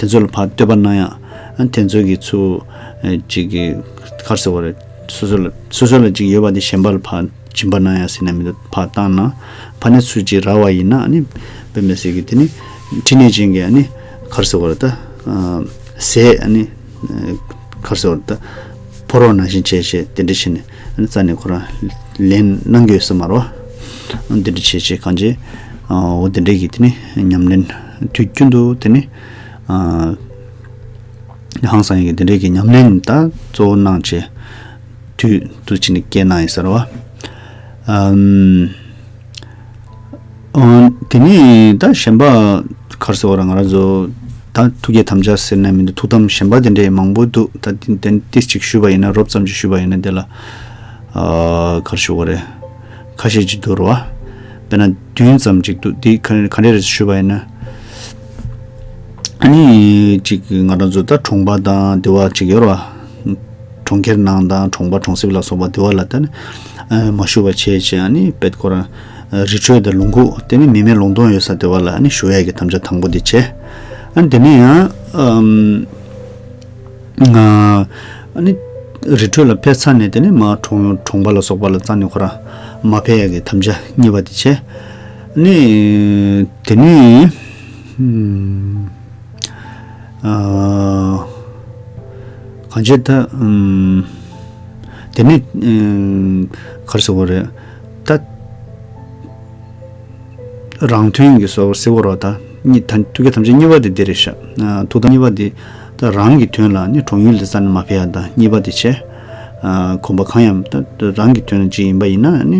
དེ་ཚོ་ལ་ཕར་བསྟོད་པ་གནང་ཡ། ཨ་དེ་ཚོ་གི་ཚུར་ཅིག་གི་ག་རེ་ཟེར་དགོས་རེད། སོ་སོ་ལ་སོ་སོ་ལ་ཅིག་ཡོད་པ་དེ་གཞན་པ་ལ་ཕར་སྦྱིན་པ་གནང་ཡ་ཟེར་ན་མི་འདུག་ཕར་བཏང་ན་ཕར་ནས་ཚུར་ཅིག་རག་པ་ཡིན་ན། ཨ་ནི་དཔེ་མི་སྲིད་ཀྱི་དེ་ནི་ཕྲིན་ལས་ཅན་གྱི་ཨ་ནི་ག་རེ་ཟེར་དགོས་རེད། ད་ཟས་ཨ་ནི་ག་རེ་ཟེར་དགོས་རེད། ད་ཕོར་པ་ནང་བཞིན་བྱས་བྱས་དེ་འདྲ་བྱས་ནས་ཨ་ནི་རྩ་ནས་ཁོ་རང་ལེན་གནང་གི་ཡོད་ས་མ་རེད་བ། དེ་འདྲ་བྱས་བྱས་གང་ཅི་འོ་དེ་འདྲ་གི་དེ་ནི་ཉམས་ལེན་དུས་རྒྱུན་དུ་དེ་ནི། ཧང་སང་ཡིན་གྱི་དེ་འདྲའི་གི་ཉམས་ལེན་ད་གཙོ་བོ་གནང་བྱས་དུས་དུ་ཕྱིན་ནས་སྐྱེལ་གནང་ཡིན་ཟེར་བ། ཨམ། ཨོ། དེ་ནས་ད་གཞན་པ་ག་རེ་ཟེར་བ་ར། ང་རང་ཚོ་ད་ཐུགས་བསྐྱེད་དམ་བཅའ་ཟེར་ན་མི་འདུག་ཐུགས་དམ་གཞན་པ་དེ་འདྲའི་མང་པོ་འདུག་ད་དེ་དེ་ཏིས་ཅིག་ཞུས་པ་ཡིན་ན། རོབ་ཙམ་ཅིག་ཞུས་པ་ཡིན་ན་དེ་ལ་ཨ་ག་རེ་ཞུ་དགོས་རེད། ཁ་ཤས་ཅིག་འདུག་ར་བ། དཔེར་ན་བདུན་ཙམ་ཅིག་འདུག་དེ་ག་ག་འདྲ་རེད་ཞུས་པ་ཡིན་ན། ཨ་ནི་ཅིག་ང་རང་ཚོ་ད་གྲོང་པ་དང་དེ་བ་ཅིག་ཡོད་ར་བ། གྲོང་ཁྱེར་ནང་དང་གྲོང་པ་གྲོང་གསེབ་ལ་སོགས་པ་དེ་བ་ལ་ད་ནི་མ་ཞུ་བ་བྱས་བྱས། ཨ་ནི་དཔེ་ཁོ་རང་རི་ཁྲོད་དང་ལུང་ཁུག་དེ་ནི་མི་མེད་ལུང་སྟོང་ཡོད་ས་དེ་བ་ལ་ཨ་ནི་ཞུ་ཡ་གི་དམ་བཅའ་དང་པོ་དེ་བྱས། ཨ་ནི་དེ་ནས་ཡང་ཨ་ནི་རི་ཁྲོད་ལ་ཕེབས་ཚར་ནས་དེ་ནི་མ་གྲོང་གྲོང་པ་ལ་སོགས་པ་ལ་རྩ་ནས་ཁོ་རང་མ་ཕེབས་ཡ་གི་དམ་བཅའ་གཉིས་པ་དེ་བྱས། ཨ་ནི་དེ་ནི། ཨ། གང་བྱས་ད། ཨམ། དེ་ནི། ཨམ། ག་རེ་ཟེར་དགོས་རེད། ད། རང་དོན་གྱི་སོ་ཟེར་དགོས་རེད་ད། གཉིས་ད་ཐུགས་བསྐྱེད་དམ་བཅའ་གཉིས་པ་དེ་འདི་རེད་ཤག་ཨ། ཐུགས་དམ་གཉིས་པ་དེ་ད་རང་གི་དོན་ལ་ནི་གྲོང་ཡུལ་དུ་རྩ་ནས་མ་ཕེབས་ཡ་དང་གཉིས་པ་དེ་བྱས། ཨ། གོམ་པ་གང་ཡང་ད་རང་གི་དོན་ཅིག་ཡིན་པ་ཡིན་ན་ནི་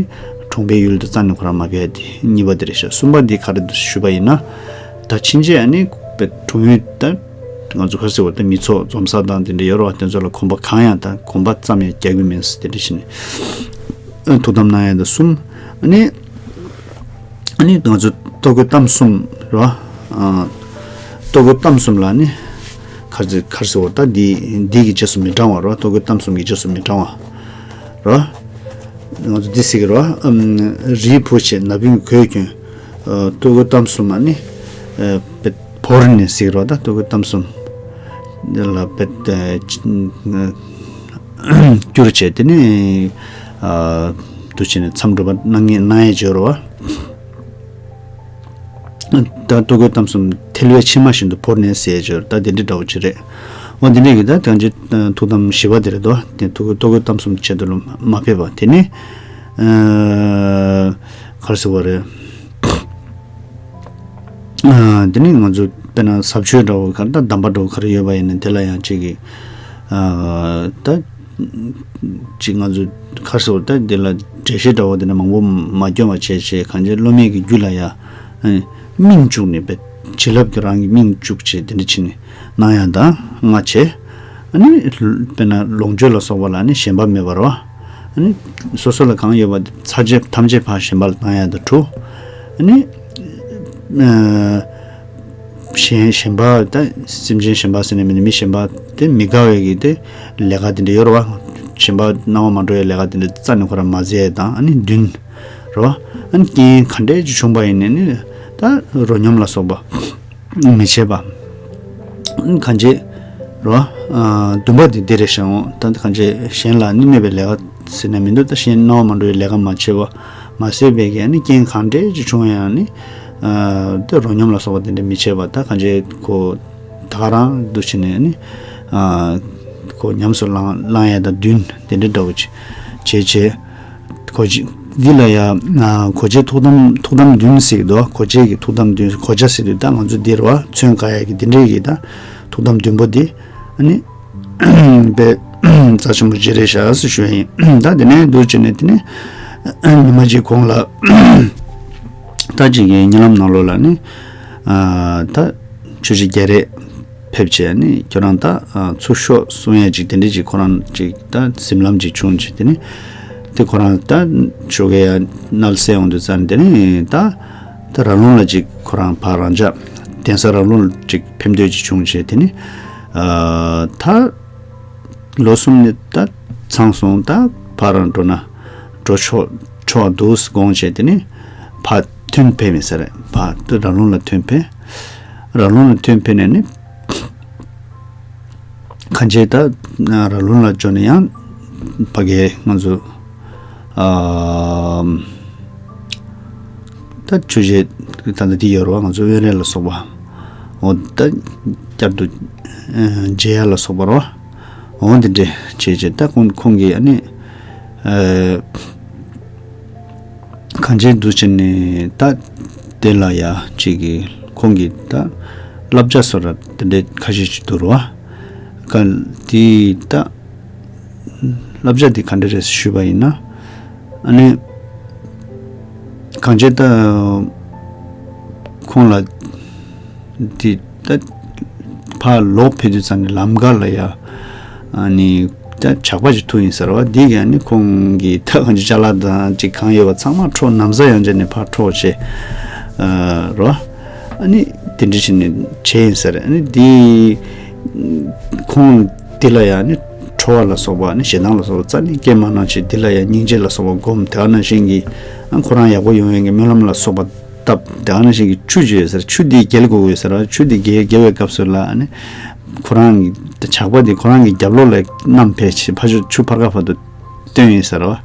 གྲོང་པའི་ཡུལ་དུ་རྩ་ནས་ཁོ་རང་མ་ཕེབས་ཡ་དེ་གཉིས་པ་དེ་རེད་ཤག་གསུམ་པ་དེ་ག་རེ་འདུག་ཞུས་པ་ཡིན་ན། ད་ཕྱིན་ཆད་ཨ་ནི་དཔེ་གྲོང་ཡུལ་ད་ང་ཚོ་ག་རེ་ཟེར་བ་ད་མི་ཚོགས་འཛོམས་ས་དང་དེ་འདྲ་ཡོད་རེད་བ། དེ་ཚོ་ལ་གོམ་པ་གང་ཡང་ད་གོམ་པ་ཙམ་ཡང་རྒྱག་གི་མིན་ཟེར་དེ་འདྲ་བྱས་ནས་ཐུགས་དམ་གནང་ཡ་ད་གསུམ། ཨ་ནི་ཨ་ནི་ང་ཚོ་ལྟོ་གོས་གཏམ་གསུམ་རེད་བ། ཨ། ལྟོ་གོས་གཏམ་གསུམ་ལ་ནི་ག་རེ་ཟེར་ག་རེ་ཟེར་བ་ད་འདི་འདི་གི་རྗེས་སུ་མི་འབྲང་བ་རེད་བ། ལྟོ་གོས་གཏམ་གསུམ་གྱི་རྗེས་སུ་མི་འབྲང་བ་རེད་བ། ང་ཚོ་འདི་ཟེར་གི་རེད་བ། ཨམ། རིལ་བུ་བྱས་ན་བུན་གོས་གྱོན། ཨ། ལྟོ་གོས་གཏམ་གསུམ་ཨ་ནི། ཨ། བོར་ནས་ཟེར་གི་རེད་བ། ད་ལྟོ་གོས་གཏམ་གསུམ་ལ་བེད་བསྐྱུར་བྱས་དེ་ནས་ཨ་དུ་བྱས་ནས་མཚམས་སྒྲུབ་པ་གནང་ངེས་གནང་ཡས་བྱོས་རོ། ད་ལྟོ་གོས་གཏམ་གསུམ་ཐལ་བའི་ཕྱེ་མ་བཞིན་དུ་བོར་ནས་ཟེར་ཡས་བྱོས་རོ། ད་དེ་འདྲའི་འདྲ་བོ་ཅིག་རེད། འོ་དེ་འདྲའི་གི་ད་དང་ཅི་ཐུགས་དམ་བཞི་པ་དེ་རེད་དོ། དེ་ཐུགས་ལྟོ་གོས་གཏམ་གསུམ་ཆེད་དུ་ལ་མ་ཕེབས་པ་དེ་ནི་ཨ་ག་རེ་ཟེར་བ་རེད། ཨ། དེ་ནི་ང་ཚོ་དཔེར་ན་ཟབ་ཆོས་འདྲ་བོ་ག་རེ་ད་གདམས་པ་འདྲ་བོ་ག་རེ་ཡོད་པ་ཡིན་ན་དེ་ལ་ཡང་གཅིག་གི། ཨ། ད་གཅིག་ང་ཚོ་ག་རེ་ཟེར་ད་དེ་ལ་འགྲེལ་བཤད་འདྲ་བོ་དེ་འདྲ་མང་པོ་མ་སྐྱོན་པ་བྱས་བྱས་གང་ཅི་སློབ་མའི་གི་རྒྱུད་ལ་ཡང་སྨིན་བཅུག་ནས་བྱིན་རླབས་ཀྱི་རང་གི་སྨིན་བཅུག་བྱས་དེ་འདྲ་བྱས་ནས་གནང་ཡ་དང་ལྔ་བྱས། ཨ་ནི་དཔེར་ན་ལོངས་སྤྱོད་ལ་སོགས་པ་ལ་ནི་ཞེན་པ་མེད་པ་རེད་བ། ཨ་ནི་སོ་སོ་ལ་གང་ཡོད་པ་དེ་ཚར་བཅད་ཐམས་ཅད་ཕར་ཞེན་པ་ལ་བཏང་ཡ་དང་དྲུག་ཨ་ནི་ཨ་གཞན་གཞན་པ་ད་སེམས་ཅན་གཞན་པ་ཟེར་ནས་མི་མི་གཞན་པ་དེ་མི་དགའ་བའི་གི་དེ་ལས་ཀ་དེ་འདྲ་ཡོད་རེད་བ། གཞན་པ་སྣང་བ་མ་འགྲོ་བའི་ལས་ཀ་དེ་འདྲ་རྩ་ནས་ཁོ་རང་མ་མཛད་དང་། ཨ་ནི་བདུན་རེད་བ། ཨ་ནི་རྐྱེན་ག་འདྲས་ཅིག་བྱུང་པ་ཡིན་ནའི་ནི་ད་རོ་སྙོམས་ལ་སོགས་པ་མི་བྱེད་པ། གང་བྱེད་རོ། ཨ། བདུན་པ་དེ་འདི་རེད་ཤག་ད་གང་བྱེད་གཞན་ལ་གནོད་མེད་པའི་ལས་ཀ་ཟེར་ན་མི་འདུག་ད་གཞན་སྣང་བ་མ་འགྲོ་བའི་ལས་ཀ་མ་བྱེད་པ། མ་བཟོད་པའི་གི་ནི་རྐྱེན་གང་འདྲ་ཅིག་བྱུང་ཡང་ནི། ཨ་དེ་རོ་སྙོམས་ལ་སོགས་པ་དེ་འདྲ་མི་བྱེད་པ། ད་གང་བྱེད་ཁོ་ད་ག་རང་འདུག་བྱས་ནས་ནི། ཨ་ཁོ་ཉམས་སུ་བླང་བླང་ཡ་དང་བདུན་དེ་འདྲ་འདྲ་བོ་ཅིག་བྱས་བྱས། གོ་ཆ་འདི་ལ་ཡ། ཨ་གོ་ཆའི་ཐུགས་དམ་ཐུགས་དམ་བདུན་ཟེར་གི་འདུག་གོ་ཆའི་གི་ཐུགས་དམ་བདུན། གོ་ཆ་ཟེར་དུས་ད་ང་ཚོ་འདིར་བ་ཚོན་དཀར་ཡ་གི་འདི་འདྲའི་གི་ད་ཐུགས་དམ་བདུན་པོ་འདི། ཨ་ནི་པའི་རྩ་ཆེན་པོ་བརྗེ་རེས་བྱ་ཟེར་ཞུ་ཡ་ཡིན། ད་དེ་ནས་འདུག་བྱས་ནས་དེ་ནས་ཉི་མ་གཅིག་གོང་ལ་ད་ཅིག་གི་རྨི་ལམ་ནང་ལོགས་ལ་ནི། ཨ་ད་ཆུ་བཞི་རྒྱ་རས་ཕེབས་བྱས་ནི་ཁྱོད་རང་ད་ཨ་ཚུར་ཤོག་གསུང་ཡ་ཅིག་དེ་འདྲ་ཅིག་ཁོ་རང་ཅིག་ད་གཟིམ་ལམ་ཅིག་བྱུང་བྱས། དེ་ནི་དེ་ཁོ་རང་ད་ཆུ་གེ་ཡ་མནལ་སད་འོང་དུས་ཙང་དེ་ནི་ད་ད་ར་ལུང་ལ་ཅིག་ཁོ་རང་ཕར་རང་འཇགས་གདན་ས་ར་ལུང་ལ་ཅིག་ཕེབས་འདོད་ཅིག་བྱུང་བྱས། དེ་ནི་ཨ་ད་ལོ་གསུམ་ནི་ད་ཚང་སོང་། ད་ཕར་འགྲོ་ན་འགྲོ་ཆོག་ཆོག་འདུག་དགོངས་བྱས། དེ་ནི་ཕར་ཐོན་ཕེབས་མི་ཟེར། ཕར་ད་ར་ལུང་ལ་ཐོན་ཕེབས། ར་ལུང་ལ་ཐོན་ཕེབས་ནས་ནི་གང་བྱེད་ད་ར་ལུང་ལ་འབྱོར་ནས་ཡང་ཕ་གི་ང་ཚོ་ཨ་ད་ཆུ་བཞི་ད་ལྟ་འདི་ཡོད་རེད་བ། ང་ཚོ་དབོན་རས་ལ་སོགས་པ་འོ་ད་བསྐྱར་དུ་ཨ་མཇལ་ཡ་ལ་སོགས་པ་རེད་བ། འོ་འདི་འདྲ་བྱས་བྱས་ད་ཁོང་ཁོང་གིས་ཨ་ནི་ཨ་གང་བྱེད་འདུག་བྱས་ནས་ད་དེ་ལ་ཡ་ཅིག་གི་ཁོང་གིས་ད་བསླབ་བྱ་སོགས་ར་དེ་འདྲ་ཁ་ཤས་ཅིག་འདུག་རེད་བ། ག་དེ་ད་བསླབ་བྱ་དེ་ག་འདྲ་རེད་ཞུས་པ་ཡིན་ན། ཨ་ནི་གང་བྱེད་ད་ཁོང་ལ་དེ་ད་ཕར་ལོག་ཕེབས་དུས་ཙམ་ནས་ལམ་ཁ་ལ་ཡ་ཨ་ནི་ད་ཇག་པ་ཅིག་ཐུག་ཡིན་ཟེར་བ། འདི་ག་ནི་ཁོང་གི་ད་གང་ཅི་ཅ་ལག་དང་ཅིག་གང་ཡོད་པ་ཚང་མ་འཕྲོག་ན་བཟའ་ཡང་བྱས་ནས་ཕར་འཕྲོག་བྱས་རོ། ཨ་ནི་དེ་འདྲ་བྱས་ནས་བྱས་ཡིན་ཟེར། ཨ་ནི་འདི་ཁོང་འདི་ལ་ཡ་ནི་ཁྲོ་བ་ལ་སོགས་པ་ནི་ཞེ་སྡང་ལ་སོགས་པ་རྩ་ནས་སྐྱེ་མ་གནང་བྱས། འདི་ལ་ཡ་སྙིང་རྗེ་ལ་སོགས་པ་སྒོམ། དེ་ག་ནང་བཞིན་གྱི་ཨ་ཁོ་རང་ཡག་པོ་ཡོང་ཡོང་གི་སྨོན་ལམ་ལ་སོགས་པ་བཏབ། དེ་ག་ནང་བཞིན་གྱི་ཆུ་ཅིག་ཡོད་ཟེར། ཆུ་འདི་རྒྱལ་དགོས་དགོས་ཟེར་བ། ཆུ་འདི་རྒྱལ་རྒྱལ་བའི་སྐབས་སུ་ལ་ཨ་ནི་ཁོ་རང་གི་ཇག་པ་འདི་ཁོ་རང་གི་རྒྱབ་ལོགས་ལ་བསྣམས་ཕེབས་བྱས་ཕར་ཕྱོགས་ཆུ་ཕར་ཁ་བར་དུ་བཏོན་ཡོད་ཟེར་བ།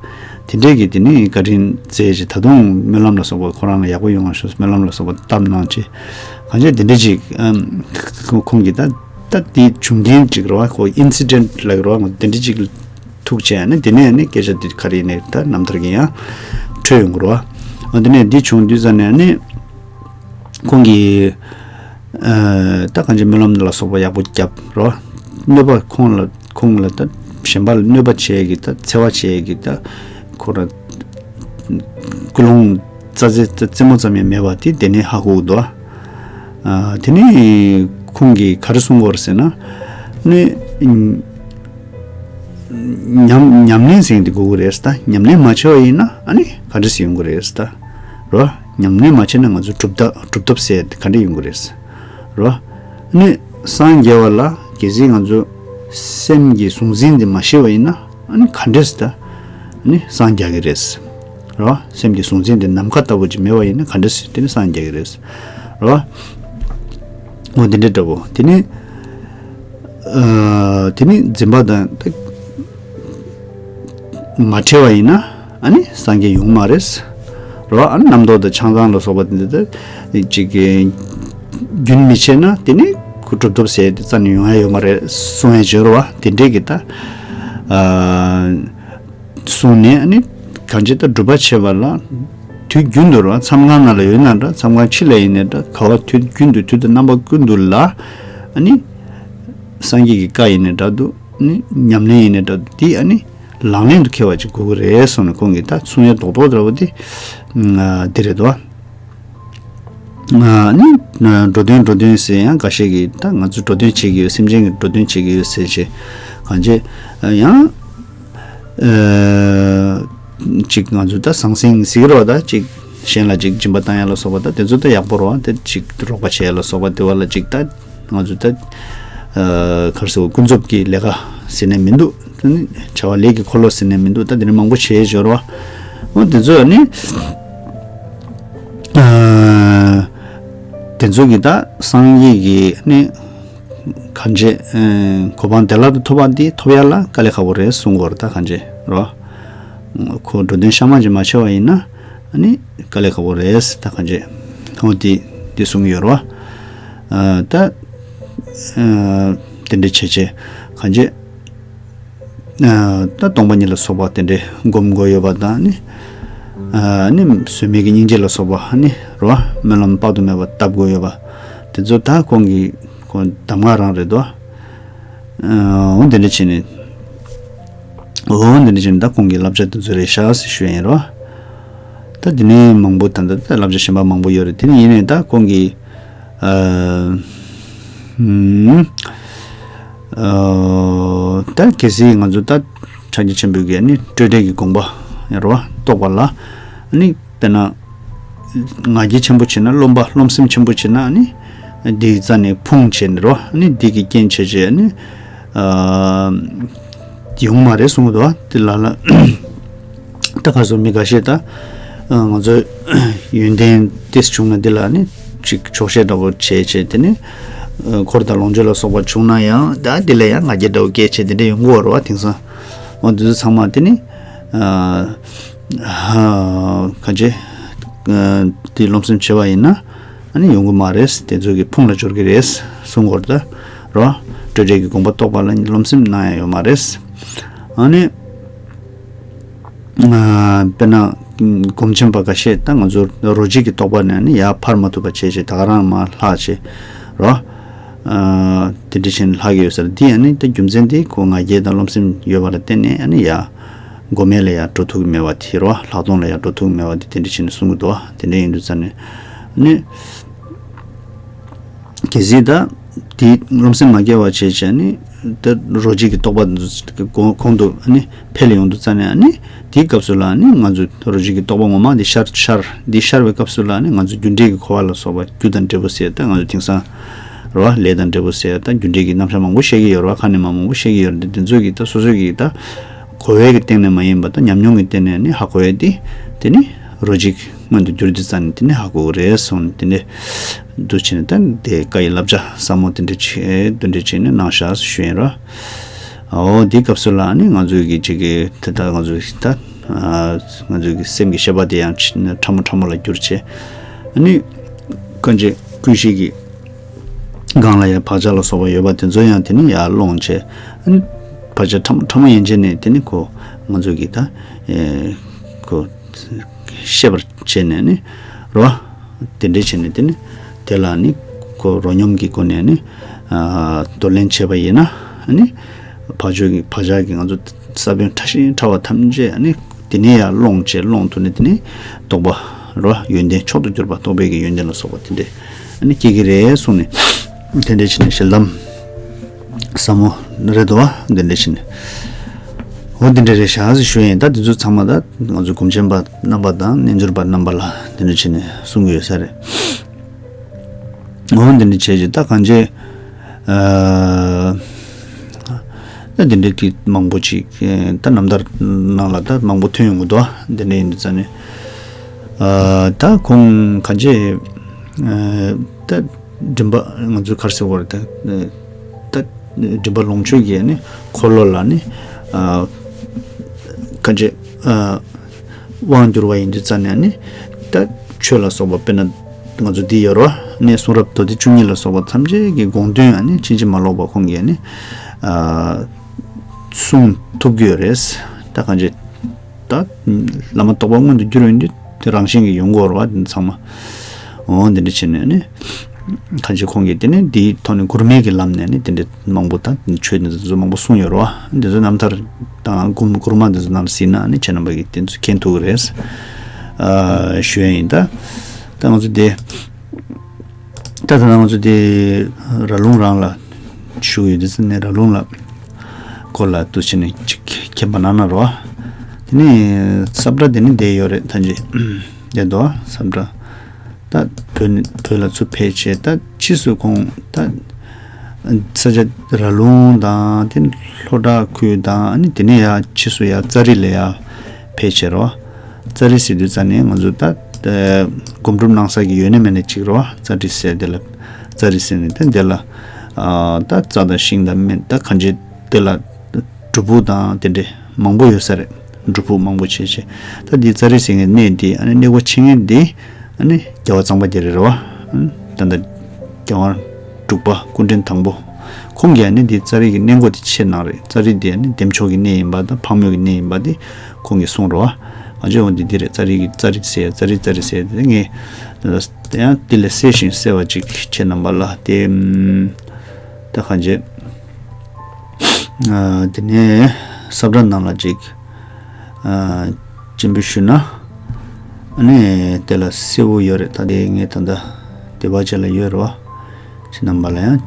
དེ་འདྲས་ཀྱི་དེ་ནི་བཀའ་དྲིན་མཛད་བྱས། ད་དུང་སྨོན་ལམ་ལ་སོགས་པ་ཁོ་རང་ལ་ཡག་པོ་ཡོང་བ་ཤོག་སྨོན་ལམ་ལ་སོགས་པ་བཏབ་གནང་བྱས། གང་ཅི་དེ་འདྲས་ཅིག་ཨམ་ཁོང་གིས་ད་ད་དེ་བྱུང་རྐྱེན་ཅིག་རེད་བ། ཁོ་ཨིན་སི་ཌེན་ཊི་ལབ་ཀྱི་རེད་བ། དེ་འདྲས་ཅིག་ཐུག་བྱས་ནས་དེ་ནས་ནི་སྐད་ཆ་དེ་ག་རེ་ཡིན་ནའི་ད་རྣམ་ཐར་གྱི་ཡང་འཕྲོས་ཡོང་གི་རེད་བ། འོ་དེ་ནས་འདི་བྱུང་དུས་ཙམ་ནས་ནི་ཁོང་གིས་ཨ་ད་གང་ཅི་སྨོན་ལམ་ལ་སོགས་པ་ཡག་པོ་བརྒྱབ་རེད་བ། གནོད་པ་ཁོང་ལ་ཁོང་ལ་ད་གཞན་པ་ལ་གནོད་པ་བྱེད་ཀྱི་ད་འཚེ་བ་བྱེད་ཀྱི་ད་ཁོ་ར་ཀུན་སློང་རྩ་རྩེ་རྩེ་མོ་ཙམ་ཡང་མེད་པ་དེ་དེ་ནས་ཧ་གོ་གི་འདུག་ཨ་དེ་ནས་ཁོང་གིས་ག་རེ་གསུང་གི་ཡོད་རེད་ཟེར་ན། ནི་ཉམས་ཉམས་ལེན་ཟེར་མཁན་དེ་དགོས་ཀྱི་རེད་ད། ཉམས་ལེན་མ་བྱས་པ་ཡིན་ན་ཨ་ནི་ག་འདྲ་ཞིག་ཡོང་གི་རེད་ད། རོ། ཉམས་ལེན་མ་བྱས་ན་ང་ཚོ་གྲུབ་ཐོབ་གྲུབ་ཐོབ་ཟེར་དེ་ག་འདྲ་ཡོང་གི་རེད། རོ། ཨ་ནི་སངས་རྒྱས་པ་ལ་གལ་སྲིད་ང་ཚོ་སེམས་ཀྱི་གཟུང་འཛིན་དེ་མ་ཞི་བ་ཡིན་ན་ཨ་ནི་ག་འདྲས་ད། ཨ་ནི་སངས་རྒྱ་གི་རེད། རོ། སེམས་ཀྱི་གཟུང་འཛིན་དེ་ནམ་མཁའ་ལྟ་བུ་ཅིག་མེད་པ་ཡིན་ན་ག་འདྲས་དེ་ནི་སངས་རྒྱ་གི་རེད། རོ། འོ་དེ་འདྲས་འདྲ་པོ་དེ་ནི། ཨ་དེ་ནི་འཛིན་པ་དང་ད་མ་བྲལ་བ་ཡིན་ན་ཨ་ནི་སངས་རྒྱས་ཡོང་མ་རེད། རོ། ཨ་ནི་རྣམ་རྟོག་དང་ཆང་ཚང་ལ་སོགས་པ་དེ་འདྲ་ད་ཅིག་གི་རྒྱུན་མི་ཆད་ན་དེ་ནི་ཁོ་གྲུབ་ཐོབ་ཟེར་དེ་རྩ་ནས་ཡོང་ཡ་ཡོད་མ་རེད་གསུང་ཡ་བྱོས་རོ་བ། དེ་འདྲས་ཀྱི་ད་ཨ་གསུངས་ནས་ཨ་ནི་གང་ཅི་ད་སྒྲུབ་པ་བྱེད་པ་ལ་དུས་རྒྱུན་དུ་རོ། མཚམས་ཁང་ནང་ལ་ཡོད་ན་འདྲ། མཚམས་ཁང་ཕྱི་ལ་ཡིན་ནའི་འདྲ། ག་བ་དུས་རྒྱུན་དུ་དུས་དང་རྣམ་པ་ཀུན་ཏུ་ལ་ཨ་ནི་སངས་རྒྱས་ཀྱི་བཀའ་ཡིན་ནའི་འདྲ་འདུག་ནི་ཉམས་ལེན་ཡིན་ནའི་འདྲ་འདུག་དེ་ཨ་ནི་ལག་ལེན་དུ་འཁེལ་བ་ཅིག་དགོས་ཀྱི་རེད་གསུངས་ནས་ཁོང་གིས་ད་གསུང་ཡ་རྡོག་རྡོག་འདྲ་བོ་དེ་ཨ་དེ་རེད་དོ། ཨ་ནི་འགྲོ་དོན་འགྲོ་དོན་ཟེར་ཡང་འགའ་ཤས་ཀྱིས་ད་ང་ཚོ་འགྲོ་དོན་བྱེད་ཀྱི་ཡོད། སེམས་ཅན་གྱི་འགྲོ་དོན་བྱེད་ཀྱི་ཡོད་ཟེར་བྱས་གང་བྱེད་ཡང་ཨ་ཅིག་ང་ཚོ་ད་ཟང་ཟིང་ཟེར་གྱི་རེད་བ། ད་ཅིག་གཞན་ལ་ཅིག་སྦྱིན་པ་བཏང་ཡ་ལ་སོགས་པ་ད་དེ་ཚོ་ད་ཡག་པོ་རེད་བ། ད་ཅིག་རོགས་པ་བྱེད་ཡ་ལ་སོགས་པ་དེ་བ་ལ་ཅིག་ད་ང་ཚོ་ད་ཨ་ག་རེ་ཟེར་དགོས། ཀུན་རྫོབ་ཀྱི་ལས་ཀ་ཟེར་ནས་མི་འདུག་ད་ནི་བྱ་བ་ལས་ཀྱི་འཁོར་ལོ་ཟེར་ནས་མི་འདུག་ད་དེ་ནས་མང་པོ་བྱེད་ཡ་ཡོད་རེད་བ། འོ་དེ་ཚོ་ནི། ཨ་དེ་ཚོ་གི་ད་སངས་རྒྱས་ཀྱི་ནི་གང་བྱེད་ཨ་གོ་འཕང་བདེ་བླག་ཏུ་ཐོབ་པ་འདི་ཐོབ་ཡ་ལ་དཀའ་ལས་ཁག་པོ་རེད་གསུང་གི་ཡོད་རེད། ད་གང་བྱེད་རོ། ཁོ་འགྲོ་དོན་གཤའ་མ་ཅིག་མ་བྱས་པ་ཡིན་ན་ ཨ་ནི་དཀའ་ལས་ཁག་པོ་རེད། ད་གང་བྱེད། ཨོ་དེ་དེ་གསུང་གི་ཡོད་རེད་བ། ཨ་ད་ཨ་དེ་འདྲ་བྱས་བྱས་གང་བྱེད། ཨ་ད་སྟོང་པ་ཉིད་ལ་སོགས་པ་དེ་འདྲའི་སྒོམ་དགོས་ཡོད་པ་དང་ནི། ཨ་ནི་བཟོད་མེད་ཀྱི་སྙིང་རྗེ་ལ་སོགས་པ་ནི་རེད་བ། སྨོན་ལམ་དཔག་ཏུ་མེད་པ་བཏབ་དགོས་ཡོད་པ། དེ་ཚོ་ད་ཁོང་གི་ཁོང་གདམས་ངག་རང་རེད་དོ། ཨ་འོ་དེ་འདྲ་བྱས་ནས། འོ་དེ་འདྲ་བྱས་ནས་ད་ཁོང་གི་བསླབ་བྱ་དེ་ཚོ་རེད་ཤག་ཟེར་ཞུ་ཡིན་རོ། ད་དེ་ནས་མང་པོ་ད་ལྟ་ད་བསླབ་བྱ་གཞན་པ་མང་པོ་ཡོད་རེད། དེ་ནས་ཡིན་ནའི་ད་ཁོང་གི་ཨ་ཨུམ་ཨ་ད་གལ་སྲིད་ང་ཚོ་ད་ཕྱག་རྒྱ་ཆེན་པོའི་གི་ནི་སྤྲོས་བྲལ་གྱི་དགོངས་པ་ཡིན་རོ། རྟོགས་པ་ལ་ནི་དཔེར་ན། ང་རྒྱལ་ཆེན་པོ་བྱས་ན། རློམ་པ་རློམ་སེམས་ཆེན་པོ་བྱས་ན་ནི། འདི་རྩ་ནས་ཕུང་བྱས་ནས་རོ། ནི་འདི་གི་རྐྱེན་བྱས་བྱས་ནི། ཨ་ཡོང་མ་རེད་གསུང་གི་འདུག་དེ་ལ་ལ། ད་ག་སོ་མི་འགའ་ཤས་ད། ང་ཚོ་ཡོན་ཏན་ཏིས་བྱུང་ན་འདི་ལ་ནི། ཅིག་ཆོག་ཤེས་འདྲ་པོ་བྱས་བྱས་དེ་ནི། འཁོར་དང་ལོངས་སྤྱོད་ལ་སོགས་པ་བྱུང་ན་ཡང་ད་འདི་ལ་ཡང་ང་རྒྱལ་འདྲ་པོ་སྐྱེས་བྱས་དེ་འདྲ་ཡོང་གི་རེད་བ་དེང་སང་། འོ་འདི་ཚོ་ཚང་མ་དེ་ནི། ཨ། ཧ། ག་ཅེ། ཨ། དེ་རློམ་སེམས་ཆེ་བ་ཡིན་ན། ཨ་ནི་ཡོང་གི་མ་རེད། དེ་ཚོ་གི་ཕུང་ལ་སྦྱོར་གི་རེད། གསུང་གོ་ད། རོ། སྤྲོས་བྲལ་གྱི་དགོངས་པ་རྟོགས་པ་ལ་རློམ་སེམས་ནང་ཡང་ཡོད་མ་རེད། ཨ་ནི། ཨ། དཔེར་ན། སྒོམ་ཆེན་པ་འགའ་ཤས་ད་ང་ཚོ་རོ་གཅིག་གི་རྟོགས་པ་ནས་ནི་ཡར་འཕར་མ་ཐུབ་པ་བྱས་བྱས་ད་ག་རང་མར་ལྷག་བྱས། རོ། ཨ། དེ་འདྲ་བྱས་ནས་ལྷག་གི་ཡོད་ས་རེད། འདི་ཡང་ནི་ད་རྒྱུ་མཚན་དེ་ཁོ་ང་རྒྱལ་དང་རློམ་སེམས་ཡོད་པ་ལ་བརྟེན་ནས་ཨ་ནི་ཡ། སྒོམ་ཡས་ལ་ཡ་འགྲོ་ཐུབ་ཀྱི་མེད་པ་དེ་རོ། ལྷག་མཐོང་ལ་ཡ་འགྲོ་ཐུབ་ཀྱི་མེད་པ་དེ་དེ་འདྲ་བྱས་ནས་གསུང་གི་འདུག་དེ་འདྲ་ཡིན་དུས་ཙང་ནས་ཨ་ནི། གལ་སྲིད་ད་དེ་རློམ་སེམས་མ་སྐྱེ་བ་བྱས་བྱས་ནས་ད་རོ་གཅིག་གི་རྟོགས་པ་འདི་ཚོ་གོང་གོང་དུ་ཨ་ནི་འཕེལ་ཡོང་དུས་ཙང་ནས་ཨ་ནི་དེའི་སྐབས་སུ་ལ་ཨ་ནི་ང་ཚོ་རོ་གཅིག་གི་རྟོགས་པ་ངོ་མ་འདི་ཤར་ཤར་འདི་ཤར་བའི་སྐབས་སུ་ལ་ཨ་ནི་ང་ཚོ་རྒྱུ་འབྲས་ཀྱི་འཁོར་བ་ལ་སོགས་པ་རྒྱུ་དང་འབྲས་བུ་ཟེར་ད་ང་ཚོ་དེང་སང་རོ་ལས་དང་འབྲས་བུ་ཟེར་ད་རྒྱུ་འབྲས་ཀྱི་རྣམ་གཞག་མང་པོ་བཤད་ཀྱི་ཡོད་རེད་བ། ཁ་ནས་མ་མང་པོ་བཤད་ཀྱི་ཡོད་རེད། འདི་འདི་ཚོ་གི་ད་སོ་སོ་གི་ད་གོ་བའི་གི་སྟེང་ནས་མ་ཡིན་པ་ད་ཉམས་མྱོང་གི་སྟེང་ནས་ནི་ཧ་གོ་ཡ་དེ་དེ་ནི་རོ་གཅིག་མངོན་དུ་གྱུར་དུས་ཙང་ནས་དེ་ནི་ཧ་གོ་གི་རེད་གསུངས་ནས་དེ་འདྲ་འདུག་བྱས་ནས་ད་དེ་བཀའ་ཡི་བསླབ་བྱ་ཟབ་མོ་དེ་འདྲ་བྱས་དེ་འདྲ་བྱས་ནས་གནང་བཞག་ཞུ་ཡིན་ར། འོ་དེའི་སྐབས་སུ་ལ་ནི་ང་ཚོའི་གི་ཅིག་གི་དེ་ལྟར་ང་ཚོའི་ད་ང་ཚོའི་གི་སེམས་ཀྱི་ཤེས་པ་དེ་ཡང་ཕྲ་མོ་ཕྲ་མོ་ལ་གྱུར་བྱས་ནི་ཀུན་གྱི་ཀུན་གཞི་གི་སྒང་ལ་ཡང་བག་ཆགས་ལ་སོགས་པ་ཡོད་པ་དེ་ཚོ་ཡང་དེ་ནི་ཡར་སློང་བྱས་ནི་བག་ཆགས་ཕྲ་མོ་ཕྲ་མོ་ཡན་ཆད་ནས་དེ་ནི་ཁོ་ང་ཚོ་གི་ད་ཁོ། ཤེས་པར་བྱས་ནས་ནི་རོ། དེ་འདྲས་བྱས་ནས་དེ་ནི་དེ་ལ་ནི་ཁོ་རོ་སྙོམས་ཀྱི་སྒོ་ནས་ནི་འདོར་ལེན་བྱས་པ་ཡིན་ན་ནི་བག་ཆགས་ཀྱི་བག་ཆགས་ཀྱི་ང་ཚོ་ས་བོན་ཕྲ་ཞིང་ཕྲ་བ་ཐམས་ཅད་ནི་དེ་ནས་ཡར་སློང་བྱས་སློང་ཐུབ་ནས་དེ་ནི་རྟོགས་པ་རོ་ཡོན་ཏན་མཆོག་ཏུ་གྱུར་པ་རྟོགས་པའི་གི་ཡོན་ཏན་ལ་སོགས་པ་དེ་འདྲས་ནི་སྐྱེ་གི་རེད་གསུངས་ནས་དེ་འདྲས་བྱས་ནས་ཞལ་གདམས། ཟབ་མོ་རེད་དོ། འདི་འདྲ་བྱས་ནས། འོ་འདི་འདྲ་རེད་ཤག་ཟེར་ཞུ་ཡིན། ད་འདི་ཚོ་ཚང་མ་ད་ང་ཚོ་སྒོམ་ཆེན་པ་རྣམ་པ་དང་རྣལ་འབྱོར་པ་རྣམ་པ་ལ་འདི་འདྲ་བྱས་ནས་གསུང་གི་ཡོད་ས་རེད། འོ་འདི་འདྲ་བྱས་ཀྱི་ད་གང་བྱས། ཨ། ད་འདི་འདྲ་གི་མང་པོ་ཅིག་ད་རྣམ་ཐར་ནང་ལ་ད་མང་པོ་ཐོན་ཡོང་གི་འདུག་འདི་འདྲ་ཡིན་དུས་ཙང་ནས། ཨ། ད་ཁོང་གང་བྱས། ཨ། ད། མགྲིན་པ་ང་ཚོའི་གར་ཟེར་བར་ད། ད། མགྲིན་པ་ལོངས་སྤྱོད་ཀྱི་ནི་འཁོར་ལོ་ལ་ནི། ཨ། ག་འདྲ། ཨ། དབང་བསྒྱུར་བ་ཡིན་དུས་ཙང་ནས་ནི། ད་ཆོས་ལ་སོགས་པ་དཔེར་ན། ང་ཚོ་འདི་ཡོད་རོ། ནས་གསུང་རབ་མདོ་སྡེ་བཅུ་གཉིས་ལ་སོགས་པ་ཐམས་ཅད་ཀྱི་དགོངས་དོན་ཡང་ནི་ཕྱིན་ཅི་མ་ལོག་པ་ཁོང་གིས་ནི། ཨ། གསུང་ཐུབ་ཀྱི་ཡོད་རེད། ད་ག་འདྲ། ད་བླ་མ་རྟོགས་པ་མངོན་དུ་གྱུར་ཡོང་དུས་དེ་རང་བཞིན་གྱིས་ཡོང་གི་ཡོད་རེད་བ། འདི་ཚང་མ། འོ་འདི་འདྲ་བྱས་ནས་ནི། གང་ཅི་ཁོང་གིས་དེ་ནི་འདིའི་ཐོག་ནས་མགུར་མའི་གི་ལམ་ནས་ནི་དེ་འདྲ་མང་པོ་དང་ཆོས་འདི་ཚོ་མང་པོ་གསུངས་ཡོད་རེད་བ། འདི་ཚོ་རྣམ་ཐར་དང་མགུར་མགུར་མ་འདི་ཚོ་ནང་ལ་གཟིགས་ན་ནི་ཁྱེད་རྣམ་པ་གིས་དེ་ཚོ་མཁྱེན་ཐུབ་ཀྱི་རེད། ཨ། ཞུ་ཡ་ཡིན། ད་ད་ང་ཚོ་དེ། ད་ད་ང་ཚོ་དེ་ར་ལུང་རང་ལ་བཞུགས་ཡོད་དུས་ཙང་ནས་ར་ལུང་ལ་སྐོར་ལ་འདུག་བྱས་ནས་ཅིག་མཁྱེན་པ་གནང་ན་རོ། དེ་ནས་ས་བཀྲ་དེ་ནི་བསྡད་ཡོད་རེད། ད་ཅི་བསྡད་འདུག་ས་བཀྲ། ད་བོད་ནས་བོད་ལ་ཚུར་ཕེབས་བྱས་ད་ཕྱིས་སུ་ཁོང་ད་ས་ཆ་ར་ལུང་དང་དེ་ལྷོ་བྲག་ཁུལ་དང་ཨ་ནི་དེ་ནས་ཡར་ཕྱིས་སུ་ཡར་ཙཱ་རི་ལ་ཡར་ཕེབས་བྱས་རོ། ཙཱ་རི་ཟེར་དུས་ཙ་ནས་ང་ཚོ་ད་ལྟ་སྒོམ་སྒྲུབ་གནང་ས་གི་ཡོད་ནི་མེད་ནི་གཅིག་རེད་བ། ཙཱ་རི་ཟེར་དེ་ལ་ཙཱ་རི་ཟེར་ནས་ད་དེ་ལ་ཨ་ད་རྩྭ་དང་ཤིང་དང་སྨན་ད་གང་ཅི་དེ་ལ་སྒྲུབ་ཕུག་དང་དེ་འདྲ་མང་པོ་ཡོད་ས་རེད། སྒྲུབ་ཕུག་མང་པོ་བྱས་བྱས། ད་འདི་ཙཱ་རི་ཟེར་མཁན་གནས་འདི་ཨ་ནི་གནས་སྒོ་ཕྱེ་མཁན་འདི་ཨ་ནི་རྒྱལ་བ་གཙང་པ་རྒྱ་རས་རེད་བ། ཨ་ནི་ད་ལྟ་རྒྱལ་དབང་འབྲུག་པ་སྐུ་ཕྲེང་དང་པོ། ཁོང་གིས་ཨ་ནི་འདི་ཙཱ་རི་གི་གནས་སྒོ་འདི་ཕྱེ་གནང་རེད། ཙཱ་རི་འདི་ཨ་ནི་བདེ་མཆོག་གི་གནས་ཡིན་པ་དང་ཕག་མོ་གི་གནས་ཡིན་པ་འདི་ཁོང་གིས་གསུངས་རེད་བ། ང་ཚོས་འོ་འདི་འདི་རེད། ཙཱ་རི་གི་ཙཱ་རི་ཟེར་ཙཱ་རི་ཙཱ་རི་ཟེར་དེ་ངས་ད་ལྟ་ཡང་འདི་ལས་གསལ་ཞིང་གསལ་བ་ཅིག་ཁྱེད་རྣམ་པ་ལ་དེ་ད་གང་བྱེད། ཨ། དེ་ནས་ས་བཀྲ་ནང་ལ་ཅིག་ཨ། སྤྱན་འབུལ་ཞུས་ན། ཨ་ནི་དེ་ལ་གསལ་བོ་ཡོད་རེད། ད་དེ་ངས་ད་ལྟ་དེ་བ་ཅན་ལ་ཡོད་རེད་བ། ཁྱེད་རྣམ་པ་ལ་ཡང་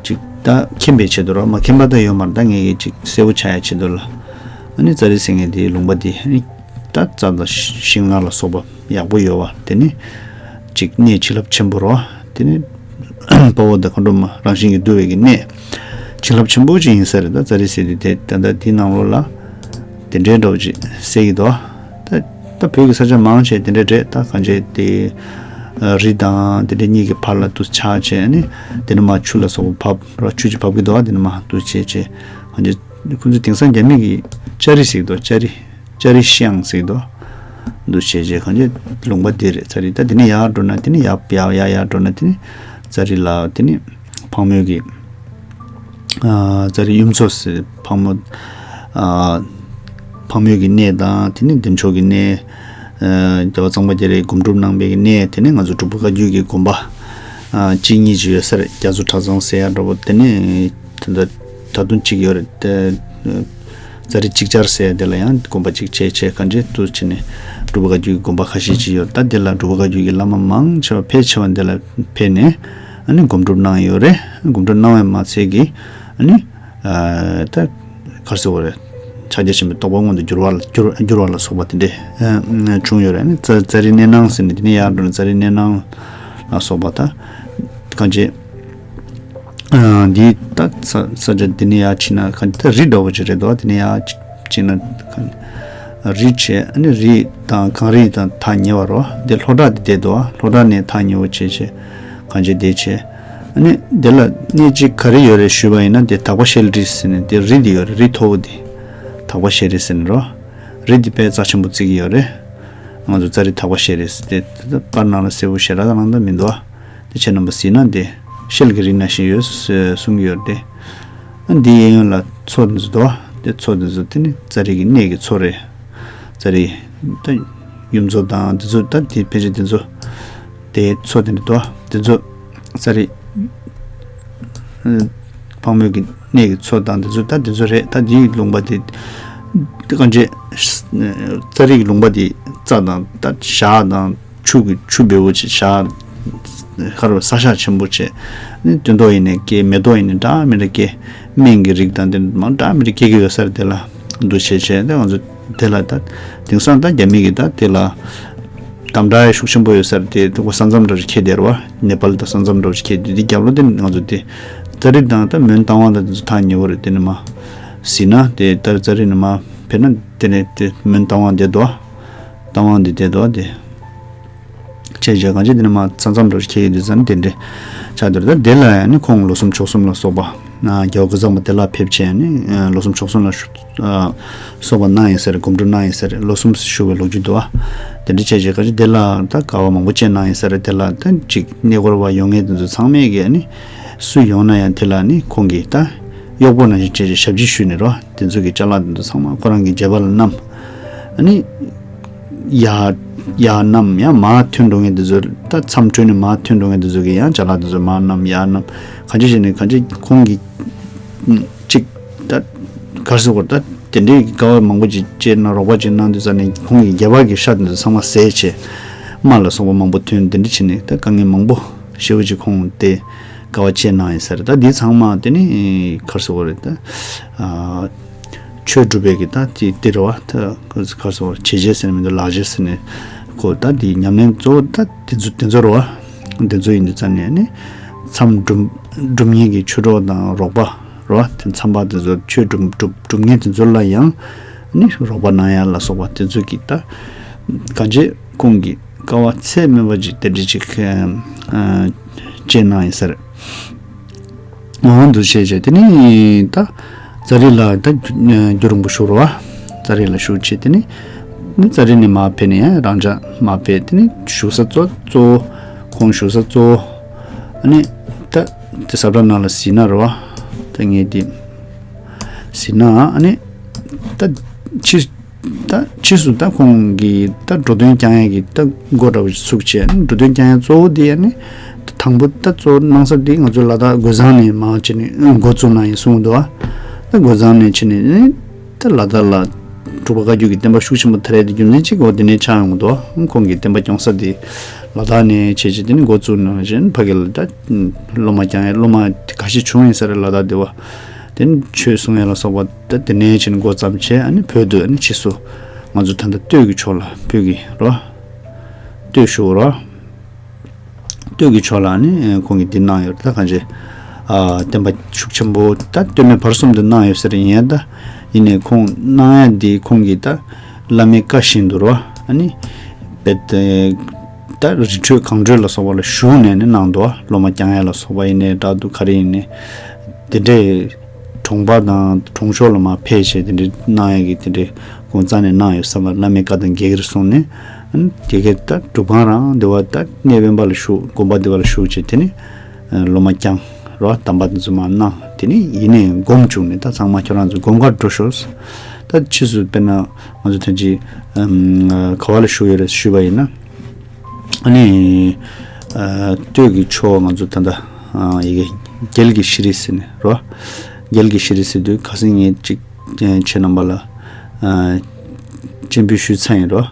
ཅིག་ད་མཁྱེན་པའི་ཆེད་དུ་རོ། མ་མཁྱེན་པ་ད་ཡོད་མ་རེད། ད་ངས་ཀྱིས་ཅིག་གསལ་བོ་ཆགས་ཡ་ཆེད་དུ་ལ། ཨ་ནི་ཙཱ་རི་ཟེར་མཁན་དེའི་ལུང་པ་དེ་ཨ་ནི་ད་རྩྭ་དང་ཤིང་ནགས་ལ་སོགས་པ་ཡག་པོ་ཡོད་བ། དེ་ནི་ཅིག་གནས་བྱིན་རླབས་ཆེན་པོ་རོ། དེ་ནི་དཔའ་བོ་དང་མཁའ་འགྲོ་མ་རང་བཞིན་གྱིས་འདུ་བའི་གི་གནས་བྱིན་རླབས་ཆེན་པོ་ཅིག་ཡིན་ས་རེད། ད་ཙཱ་རི་ཟེར་དུས་དེ་ད་ལྟ་དེའི་ནང་ལོགས་ལ་དེ་འདྲའི་འདྲ་བོ་ཅིག་གསལ་གྱི་འདུག་ད་ད་བོད་ཀྱི་ས་ཆ་མང་ཆེ་དེ་འདྲ་རེད། ད་གང་བྱས་དེ་རི་དང་དེ་འདྲ་གཉིས་ཀྱི་བར་ལ་དུ་ཆགས་བྱས་ནི་དེ་ནི་མ་ཆུ་ལ་སོགས་པ་བབས་རོ། ཆུ་ཅིག་བབས་ཀྱི་འདུག་དེ་ནི་མ་དུ་བྱས་བྱས་གང་བྱས་ཁོ་ཚོས་དེང་སང་རྒྱ་མི་གི་ལྕགས་རི་ཟེར་གྱི་འདུག་ལྕགས་རི། ལྕགས་རི་ཤང་ཟེར་གྱི་འདུག་འདུ་བྱས་རྗེས་གང་ཅི་ལུང་པ་འདི་རེད་ཙཱ་རི། ད་འདི་ནས་ཡར་འགྲོ་ན་དེ་ནི་ཡར་ཡར་ཡར་ཡར་འགྲོ་ན་དེ་ནི་ཙཱ་རི་ལ་དེ་ནི་ཕག་མོའི་གི་ཨ་ཙཱ་རི་གཡུ་མཚོ་ཟེར་ཕག་མོ་ཨ་ཕག་མོའི་གི་གནས་དང་དེ་ནི་བདེ་མཆོག་གི་གནས། ཨ་རྒྱལ་བ་གཙང་པ་རྒྱ་རས་སྒོམ་སྒྲུབ་གནང་པའི་གི་གནས། དེ་ནི་ང་ཚོ་འབྲུག་པ་བཀའ་བརྒྱུད་ཀྱི་དགོན་པ་ཨ་གཅིག་གཉིས་ཅིག་ཡོད་ས་རེད། རྒྱ་མཚོ་གྲྭ་ཚང་ཟེར་ཡ་འདྲ་པོ། དེ་ནི་ད་ལྟ་ད་དུང་གཅིག་ཡོད་རེད་དེ། ཙཱ་རི་ཅིག་ཅར་ཟེར་དེ་ལ་ཡང་དགོན་པ་གཅིག་བྱས་བྱས་གང་ཅི་དུ་བྱས་ནས་འབྲུག་པ་བཀའ་བརྒྱུད་ཀྱི་དགོན་པ་ཁ་ཤས་ཅིག་ཡོད། ད་དེ་ལ་འབྲུག་པ་བཀའ་བརྒྱུད་ཀྱི་བླ་མ་མང་ཆེ་བ་ཕལ་ཆེ་བ་དེ་ལ་ཕེབས་ནས་ཨ་ནི་སྒོམ་སྒྲུབ་གནང་ཡོད་རེད། སྒོམ་སྒྲུབ་གནང་བས་མ་ཚད་ཀྱི་ཨ་ནི་ཨ་ད་ག་རེ་ཟེར་དགོས་རེད། ཕྱག་རྒྱ་ཆེན་པོའི་རྟོགས་པ་མངོན་དུ་འགྱུར་བ་འགྱུར་འགྱུར་བ་ལ་སོགས་པ་དེ་འདྲས་ཨ་བྱུང་ཡོད་རེད། ཨ་ནི་ཙཱ་ཙཱ་རི་གནས་སྣང་ཟེར་ནས་དེ་ནས་ཡར་འགྲོ་ནས་ཙཱ་རི་གནས་སྣང་ལ་སོགས་པ་ད་གང་ཅི། འདི་ད་ས་ས་ཆ་འདི་ནས་ཡར་ཕྱིན་ན་གང་ད་རི་འདྲ་བོ་ཅིག་རེད་དོ། འདི་ནས་ཡར་ཕྱིན་ན་གང་རི་བྱས། ཨ་ནི་རི་དང་གངས་རི་དང་ཐག་ཉེ་བ་རོ། འདི་ལྷོ་བྲག་འདི་བསྡད་དོ། ལྷོ་བྲག་ནས་ཐག་ཉེ་བོ་བྱས་བྱས་གང་བྱས་བསྡད་བྱས། ཨ་ནི་འདི་ལ་གནས་གཅིག་ག་རེ་ཡོད་རེད་ཞུས་པ་ཡིན་ན་འདི་དག་པ་ཤེལ་རི་ཟེར་ནས་འདི་རི་འདི་ཡོད་རེད། རི་མཐོ་བོ་འདི་དག་པ་ཤེལ་རི་ཟེར་ནས་རོ། རི་འདི་དཔེ་རྩ་ཆེན་པོ་བརྩི་གི་ཡོད་རེད། ང་ཚོ་ཙཱ་རི་དག་པ་ཤེལ་རི་ཟེར་ཏེ་དེ་ད་པར་ནང་ལ་གསལ་པོ་ཞེ་དྲག་གནང་ད་མི་འདུག་ཨ། དེ་ཁྱེད་རྣམ་པ་གཟིགས་ན་དེ་ཤེལ་གྱི་རི་ནང་བཞིན་ཡོད་གསུང་གི་ཡོད་དེ། ཨ་འདི་གཡས་གཡོན་ལ་མཚོ་འདི་ཚོ་འདུག་ཨ། དེ་མཚོ་འདི་ཚོ་དེ་ནི་ཙཱ་རི་གི་གནས་ཀྱི་མཚོ་རེད། ཙཱ་རི་ད་གཡུ་མཚོ་དང་འདི་ཚོ་ད་དེ་ཕལ་ཆེར་འདི་ཚོ་དེ་མཚོ་དེ་འདྲ་འདུག་ཨ། འདི་ཚོ་ཙཱ་རི་ཕག་མོའི་གི་གནས་ཀྱི་མཚོ་དང་འདི་ཚོ་ད་འདི་ཚོ་རེད། ད་འདིའི་ལུང་པ་དེ་དེ་གང་བྱས་ཙཱ་རི་གི་ལུང་པ་དེ་རྩྭ་དང་ད་ཞག་དང་ཆུ་གི་ཆུ་འབེལ་པོ་བྱས། ཞག་ཁ་རུ་ས་ཞག་ཆེན་པོ་བྱས། ནི་སྟོན་ཐོག་ཡིན་ནས་སྐྱེ། མེ་ཏོག་ཡིན་ནས་འདྲ་མི་འདྲ་སྐྱེ། སྨན་གྱི་རིགས་དང་དེ་མང་འདྲ་མི་འདྲ་སྐྱེ་གི་ཡོད་ས་རེད། དེ་ལ་འདུ་བྱས་བྱས་ཏེ་ང་ཚོ་དེ་ལ་ད་དེང་སང་ད་རྒྱ་མི་གི་ད་དེ་ལ་དམ་དྲག་ཤུགས་ཆེན་པོ་ཡོད་ས་རེད། དེ་ཁོ་ས་མཚམས་འདྲ་བོ་ཁེལ་བསྡད་རེད་བ། ནེ་པཱལ་དང་ས་མཚམས་འདྲ་བོ་ཁེལ་བསྡད་དེ་རྒྱབ་ལོགས་དེ་ང་ཚོ་དེ་ཙཱ་རི་དང་ད་མོན་རྟ་དབང་དང་དེ་ཚོ་ཐག་ཉེ་བོ་རེད། དེ་ནས་མར་གཟིགས་ན་དེ་ད་ཙཱ་རི་ནས་མར་ཕེབས་ན་དེ་ནས་དེ་མོན་རྟ་དབང་བསྡད་འདུག་བ། རྟ་དབང་དེ་བསྡད་འདུག་བ་དེ། བྱས་བྱས་གང་ཅི་དེ་ནས་མར་ས་མཚམས་འདྲ་བོ་ཁེལ་ཡོད་དུས་ཙང་དེ་འདྲ་ཆགས་འདུག་ད་དེ་ལ་ཡང་ནི་ཁོང་ལོ་གསུམ་ཕྱོགས་གསུམ་ལ་སོགས་པ་ན་རྒྱལ་བ་ཀུན་བཟང་པོ་དེ་ལ་ཕེབས་བྱས་ནི་ལོ་གསུམ་ཕྱོགས་གསུམ་ལ་ཞུ་ཨ་སོགས་པ་གནང་ཡིན་ས་རེད། སྒོམ་སྒྲུབ་གནང་ཡིན་ས་རེད། ལོ་གསུམ་བཞུགས་པའི་ལོ་རྒྱུས་འདུག་བ། དེ་འདྲ་བྱས་བྱས་གང་ཅི་དེ་ལ་ད་དགའ་བ་མང་པོ་སྤྱད་གནང་ཡིན་ས་རེད། དེ་ལ་ད་ཅིག་གནས་སྐོར་བ་ཡོང་མཁན་དེ་ཚོ་ཚང་མས་ཀྱི་ནི་སུ་ཡོང་ན་ཡང་དེ་ལ་ནི་ཁོང་གིས་ད་གཡོག་པོ་ནང་བཞིན་བྱས་བྱས་ཞབས་ཕྱི་ཞུས་ནས་རོ། དེ་ཚོ་གི་ཅ་ལག་དེ་ཚོ་ཚང་མ་ཁོ་རང་གི་རྒྱབ་ལ་བསྣམས། ཨ་ནི་ཡར་ཡར་བསྣམས་ཡང་མར་ཐོན་འགྲོ་མཁན་དེ་ཚོ་ད་མཚམས་གྲོལ་ནས་མར་ཐོན་འགྲོ་མཁན་དེ་ཚོ་གི་ཡང་ཅ་ལག་དེ་ཚོ་མར་བསྣམས་ཡར་བསྣམས། གང་ཅི་བྱས་ནས་གང་ཅི་ཁོང་གིས་ཅིག་ད་གར་སོ་གོ་ད་དེ་འདྲའི་དགའ་བ་མང་པོ་ཅིག་སྤྱད་ན་རོགས་པ་ཅིག་གནང་དུས་ཙ་ནས་ཁོང་གིས་རྒྱབ་ལ་གི་ཤ་དེ་ཚོ་ཚང་མ་བཟས་བྱས་རྨ་ལ་སོགས་པ་མང་པོ་ཐོན། དེ་འདྲ་བྱས་ནས་ད་དཀའ་ངལ་མང་པོ་ཞེ་པོ་ཅིག་ཁོང་དེ་དགའ་བ་སྤྱད་གནང་ཡིན་ས་རེད། ད་འདི་ཚང་མ་དེ་ནི་གར་སོ་གོ་རེད། ད་ཨ། ཆོས་སྒྲུབ་པའི་གི་ད་དེ་དེ་རེད་བ། ད་ག་རེ་ཟེར་བྱེད་བྱེད་ཟེར་ནས་མི་འདུག་ལག་བྱེད་ཟེར་ནས་ཁོ་ད་དེ་ཉམས་ལེན་གཙོ་བོ་ད་དེ་ཚོ་དེ་ཚོ་རེད་བ། དེ་ཚོ་ཡིན་དུས་ཙ་ནས་ནི་མཚམས་སྒྲུབ་སྒྲུབ་མཁན་གྱི་ཆོས་གྲོགས་དང་རོགས་པ་རེད་བ། དེ་མཚམས་པ་དེ་ཚོ་ཆོས་སྒྲུབ་སྒྲུབ་སྒྲུབ་མཁན་དེ་ཚོ་ལ་ཡང་ནི་རོགས་པ་གནང་ཡ་ལ་སོགས་པ་དེ་ཚོ་གི་ད་གང་བྱེད་ཁོང་གི་དཀའ་བ་ཚད་མེད་པ་ཅིག་དེ་འདྲ་ཅིག་ཨ་སྤྱད་གནང་ཡིན་ས་རེད། འོ་འདུག་བྱས་བྱས་དེ་ནི་ད་ཙ་རི་ལ་ད་རྒྱུ་རིང་པོ་བཞུགས་རེད་བ། ཙཱ་རི་ལ་བཞུགས་བྱས། དེ་ནས་ནི་ཙཱ་རི་ནས་མར་ཕེབས་ནས་ཡང་རང་འཇགས་མར་ཕེབས། དེ་ནས་བཞུགས་ས་གཙོ་གཙོ་བོ་ཁོང་བཞུགས་ས་གཙོ་བོ་ཨ་ནི་ད་དེ་ས་བཀྲ་ནང་ལ་ཟིན་ན་རེད་བ། ད་ངས་དེ་ཟིན་ན་ཨ་ནི་ད་ཕྱིས་ད་ཕྱིས་སུ་ད་ཁོང་གིས་ད་འགྲོ་དོན་བསྐྱང་ཡས་ཀྱི་ད་འགོ་འདྲ་བོ་ཞིག་ཚུགས་བྱས། འགྲོ་དོན་བསྐྱང་ཡས་གཙོ་བོ་དེ་ཨ་ནི་དང་པོ་ད་གཙོ་བོ་གནང་ས་དེ་ང་ཚོའི་ལ་དྭགས་རྒོད་ཚང་ནས་མར་བྱས་ནས་འགོ་བཙུགས་གནང་ཡིན་གསུངས་འདུག་ཨ། ད་རྒོད་ཚང་ནས་བྱས་ནས་ནི་ད་ལ་དྭགས་ལ་འབྲུག་པ་བཀའ་བརྒྱུད་ཀྱི་བསྟན་པ་ཤུགས་ཆེན་པོ་དར་ཡས་དེ་རྒྱུ་མཚན་གཅིག་འོ་དེ་ནས་ཆགས་ཡོང་གི་འདུག་ཁོང་གིས་བསྟན་པ་སྐྱོང་ས་དེ་ལ་དྭགས་ནས་བྱས་བྱས་དེ་ནི་འགོ་བཙུགས་གནང་བྱས་ཕ་གི་ལ་ད་སློབ་མ་བསྐྱངས་ཡས་སློབ་མ་ག་ཤེད་བྱུང་ཡིན་ས་རེད། ལ་དྭགས་དེ་བ་དེ་ནི་ཆོས་གསུང་ཡས་ལ་སོགས་པ་ད་དེ་ནས་བྱས་ནས་འགོ་བརྩམས་བྱས། ཨ་ནི་བོད་དུ་ཨ་ནི་ཕྱིས་སུ་ང་ཚོ་ད་ལྟ་སྟོད་ཀྱི་ཕྱོགས་ལ་བོད་ཀྱི་རོ། སྟོད་ཕྱོགས་རོ། སྟོད་ཀྱི་ཕྱོགས་ལ་ནི་ཁོང་གིས་འདི་གནང་ཡོད། ད་གང་ཅི། ཨ། བསྟན་པ་ཤུགས་ཆེན་པོ་ད་སྟོད་སྨད་བར་གསུམ་དུ་གནང་ཡོད་ཟེར་ཡིན་ཡང་། ད་ཡིན་ནའི་ཁོང་གནང་ཡ་འདི་ཁོང་གིས་ད་བླ་མའི་བཀའ་བཞིན་དུ་རོ། ཨ་ནི་བེད་ད་རི་ཁྲོད་གངས་ཁྲོད་ལ་སོགས་པ་ལ་བཞུགས་ནས་ནི་གནང་འདུག་སློབ་མ་བསྐྱངས་ཡ་ལ་སོགས་པ་ཡིན་ནའི་འདྲ་འདུག་ག་རེ་ཡིན་ནའི་དེ་འདྲའི་གྲོང་པ་དང་གྲོང་ཆོག་ལ་མར་ཕེབས་བྱས་དེ་འདྲའི་གནང་ཡ་གི་དེ་འདྲའི་དགོངས་རྩ་ནས་གནང་ཡོད་བསམ་པ། བླ་མའི་བཀའ་དང་འགལ་གྱི་རེད་གསུངས་ནས། ཨ་ནི་དེ་གའི་ད་སྒྲུབ་ཁང་རང་དེ་བ་ད་གནས་དབེན་པ་ལ་བཞུགས། དགོན་པ་དེ་བ་ལ་བཞུགས་བྱས་དེ་ནི་སློབ་མ་བསྐྱངས་རོ། གདམས་པ་དེ་ཚོ་མར་གནང་། དེ་ནི་ཡིན་ནའི་སྒོམ་བཅུག་ནས་ད་ཚང་མ་ཁྱོད་རང་ཚོ་སྒོམ་གར་འགྲོ་ཤོག་ད་ཕྱིས་སུ་དཔེར་ན་ང་ཚོ་ཐེངས་གཅིག་ག་བ་ལ་བཞུགས་ཡོད་རེད་ཞུས་པ་ཡིན་ན། ཨ་ནི་ཨ་སྟོད་ཀྱི་ཕྱོགས་ང་ཚོ་ད་ལྟ་ཨ་ཡི་གེ་རྒྱལ་གྱི་ཤེས་རིག་ཟེར་ནས་རོ། རྒྱལ་གྱི་ཤེས་རིག་ཟེར་དུས་ཁ་སང་ངས་གཅིག་ཁྱེད་རྣམ་པ་ལ་ཨ་སྤྱན་འབུལ་ཞུས་ཚར་ཡིན་རོ།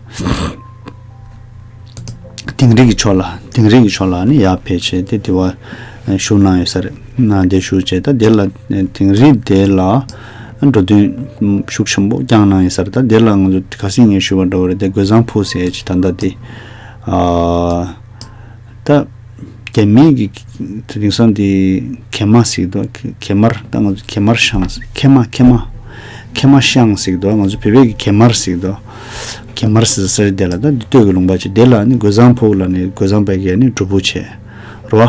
དིང་རི་གི་ཕྱོགས་ལ་དིང་རི་གི་ཕྱོགས་ལ་ནི་ཡར་ཕེབས་བྱས་དེ་དེ་བ་བཞུགས་གནང་ཡོད་ས་རེད། ན་དེ་བཞུགས་བྱས་ད་དེ་ལ་དིང་རི་དེ་ལ་འགྲོ་དོན་ཤུགས་ཆེན་པོ་བསྐྱངས་གནང་ཡོད་ས་རེད། ད་དེ་ལ་ང་ཚོ་ཁ་སང་ངས་ཞུས་པ་འདྲ་བོ་རེད། དེ་རྒོད་ཚང་ཕུག་ཟེར་ཡས་ཅིག་ད་ལྟ་དེ་ཨ། ད་རྒྱ་མིའི་གི་དེང་སང་དེ་གེ་མ་ཟེར་གི་འདུག་གེ་མར། ད་ང་ཚོ་གེ་མར་ཤང་ཟེར། གེ་མ་གེ་མ་གེ་མ་ཤང་ཟེར་གི་འདུག་ང་ཚོ་བོད་པའི་གི་གེ་མར་ཟེར་གི་འདུག་གེ་མར་ཟེར་ས་དེ་ལ་ད་འདི་སྟོད་ཀྱི་ལུང་པ་ཅིག་དེ་ལ་ནི་རྒོད་ཚང་ཕུག་ལ་ནི་རྒོད་ཚང་པའི་གི་ནི་སྒྲུབ་ཕུག་བྱས་རོ།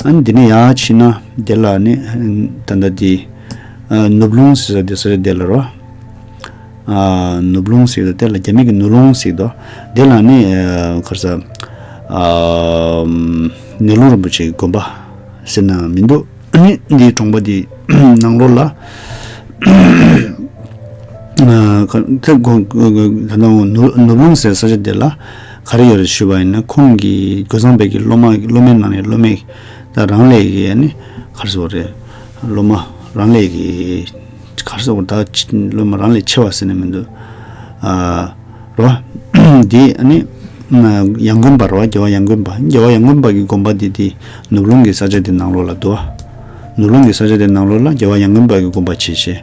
ཨ་ནི་འདི་ནས་ཡར་ཕྱིན་ན་དེ་ལ་ནི་ད་ལྟ་དེ་ནུབ་ལུང་ཟེར་ས་དེ་ས་དེ་ལ་རོ། ནུབ་ལུང་ཟེར་དུས་དེ་ལ་རྒྱ་མི་གི་ནུ་ལུང་ཟེར་དུས་དེ་ལ་ནི་ག་རེ་ཟ། ནེ་ལུང་རིན་པོ་ཆེའི་དགོན་པ་ཟེར་ན་མི་འདུག་ནི་འདིའི་གྲོང་པ་འདི་ནང་ལོགས་ལ་དེ་དགོན་ད་ནུབ་ལུང་ཟེར་ས་ཆ་དེ་ལ་ག་རེ་ཡོད་རེད་ཞུས་པ་ཡིན་ན། ཁོང་གི་རྒོད་ཚང་པའི་གི་སློབ་མ་སློབ་མའི་ནང་ནས་སློབ་མའི་ད་རང་ལས་ཀྱི་ནི་ག་རེ་ཟེར་བ་རེད། སློབ་མ་རང་ལས་ཀྱི་ག་རེ་ཟེར་བ་ད་སློབ་མ་རང་ལས་ཆེ་བ་ཟེར་ནས་མི་འདུག་ཨ་རོ། འདི་ཨ་ནི་ཡང་དགོན་པ་རོ། རྒྱལ་བ་ཡང་དགོན་པ། རྒྱལ་བ་ཡང་དགོན་པ་གི་དགོན་པ་འདི་དེ་ནུབ་ལུང་གི་ས་ཆ་དེ་ནང་ལོགས་ལ་འདུག་ནུབ་ལུང་གི་ས་ཆ་དེ་ནང་ལོགས་ལ་རྒྱལ་བ་ཡང་དགོན་པ་གི་དགོན་པ་ཆེ་ཆེ་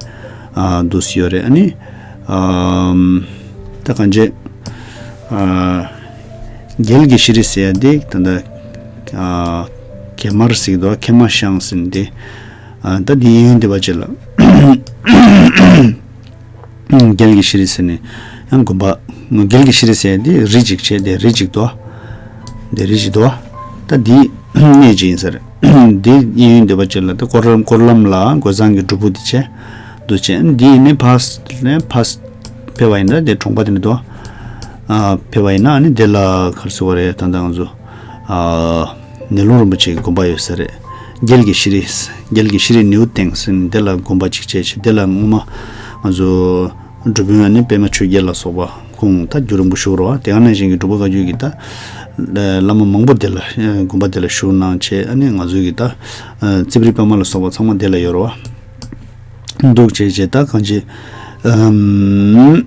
ཨ་འདུག་སེ་ཡོད་རེད། ཨ་ནི་ཨམ་ད་གང་ཅི་ཨ་རྒྱལ་གྱི་ཤེས་རིག་ཟེར་ཡ་དེ་ད་ལྟ་ཨ་གེ་མར་ཟེར་གི་འདུག་གེ་མ་ཤང་ཟེར་ནས་དེ། ཨ་ད་འདི་གཡས་གཡོན་སྡེ་པ་ཅིག་ལ་རྒྱལ་གྱི་ཤེས་རིག་ཟེར་ནས་ཡང་དགོན་པ། རྒྱལ་གྱི་ཤེས་རིག་ཟེར་འདི་རི་གཅིག་བྱས་དེ་རི་གཅིག་འདུག་དེ་རི་གཅིག་འདུག་ད་འདི་གནས་གཅིག་ཡིན་ས་རེད། འདི་གཡས་གཡོན་སྡེ་པ་ཅིག་ལ་ད་སྐོར་ལམ་སྐོར་ལམ་ལ་རྒོད་ཚང་གི་སྒྲུབ་ཕུག་དེ་བྱས་འདུག་བྱས། འདི་ནས་ཕར་ནས་ཕར་ཕེབས་པ་ཡིན་ན་དེ་གྲོང་པ་དེ་འདྲ་འདུག་ཨ་ཕེབས་པ་ཡིན་ན་ཨ་ནི་དེ་ལ་ག་རེ་ཟེར་བ་རེད། ད་ལྟ་ང་ཚོ་ཨ་ནེ་ལུང་རིན་པོ་ཆེ་གི་དགོན་པ་ཡོད་ས་རེད། རྒྱལ་གྱི་ཤེས་རིག་རྒྱལ་གྱི་ཤེས་རིག་ནེའུ་ཏེང་ཟེར་ནས་དེ་ལ་དགོན་པ་གཅིག་བྱས་བྱས། དེ་ལ་སྔོན་མ་ང་ཚོ་སྒྲུབ་དཔོན་ཨ་ནི་པདྨ་ཆོས་རྒྱལ་ལ་སོགས་པ་ཁོང་ད་རྒྱུན་རིང་པོ་བཞུགས་རོགས། དེ་ག་ནང་བཞིན་གྱི་འབྲུག་པ་བཀའ་བརྒྱུད་ཀྱི་ད་བླ་མ་མང་པོ་དེ་ལ་དགོན་པ་དེ་ལ་བཞུགས་གནང་བྱས། ཨ་ནི་ང་ཚོ་གི་ད་རྩིབ་རི་པདྨ་ལ་སོགས་པ་ཚང་མ་དེ་ལ་ཡོད་རོགས། འདུག་བྱས་བྱས་ད་གང་ཅི་ཨམ།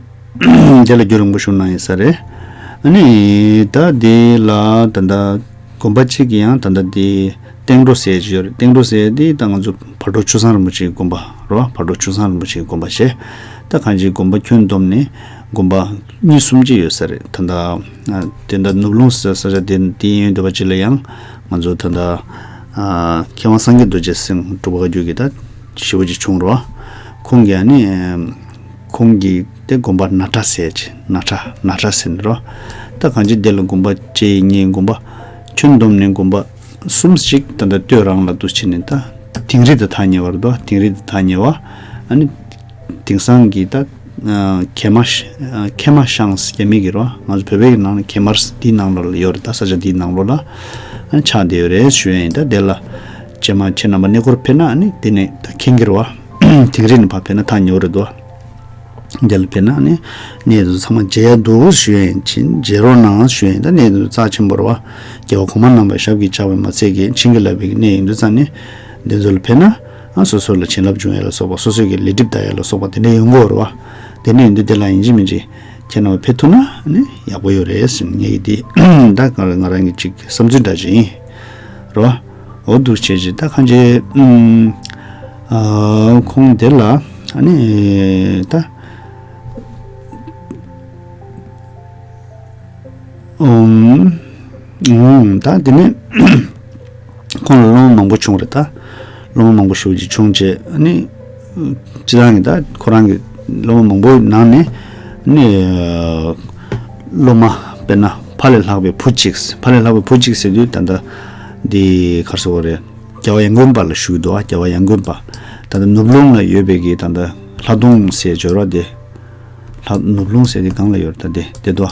དེ་ལ་རྒྱུན་རིང་པོ་བཞུགས་གནང་ཡིན་ས་རེད། ཨ་ནི་ད་དེ་ལ་ད་ལྟ་དགོན་པ་གཅིག་གི་ཡང་ད་ལྟ་དེ་སྟེང་འགྲོ་ཟེར་གྱི་ཡོད་རེད། སྟེང་འགྲོ་ཟེར་དེ་ད་ང་ཚོ་བར་དོ་ཆོས་བཟང་རིན་པོ་ཆེའི་དགོན་པ་རེད་བ། བར་དོ་ཆོས་བཟང་རིན་པོ་ཆེའི་དགོན་པ་བྱས། ད་གང་ཅི་དགོན་པ་ཁྱོན་བསྡོམས་ནས་དགོན་པ་གཉིས་གསུམ་ཅིག་ཡོད་ས་རེད། ད་ལྟ་དེ་འདྲ་ནུབ་ལུང་ཟེར་ས་ཆ་དེ་དེ་ཡིན་འདུག་པ་ཅིག་ལ་ཡང་ང་ཚོ་ད་ལྟ་མཁས་དབང་སངས་རྒྱས་རྡོ་རྗེ་ཟེར་འབྲུག་པ་བཀའ་བརྒྱུད་ཀྱི་ད་ཞེ་པོ་ཅིག་བྱུང་རོ། ཁོང་གིས་ཨ་ནི་ཁོང་གིས་དེ་དགོན་པ་ན་ཁྲ་ཟེར་ཅིག་ན་ཁྲ་ན་ཁྲ་ཟེར་ནི་རོ། ད་གང་ཅི་དེ་ལ་དགོན་པ་བཅས་ངེས་དགོན་པ་ཁྱོན་བསྡོམས་ནས་དགོན་པ་གསུམ་ཅིག་ད་ལྟ་སྟོད་རང་ལ་འདུག་ཕྱིན་ནས་ད་དིང་རི་དང་ཐག་ཉེ་བར་འདུག་དིང་རི་དང་ཐག་ཉེ་བ། ཨ་ནི་དེང་སང་གི་ད་ ཨ་གེ་མ་ཤ་ཨ་གེ་མ་ཤང་ཟེར་མི་གི་རོ། ང་ཚོ་བོད་པའི་གི་ནང་ལ་གེ་མར་འདིའི་ནང་ལོགས་ལ་ཡོད་རེད། ད་ས་ཆ་འདིའི་ནང་ལོགས་ལ་ཨ་ཆགས་བསྡད་ཡོད་རེད་ཞུ་ཡ་ཡིན། ད་དེ་ལ་རྗེས་མ་ཁྱེད་རྣམ་པ་གནས་སྐོར་ཕེབས་ན་ཨ་ནི་དེ་ནས་ད་མཁྱེན་གྱི་རེད་བ། དིང་རི་ནས་ཕར་ཕེབས་ན་ཐག་ཉེ་བོ་རེད་དོ། དེ་ལ་ཕེབས་ན་ཨ་ནི་གནས་དེ་ཚོ་ཚང་མ་མཇལ་ཡ་འདུག་ཞུ་ཡ་ཡིན། ཕྱིན་མཇལ་རོགས་གནང་ཞུ་ཡ་ཡིན། ད་གནས་དེ་ཚོ་རྩ་ཆེན་པོ་རེད་བ། རྒྱལ་བ་གོང་མ་རྣམ་པ་ཞབས་ཀྱིས་བཅགས་པ་མ་ཚད་ཀྱི་བྱིན་གྱིས་བརླབས་པའི་གནས་ཡིན་དུས་ཙང་ནས་འདི་ཚོ་ལ་ཕེབས་ན། ཨ་སོ་སོ་ལ་བྱིན་རླབས་འབྱུང་ཡ་ལ་སོགས་པ། སོ་སོའི་གི་ལས་སྒྲིབ་དག་ཡ་ལ་སོགས་པ་དེ་འདྲ་ཡོང་གི་ཡོད་རེད་བ། དེ་འདྲ་ཡིན་དུས་དེ་ལ་ཡིན་གཅིག་མིན་གཅིག་ཁྱེད་རྣམ་པ་ཕེབས་ཐུབ་ན་ནི་ཡག་པོ་ཡོད་རེད་ཟེར་ངས་ཀྱི་དེ་ད་ང་ང་རང་གི་ཅིག་བསམ་ཚུལ་འདྲ་ཅིག་ཡིན་རེད་བ། འོ་འདུག་བྱས་ཅིག་ད་གང་ཅི་ཨ་ཁོང་དེ་ལ་ཨ་ནི་ད། ཨུམ། ཨུམ། ད་དེ་ནས་ཁོང་ལ་སློབ་མ་མང་པོ་བྱུང་རེད། ད་སློབ་མ་མང་པོ་ཞེ་པོ་ཅིག་བྱུང་རྗེས་ནི་སྤྱིར་བཏང་གི་ད་ཁོ་རང་གི་སློབ་མ་མང་པོའི་ནང་ནས་ནི་སློབ་མ་དཔེར་ན་ཕ་ལས་ལྷག་པའི་བུ་གཅིག་ཕ་ལས་ལྷག་པའི་བུ་གཅིག་ཟེར་དུས་ད་ལྟ་འདི་ག་རེ་ཟེར་དགོས་རེད། རྒྱལ་བ་ཡང་དགོན་པ་ལ་བཞུགས་འདུག་རྒྱལ་བ་ཡང་དགོན་པ། ད་ལྟ་ནུབ་ལུང་ལ་ཡོད་པའི་གི་ད་ལྟ་ལྷ་དུང་ཟེར་བརྗོད་རོགས་དེ། ལྷ་ནུབ་ལུང་ཟེར་དེ་གང་ལ་ཡོད་རེད། ད་དེ་དེ་དོ།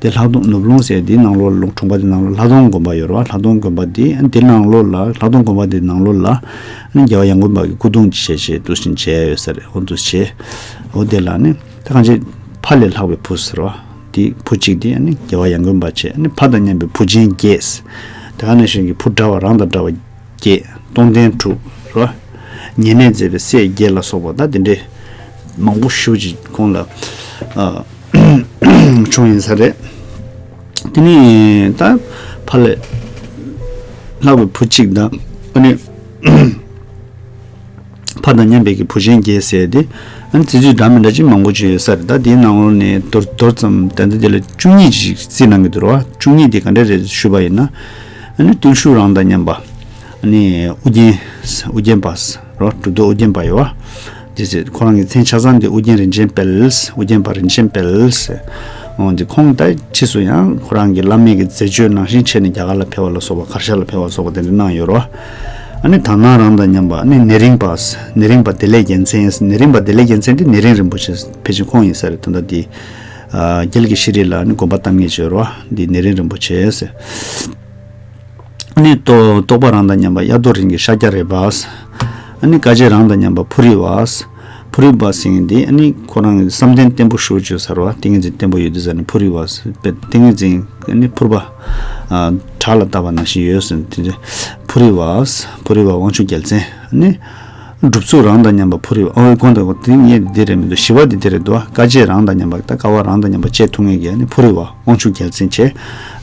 དེ་ལྷ་དུང་ནུབ་ལུང་ཟེར་དེའི་ནང་ལོགས་ལུང་གྲོང་པ་དེ་ནང་ལོགས་ལྷ་དུང་དགོན་པ་ཡོད་རེད་བ། ལྷ་དུང་དགོན་པ་དེ་དེ་ནང་ལོགས་ལ་ལྷ་དུང་དགོན་པ་དེ་ནང་ལོགས་ལ་ཨ་ནི་རྒྱལ་བ་ཡང་དགོན་པ་གི་སྐུ་གདུང་བྱས་བྱས་འདུག་སེ་བྱས་ཡོད་ས་རེད། འོ་འདུག་སེ་བྱས། འོ་དེ་ལ་ནི་ད་གང་ཅི་ཕ་ལས་ལྷག་པའི་བུ་ཟེར་བ། དེ་བུ་གཅིག་དེ་ཨ་ནི་རྒྱལ་བ་ཡང་དགོན་པ་བྱས། ཨ་ནི་ཕ་དང་མཉམ་པའི་བུ་ཆེན་བརྒྱད། དེ་ག་ནང་བཞིན་གྱི་བུ་འདྲ་བ་རང་དང་འདྲ་བ་བརྒྱད། སྟོང་ལྡན་དྲུག་རོ། ཉེ་གནས་མཛད་པའི་སྲས་བརྒྱད་ལ་སོགས་པ་ད་དེ་འདྲའི་མང་པོ་ཞེ་ཅིག་ཁོང་ལ་ཨ་བྱུང་ཡིན་ས་རེད། དེ་ནས་ད་ཕ་ལས་ལྷག་པའི་བུ་གཅིག་དང་ཨ་ནི་ཕ་དང་མཉམ་པའི་གི་བུ་ཆེན་བརྒྱད་ཟེར་ཏེ་ཨ་ནི་ཚིག་མཛོད་འདྲ་མི་འདྲ་ཅིག་མང་པོ་ཅིག་ཡོད་ས་རེད། ད་དེའི་ནང་ལོགས་ནས་མདོར་མདོར་ཙམ་ད་ལྟ་དེ་ལ་བཅུ་གཉིས་ཅིག་རྩིས་གནང་གི་འདུག་ར་བ། བཅུ་གཉིས་དེ་ག་འདྲ་རེད་ཞུས་པ་ཡིན་ན། ཨ་ནི་བརྟུལ་ཞུགས་རང་དང་མཉམ་པ། ཨ་ནི་ཨུ་རྒྱན། ཨུ་རྒྱན་པ། རོ་གྲུབ་ཐོབ་ཨུ་རྒྱན་པ་ཡོད་བ། དེ་ཚེ་ཁོ་རང་གི་མཚན་ཆ་ཚང་དེ་ཨུ་རྒྱན་རིན་ཆེན་དཔལ། ཨུ་རྒྱན་པ་རིན་ཆེན་དཔལ། འོ་འདི་ཁོང་ད་ཕྱིས་སུ་ཡང་ཁོ་རང་གི་བླ་མའི་གི་མཛད་སྤྱོད་ནང་བཞིན་བྱས་ནས་རྒྱ་གར་ལ་ཕེབས་པ་ལ་སོགས་པ་གར་ཞ་ལ་ཕེབས་པ་ལ་སོགས་པ་དེ་འདྲ་གནང་ཡོད་རོ། ཨ་ནི་དག་སྣང་རང་དང་མཉམ་པ། ཨ་ནི་ནེ་རིང་པ། ནེ་རིང་པ་བདེ་ལེགས་རྒྱལ་མཚན། ནེ་རིང་པ་བདེ་ལེགས་རྒྱལ་མཚན་དེ་ནེ་རིང་རིན་པོ་ཆེ་ཕལ་ཆེར་ཁོང་ཡིན་ས་རེད། ད་ལྟ་འདི་ཨ་རྒྱལ་གྱི་ཤེས་རིག་ལ་ཨ་ནི་དགོངས་པ་བཏབ་མཁན་ཅིག་ཡོད་རོ། འདི་ནེ་རིང་རིན་པོ་ཆེ་ཟེར། ནི་རྟོགས་རྟོགས་པ་རང་དང་མཉམ་པ་དབྱར་རྡོ་རིང་གི་ཤཱཀྱ་རས་པ། ཨ་ནི་དཀའ་སྤྱད་རང་དང་མཉམ་པ་ཕུ་རི་བ། ཕུ་རི་བ་ཟེར་མཁན་འདི་ཨ་ནི་ཁོ་རང་གི་བསམ་གཏན་བརྟན་པོ་ཞུ་བཅུག་ས་རེད་བ། ཏིང་ངེ་འཛིན་བརྟན་པོ་ཡོད་དུས་ཙ་ནི་ཕུ་རི་བ་ཟེར། ཏིང་ངེ་འཛིན་ཨ་ནི་ཕུར་པ་ཨ་བྲག་ལ་བཏབ་པ་ནང་བཞིན་ཡོད་ཟེར། དེ་ཚེ་ཕུ་རི་བ། ཕུ་རི་བ་དབང་ཕྱུག་རྒྱལ་མཚན། ཨ་ནི་སྒྲུབ་ཚུལ་རང་དང་མཉམ་པ་ཕུ་རི་བ། ཨོ་དགོངས་དག་དགོངས་དེ་ངས་འདི་རེད་མི་འདུག་ཞི་བ་འདི་དེ་རེད་འདུག་དཀའ་སྤྱད་རང་དང་མཉམ་པ། ད་དཀའ་བ་རང་དང་མཉམ་པ་སྤྱད་ཐུབ་མཁན་གྱི་ཨ་ནི་ཕུ་རི་བ། དབང་ཕྱུག་རྒྱལ་མཚན་བྱས།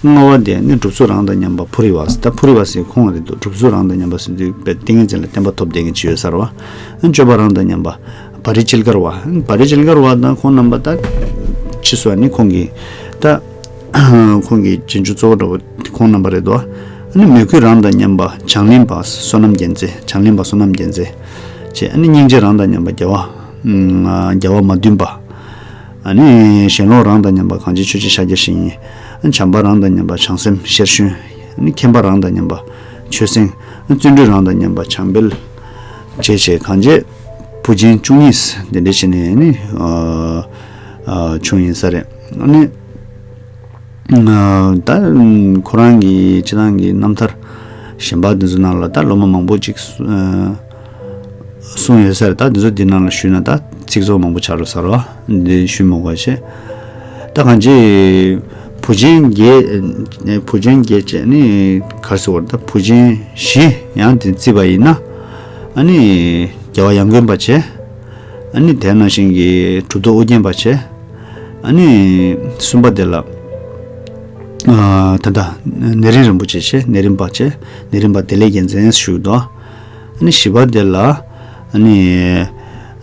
ལྔ་བ་དེ་ནི་སྒྲུབ་ཚུལ་རང་དང་མཉམ་པ་ཕུ་རི་བ། ད་ཕུ་རི་བ་ཟེར་ཁོང་རེད་འདུག་སྒྲུབ་ཚུལ་རང་དང་མཉམ་པ་ཟེར་དུས་དཔེ་ཏིང་ངེ་འཛིན་ལ་བརྟན་པ་ཐོབ་བསྡད་མཁན་ཅིག་ཡོད་ས་རེད་བ། སྤྱོད་པ་རང་དང་མཉམ་པ་བ་རི་ཅིལ་ཀར་བ། བ་རི་ཅིལ་ཀར་བ་དང་ཁོང་རྣམ་པ་ད་ཕྱིས་སུ་ནི་ཁོང་གིས་ད་ཁོང་གི་རྗེས་འཇུག་གཙོ་བོ་འདྲ་བོ་ཁོང་རྣམ་པ་རེད་འདུག་ཨ་ནི་མོས་གུས་རང་དང་མཉམ་པ་བྱང་གླིང་པ་བསོད་ནམས་རྒྱལ་མཚན། བྱང་གླིང་པ་བསོད་ནམས་རྒྱལ་མཚན་བྱས། ཨ་ནི་སྙིང་རྗེ་རང་དང་མཉམ་པ་རྒྱལ་བ་རྒྱལ་བ་མ་བདུན་པ། ཨ་ནི་ཞེན་ལོག་རང་དང་མཉམ་པ་གངས་ཅན་ཆོས་རྗེ་ཤཱཀྱ་ཤེས་ཡིན། ཨ་ནི་བྱམས་པ་རང་དང་མཉམ་པ་བྱང་སེམས་ཤེར་ཕྱིན། ཨ་ནི་མཁྱེན་པ་རང་དང་མཉམ་པ་ཆོས་སེང་། ཨ་ནི་བརྩོན་འགྲུས་རང་དང་མཉམ་པ་བྱམས་དཔལ། བྱས་བྱས་གང་བྱས་བུ་ཆེན་བཅུ་གཉིས་འདི་འདྲ་བྱས་ནས་ནི་ཨ་ཨ་བྱུང་ཡིན་ས་རེད། ཨ་ནི་ཨ་ད་ཁོ་རང་གི་སྤྱི་བཏང་གི་རྣམ་ཐར་གཞན་པ་འདི་ཚོ་ནང་ལ་ད་སློབ་མ་མང་པོ་ཅིག་ཨ། གསུངས་ཡོད་ས་རེད། ད་འདི་ཚོ་འདི་ནང་ལ་ཞུས་ན་ད་ཚིག་ཚོགས་མང་པོ་ཆགས་འགྲོ་ས་རེད་བ། འདི་ཞུས་མ་དགོས་བྱས། ད་གང་ཅི་བུ་ཆེན་བརྒྱད། བུ་ཆེན་བརྒྱད་བྱས་ནི་ག་རེ་ཟེར་བ་རེད། ད་བུ་ཆེན་བཞི་ཡང་དེ་བརྩིས་པ་ཡིན་ན། ཨ་ནི་རྒྱལ་བ་ཡང་དགོན་པ་བྱས། ཨ་ནི་དེ་ནང་བཞིན་གྱི་གྲུབ་ཐོབ་ཨོ་རྒྱན་པ་བྱས། ཨ་ནི་གསུམ་པ་དེ་ལ་ཨ་ད་ལྟ་ནེ་རིང་རིན་པོ་ཆེ་བྱས། ནེ་རིང་པ་བྱས། ནེ་རིང་པ་བདེ་ལེགས་རྒྱལ་མཚན་ཞུས་འདུག་ཨ་ནི་བཞི་པ་དེ་ལ་ཨ་ནི་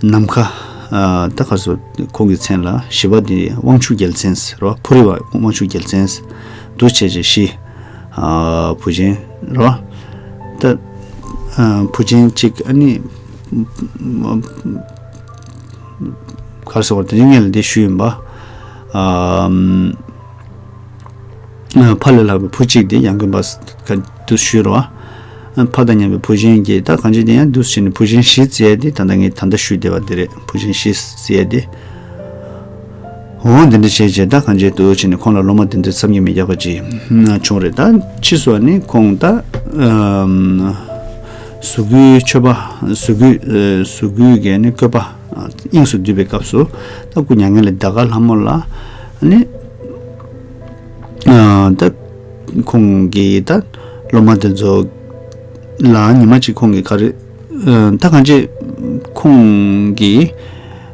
ནམ་མཁའ་ཨ་ད་ག་རེ་ཟེར། ཁོང་གི་མཚན་ལ་བཞི་པ་དེ་དབང་ཕྱུག་རྒྱལ་མཚན་ཟེར་བ། ཕུར་བ་དབང་ཕྱུག་རྒྱལ་མཚན་འདུག་བྱས་བྱས་བཞི། ཨ་བུ་ཆེན་རེད་བ། ད་ཨ་བུ་ཆེན་གཅིག་ཨ་ནི་ག་རེ་ཟེར་བ་དེ་རིང་ངས་ལ་འདི་ཞུས་ཡིན་པ། ཨ་ཕ་ལས་ལྷག་པའི་བུ་གཅིག་དེ་ཡང་དགོན་པ་ག་འདུག་ཞུས་རོ། ཕ་དང་མཉམ་པའི་བུ་ཆེན་གྱིས་ད་གང་ཅི་དེ་ཡང་འདུག་ཟེར་ནས་བུ་ཆེན་བཞི་བརྩི་ཡ་དེ་ད་ལྟ་ངས་ད་ལྟ་ཞུས་བསྡད་པ་དེ་རེད། བུ་ཆེན་བཞི་བརྩི་ཡ་དེ། འོ་འདི་འདྲ་བྱས་བྱས་ད་གང་བྱས་འདུག་བྱས་ནས་ཁོང་ལ་སློབ་མ་དེ་འདྲ་བསམ་གྱིས་མི་ཁྱབ་པ་ཅིག་བྱུང་རེད། ད་ཕྱིས་སུ་ནི་ཁོང་ད་ཨམ་གཟུགས་སྐུའི་མཆོད་པ། གཟུགས་སྐུའི་ཨ་གཟུགས་སྐུའི་གི་ནི་བཀོད་པ་དབྱིངས་སུ་བསྡུས་པའི་སྐབས་སུ་ད་སྐུ་མྱ་ངན་ལས་འདའ་ག་ལྷ་མོ་ལ་ནི་ཨ་ད་ཁོང་གིས་ད་སློབ་མ་དེ་ཚོ་ལ་ཉི་མ་གཅིག་ཁོང་གིས་ག་རེ་ཨ་ད་གང་བྱས་ཁོང་གིས་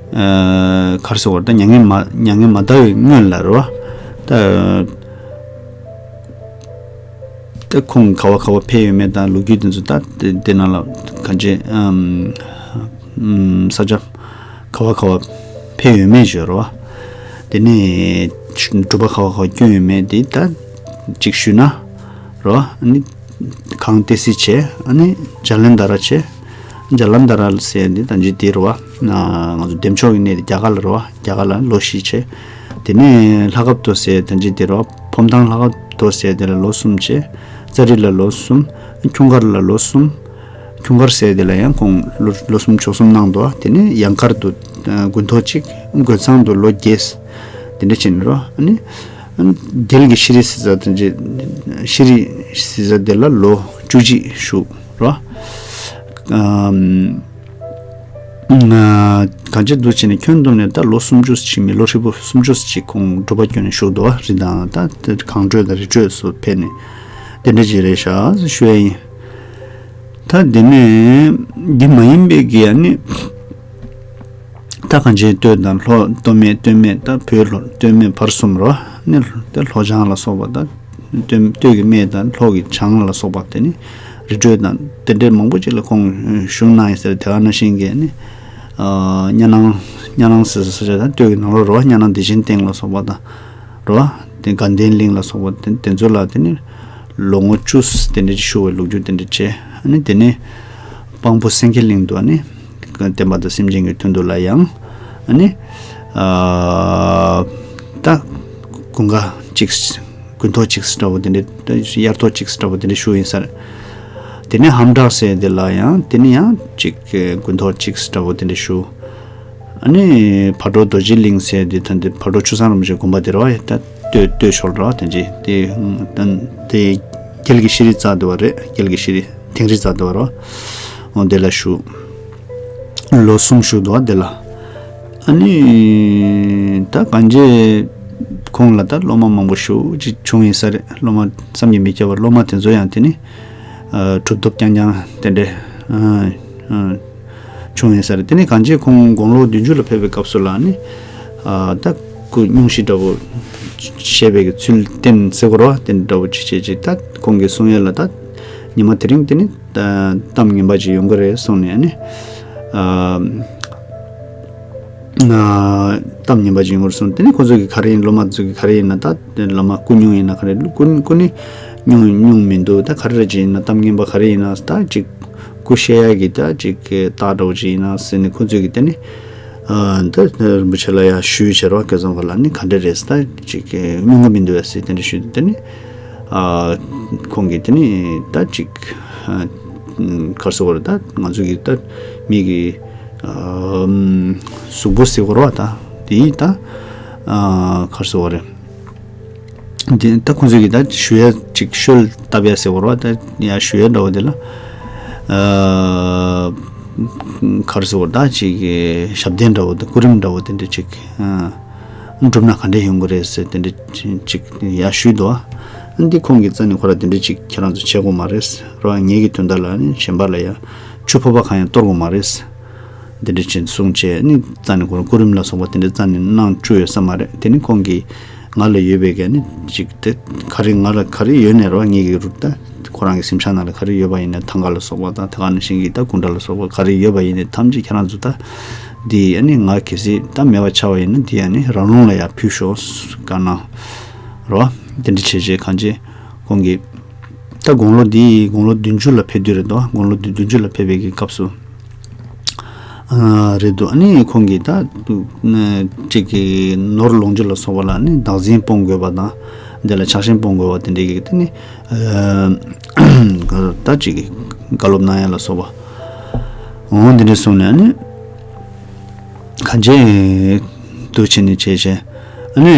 ཨ་ག་རེ་ཟེར་བ་ད་མྱ་ངན་མ་མྱ་ངན་མ་འདའ་བའི་སྔོན་ལ་རེད་བ། ད་ད་ཁོང་ག་བ་ག་བ་ཕེབས་ཡོད་མེད་དང་ལོ་རྒྱུས་དེ་ཚོ་ད་དེ་དེ་ནང་ལ་གང་བྱས་ཨམ་ས་ཆ་ག་བ་ག་བ་ཕེབས་ཡོད་མེད་ཞུ་རོ། དེ་ནས་སྒྲུབ་པ་ག་བ་ག་བ་བསྐྱོན་ཡོད་མེད་དེ་ད་གཅིག་ཞུས་ན་རོ། ཨ་ནི་གངས་ཏི་སེ་བྱས། ཨ་ནི་ཇ་ལན་དྷ་ར་བྱས། ཇ་ལན་དྷ་ར་ཟེར་འདི་ད་ཇི་དེ་རོ། ང་ཚོ་འདེམས་ཆོག་གི་གནས་དེ་རྒྱ་གར་ལ་རོ། རྒྱ་གར་ལ་ལོ་བཞི་བྱས། དེ་ནས་ལྷག་པ་ཏོ་ཟེར་ད་ཇི་དེ་རོ། ཕོ་བྲང་ལྷག་པ་ཏོ་ཟེར་དེ་ལ་ལོ་གསུམ་བྱས། ཙ་རི་ལ་ལོ་གསུམ། ཁྱུང་མཁར་ལ་ལོ་གསུམ། ཁྱུང་མཁར་ཟེར་དེ་ལ་ཡང་ཁོང་ལོ་ལོ་གསུམ་ཕྱོགས་གསུམ་གནང་འདུག་དེ་ནས་ཡང་མཁར་དུ་དགུན་ཐོག་གཅིག་དགུན་ཚང་དུ་ལོ་བརྒྱད། དེ་འདྲ་བྱས་ནས་རོ། ཨ་ནི་རྒྱལ་གྱི་ཤྲི་རི་ཟེར་ས་དེ་འདྲ། ཤྲི་རི་ཟེར་ས་དེ་ལ་ལོ་བཅུ་གཅིག་བཞུགས་རོ། ཨམ། ང་གང་ཅི་འདུག་བྱས་ནས་ཁྱོན་བསྡོམས་ནས་ད་ལོ་སུམ་ཅུ་ཕྱིན་མི་ལོ་ཧྲིལ་པོ་སུམ་ཅུ་ཅིག་ཁོང་སྒྲུབ་པ་བསྐྱོན་ནས་བཞུགས་འདུག་རི་དང་ད་གངས་ཁྲོད་དང་རི་ཁྲོད་སུ་ཕེབས་ནས་དེ་འདྲ་ཅིག་རེད་ཤག་ཞུ་ཡ་ཡིན། ད་དེ་ནས་འདི་མ་ཡིན་པའི་གི་ཡ་ནི་ད་གང་ཅི་སྟོད་དང་ལྷོ་སྟོད་སྨད་སྟོད་སྨད་ད་བོད་ལྷོ་སྟོད་སྨད་བར་གསུམ་རོ། ནི་ད་ལྷོ་བྱང་ལ་སོགས་པ་ད་སྟོད་སྟོད་ཀྱི་སྨད་དང་ལྷོ་གི་བྱང་ལ་སོགས་པ་དེ་ནི་རི་ཁྲོད་དང་དེ་འདྲའི་མང་པོ་ཅིག་ལ་ཁོང་བཞུགས་གནང་ཡིན་ཟེར། དེ་ག་ནང་བཞིན་གྱི་ནི་གཉའ་ནང་གཉའ་ནང་ཟེར་ས་ས་ཆ་དང་སྟོད་ཀྱི་ནང་ལོགས་རོ། གཉའ་ནང་བདེ་ཆེན་སྟེང་ལ་སོགས་པ་དང་རོ། དེ་དགའ་ལྡན་གླིང་ལ་སོགས་པ་དེ་དེ་ཚོ་ལ་དེ་ནི་ལོ་ངོ་བཅུ་དེ་འདྲ་ཅིག་བཞུགས་པའི་ལོ་རྒྱུས་དེ་འདྲ་བྱས། ཨ་ནི་དེ་ནས་དཔང་པོ་སེང་གེ་གླིང་དུ་ཨ་ནི་བསྟན་པ་དང་སེམས་ཅན་གྱི་དོན་དུ་ལ་ཡང་ཨ་ནི་ཨ་ད་དགུན་ཁ་གཅིག་དགུན་ཐོག་གཅིག་འདྲ་བོ་དེ་འདྲ། དབྱར་ཐོག་གཅིག་འདྲ་བོ་དེ་འདྲ་བཞུགས་ཡིན་ས་རེད། དེ་ནས་ཧམ་བྲག་ཟེར་དེ་ལ་ཡང་དེ་ནི་ཡང་གཅིག་དགུན་ཐོག་གཅིག་འདྲ་བོ་དེ་འདྲ་བཞུགས། ཨ་ནི་བར་དོ་རྡོ་རྗེ་གླིང་ཟེར་དེ་ད་འདི་བར་དོ་ཆུ་བཟང་རིན་པོ་ཆེའི་དགོན་པ་དེ་རེད་བ། ད་སྟོད་སྟོད་ཕྱོགས་རེད་བ། དེ་འདྲ་དེ་དེ་རྒྱལ་གྱི་ཤྲི་རི་རྩ་དེ་བ་རེད། རྒྱལ་གྱི་ཤྲི་རི་དིང་རི་རྩ་དེ་བ་རེད་བ། འོ་དེ་ལ་བཞུགས། ལོ་གསུམ་བཞུགས་འདུག་བ་དེ་ལ། ཨ་ནི་ད་གང་བྱས་ཁོང་ལ་ད་སློབ་མ་མང་པོ་ཞེ་ཅིག་བྱུང་ཡིན་ས་རེད། སློབ་མ་བསམ་གྱིས་མི་ཁྱབ་པ། སློབ་མ་དེ་ཚོ་ཡང་དེ་ནི་ཨ་གྲུབ་ཐོབ་རྐྱང་རྐྱང་དེ་འདྲ་ཨ་ཨ་བྱུང་ཡིན་ས་རེད། དེ་ནི་གང་བྱས་ཁོང་དགུང་ལོ་བདུན་ཅུ་ལ་ཕེབས་པའི་སྐབས་སུ་ལ་ནི་ཨ་ད་སྐུ་སྙུང་གཞི་འདྲ་བོ་བཞེས་པའི་གི་ཚུལ་བསྟན་ཟེར་དགོས་རེད་བ། དེ་འདྲ་བོ་ཅིག་བྱས་ཅིག་ད་ཁོང་གི་གསུང་ཡས་ལ་ད་ཉི་མ་དེ་རིང་དེ་ནི་གཏམ་ངན་པ་ཅིག་ཡོང་གི་རེད་གསུངས་ནས་ཨ་ནི་ཨ་གཏམ་ངན་པ་ཅིག་ཡོང་གི་རེད་གསུངས། དེ་ནི་ཁོ་ཚོ་གི་ག་རེ་ཡིན། སློབ་མ་ཚོ་གི་ག་རེ་ཡིན་ན་ད་སློབ་མ་སྐུ་སྙུང་ཡིན་ན་ག་རེ་སྐུ་སྐུ་ནི་སྙུང་སྙུང་མི་འདུག་ད་ག་རེ་རེ་ཅིག་ཡིན་ན་གཏམ་ངན་པ་ག་རེ་ཡིན་ན་ད་ཅིག་སྐུ་བཤད་ཡ་གི་ད་ཅིག་རྟགས་འདྲ་བོ་ཅིག་ཡིན་ན་ཟེར་ནས་ཁོ་ཚོས་གི་དེ་ནི་ཨ་ད་རིན་པོ་ཆེ་ལ་ཡ་ཞུས་བྱས་རོགས་སྐལ་བཟང་ཁོ་ལ་ནི་ག་འདྲ་རེད་ད་ཅིག་སྙུང་གི་མི་འདུག་ཟེར་དེ་འདྲ་ཞུས། དེ་ནི་ཨ་ཁོང་གིས་དེ་ནི་ད་ཅིག་ཨ་ག་རེ་ཟེར་དགོས་རེད། ད་ང་ཚོ་གི་ད་མི་གི་ཨ་གཟུགས་པོ་ཟེར་དགོས་རེད་བ། ད་དེ་ད་ཨ་ག་རེ་ཟེར་དགོས་རེད། འདི་ད་ཁོང་ཚོས་ཀྱི་ད་ཞུ་ཡ་ཅིག་ཤོལ་བཏབ་ཡ་ཟེར་བ་རེད་བ། ད་ཡ་ཞུ་ཡ་འདྲ་བོ་དེ་ལ་ཨ་ག་རེ་ཟེར་བ་ད་ཅིག་ཞབས་བརྟན་འདྲ་བོ་དང་སྐུ་རིམ་འདྲ་བོ་དེ་འདྲ་ཅིག་ཨ་སྒྲུབ་ན་ག་འདྲ་ཡོང་གི་རེད་ཟེར་དེ་འདྲ་ཅིག་ཡ་ཞུས་འདུག་ཨ་འདི་ཁོང་གི་རྩ་ནས་ཁོ་ར་དེ་འདྲ་ཅིག་ཁྱེད་རང་ཚོ་བྱེད་དགོས་མ་རེད་ར། ངེད་ཀྱི་དོན་དག་ལ་ནི་གཞན་པ་ལ་ཡ་ཆུ་ཕོར་པ་གང་ཡང་གཏོར་དགོས་མ་རེད། འདི་འདྲ་ཅིག་གསུངས་བྱས་ནི་རྩ་ནས་ཁོ་རང་སྐུ་རིམ་ལ་སོགས་པ་དེ་འདྲ་རྩ་ནས་གནང་བཅུག་ཡོད་ས་མ་རེད། དེ་ནི་ཁོང་གིས་ང་ལ་ཡོད་པའི་ག་ནི་ཅིག་དེ་ག་རེ་ང་ལ་ག་རེ་ཡོད་ནས་རོ། ངེད་ཀྱི་རུ་ད་ཁོ་རང་གི་སེམས་ཅན་ནང་ལ་ག་རེ་ཡོད་པ་ཡིན་ན་ཐང་ག་ལ་སོགས་པ་དང་དེ་ག་ནང་བཞིན་གྱི་ད་སྐུ་འདྲ་ལ་སོགས་པ་ག་རེ་ཡོད་པ་ཡིན་ནའི་ཐམས་ཅད་ཁྱེད་རང་ཚོ་ད་འདི་ཨ་ནི་ང་གལ་སྲིད་ད་མེད་པ་ཆགས་པ་ཡིན་ན་འདི་ཨ་ནི་རང་ལུང་ལ་ཡ་ཕུལ་ཤོག་ག་ན་རོ། དེ་འདྲ་བྱས་བྱས་གང་བྱས་ཁོང་གིས་ད་དགུང་ལོ་འདི་དགུང་ལོ་བདུན་ཅུ་ལ་ཕེབས་དུས་རེད་དོ། དགུང་ལོ་འདི་བདུན་ཅུ་ལ་ཕེབས་པའི་གི་སྐབས་སུ། ཨ་རེད་འདུག་ཨ་ནི་ཁོང་གིས་ད་ཅིག་གི་ནོར་ལོངས་སྤྱོད་ལ་སོགས་པ་ལ་ནི་བདག་འཛིན་སྤོང་དགོས་པ་དང་། འདི་ལ་ཆགས་ཞེན་སྤོང་དགོས་པ་དེ་འདྲའི་གི་དེ་ནི་ཨ་ད་ཅིག་གི་བཀའ་སློབ་གནང་ཡ་ལ་སོགས་པ། འོ་འདི་འདྲ་གསུངས་ནས་ཨ་ནི་གང་བྱས་འདུག་བྱས་ནས་བྱས་བྱས། ནི།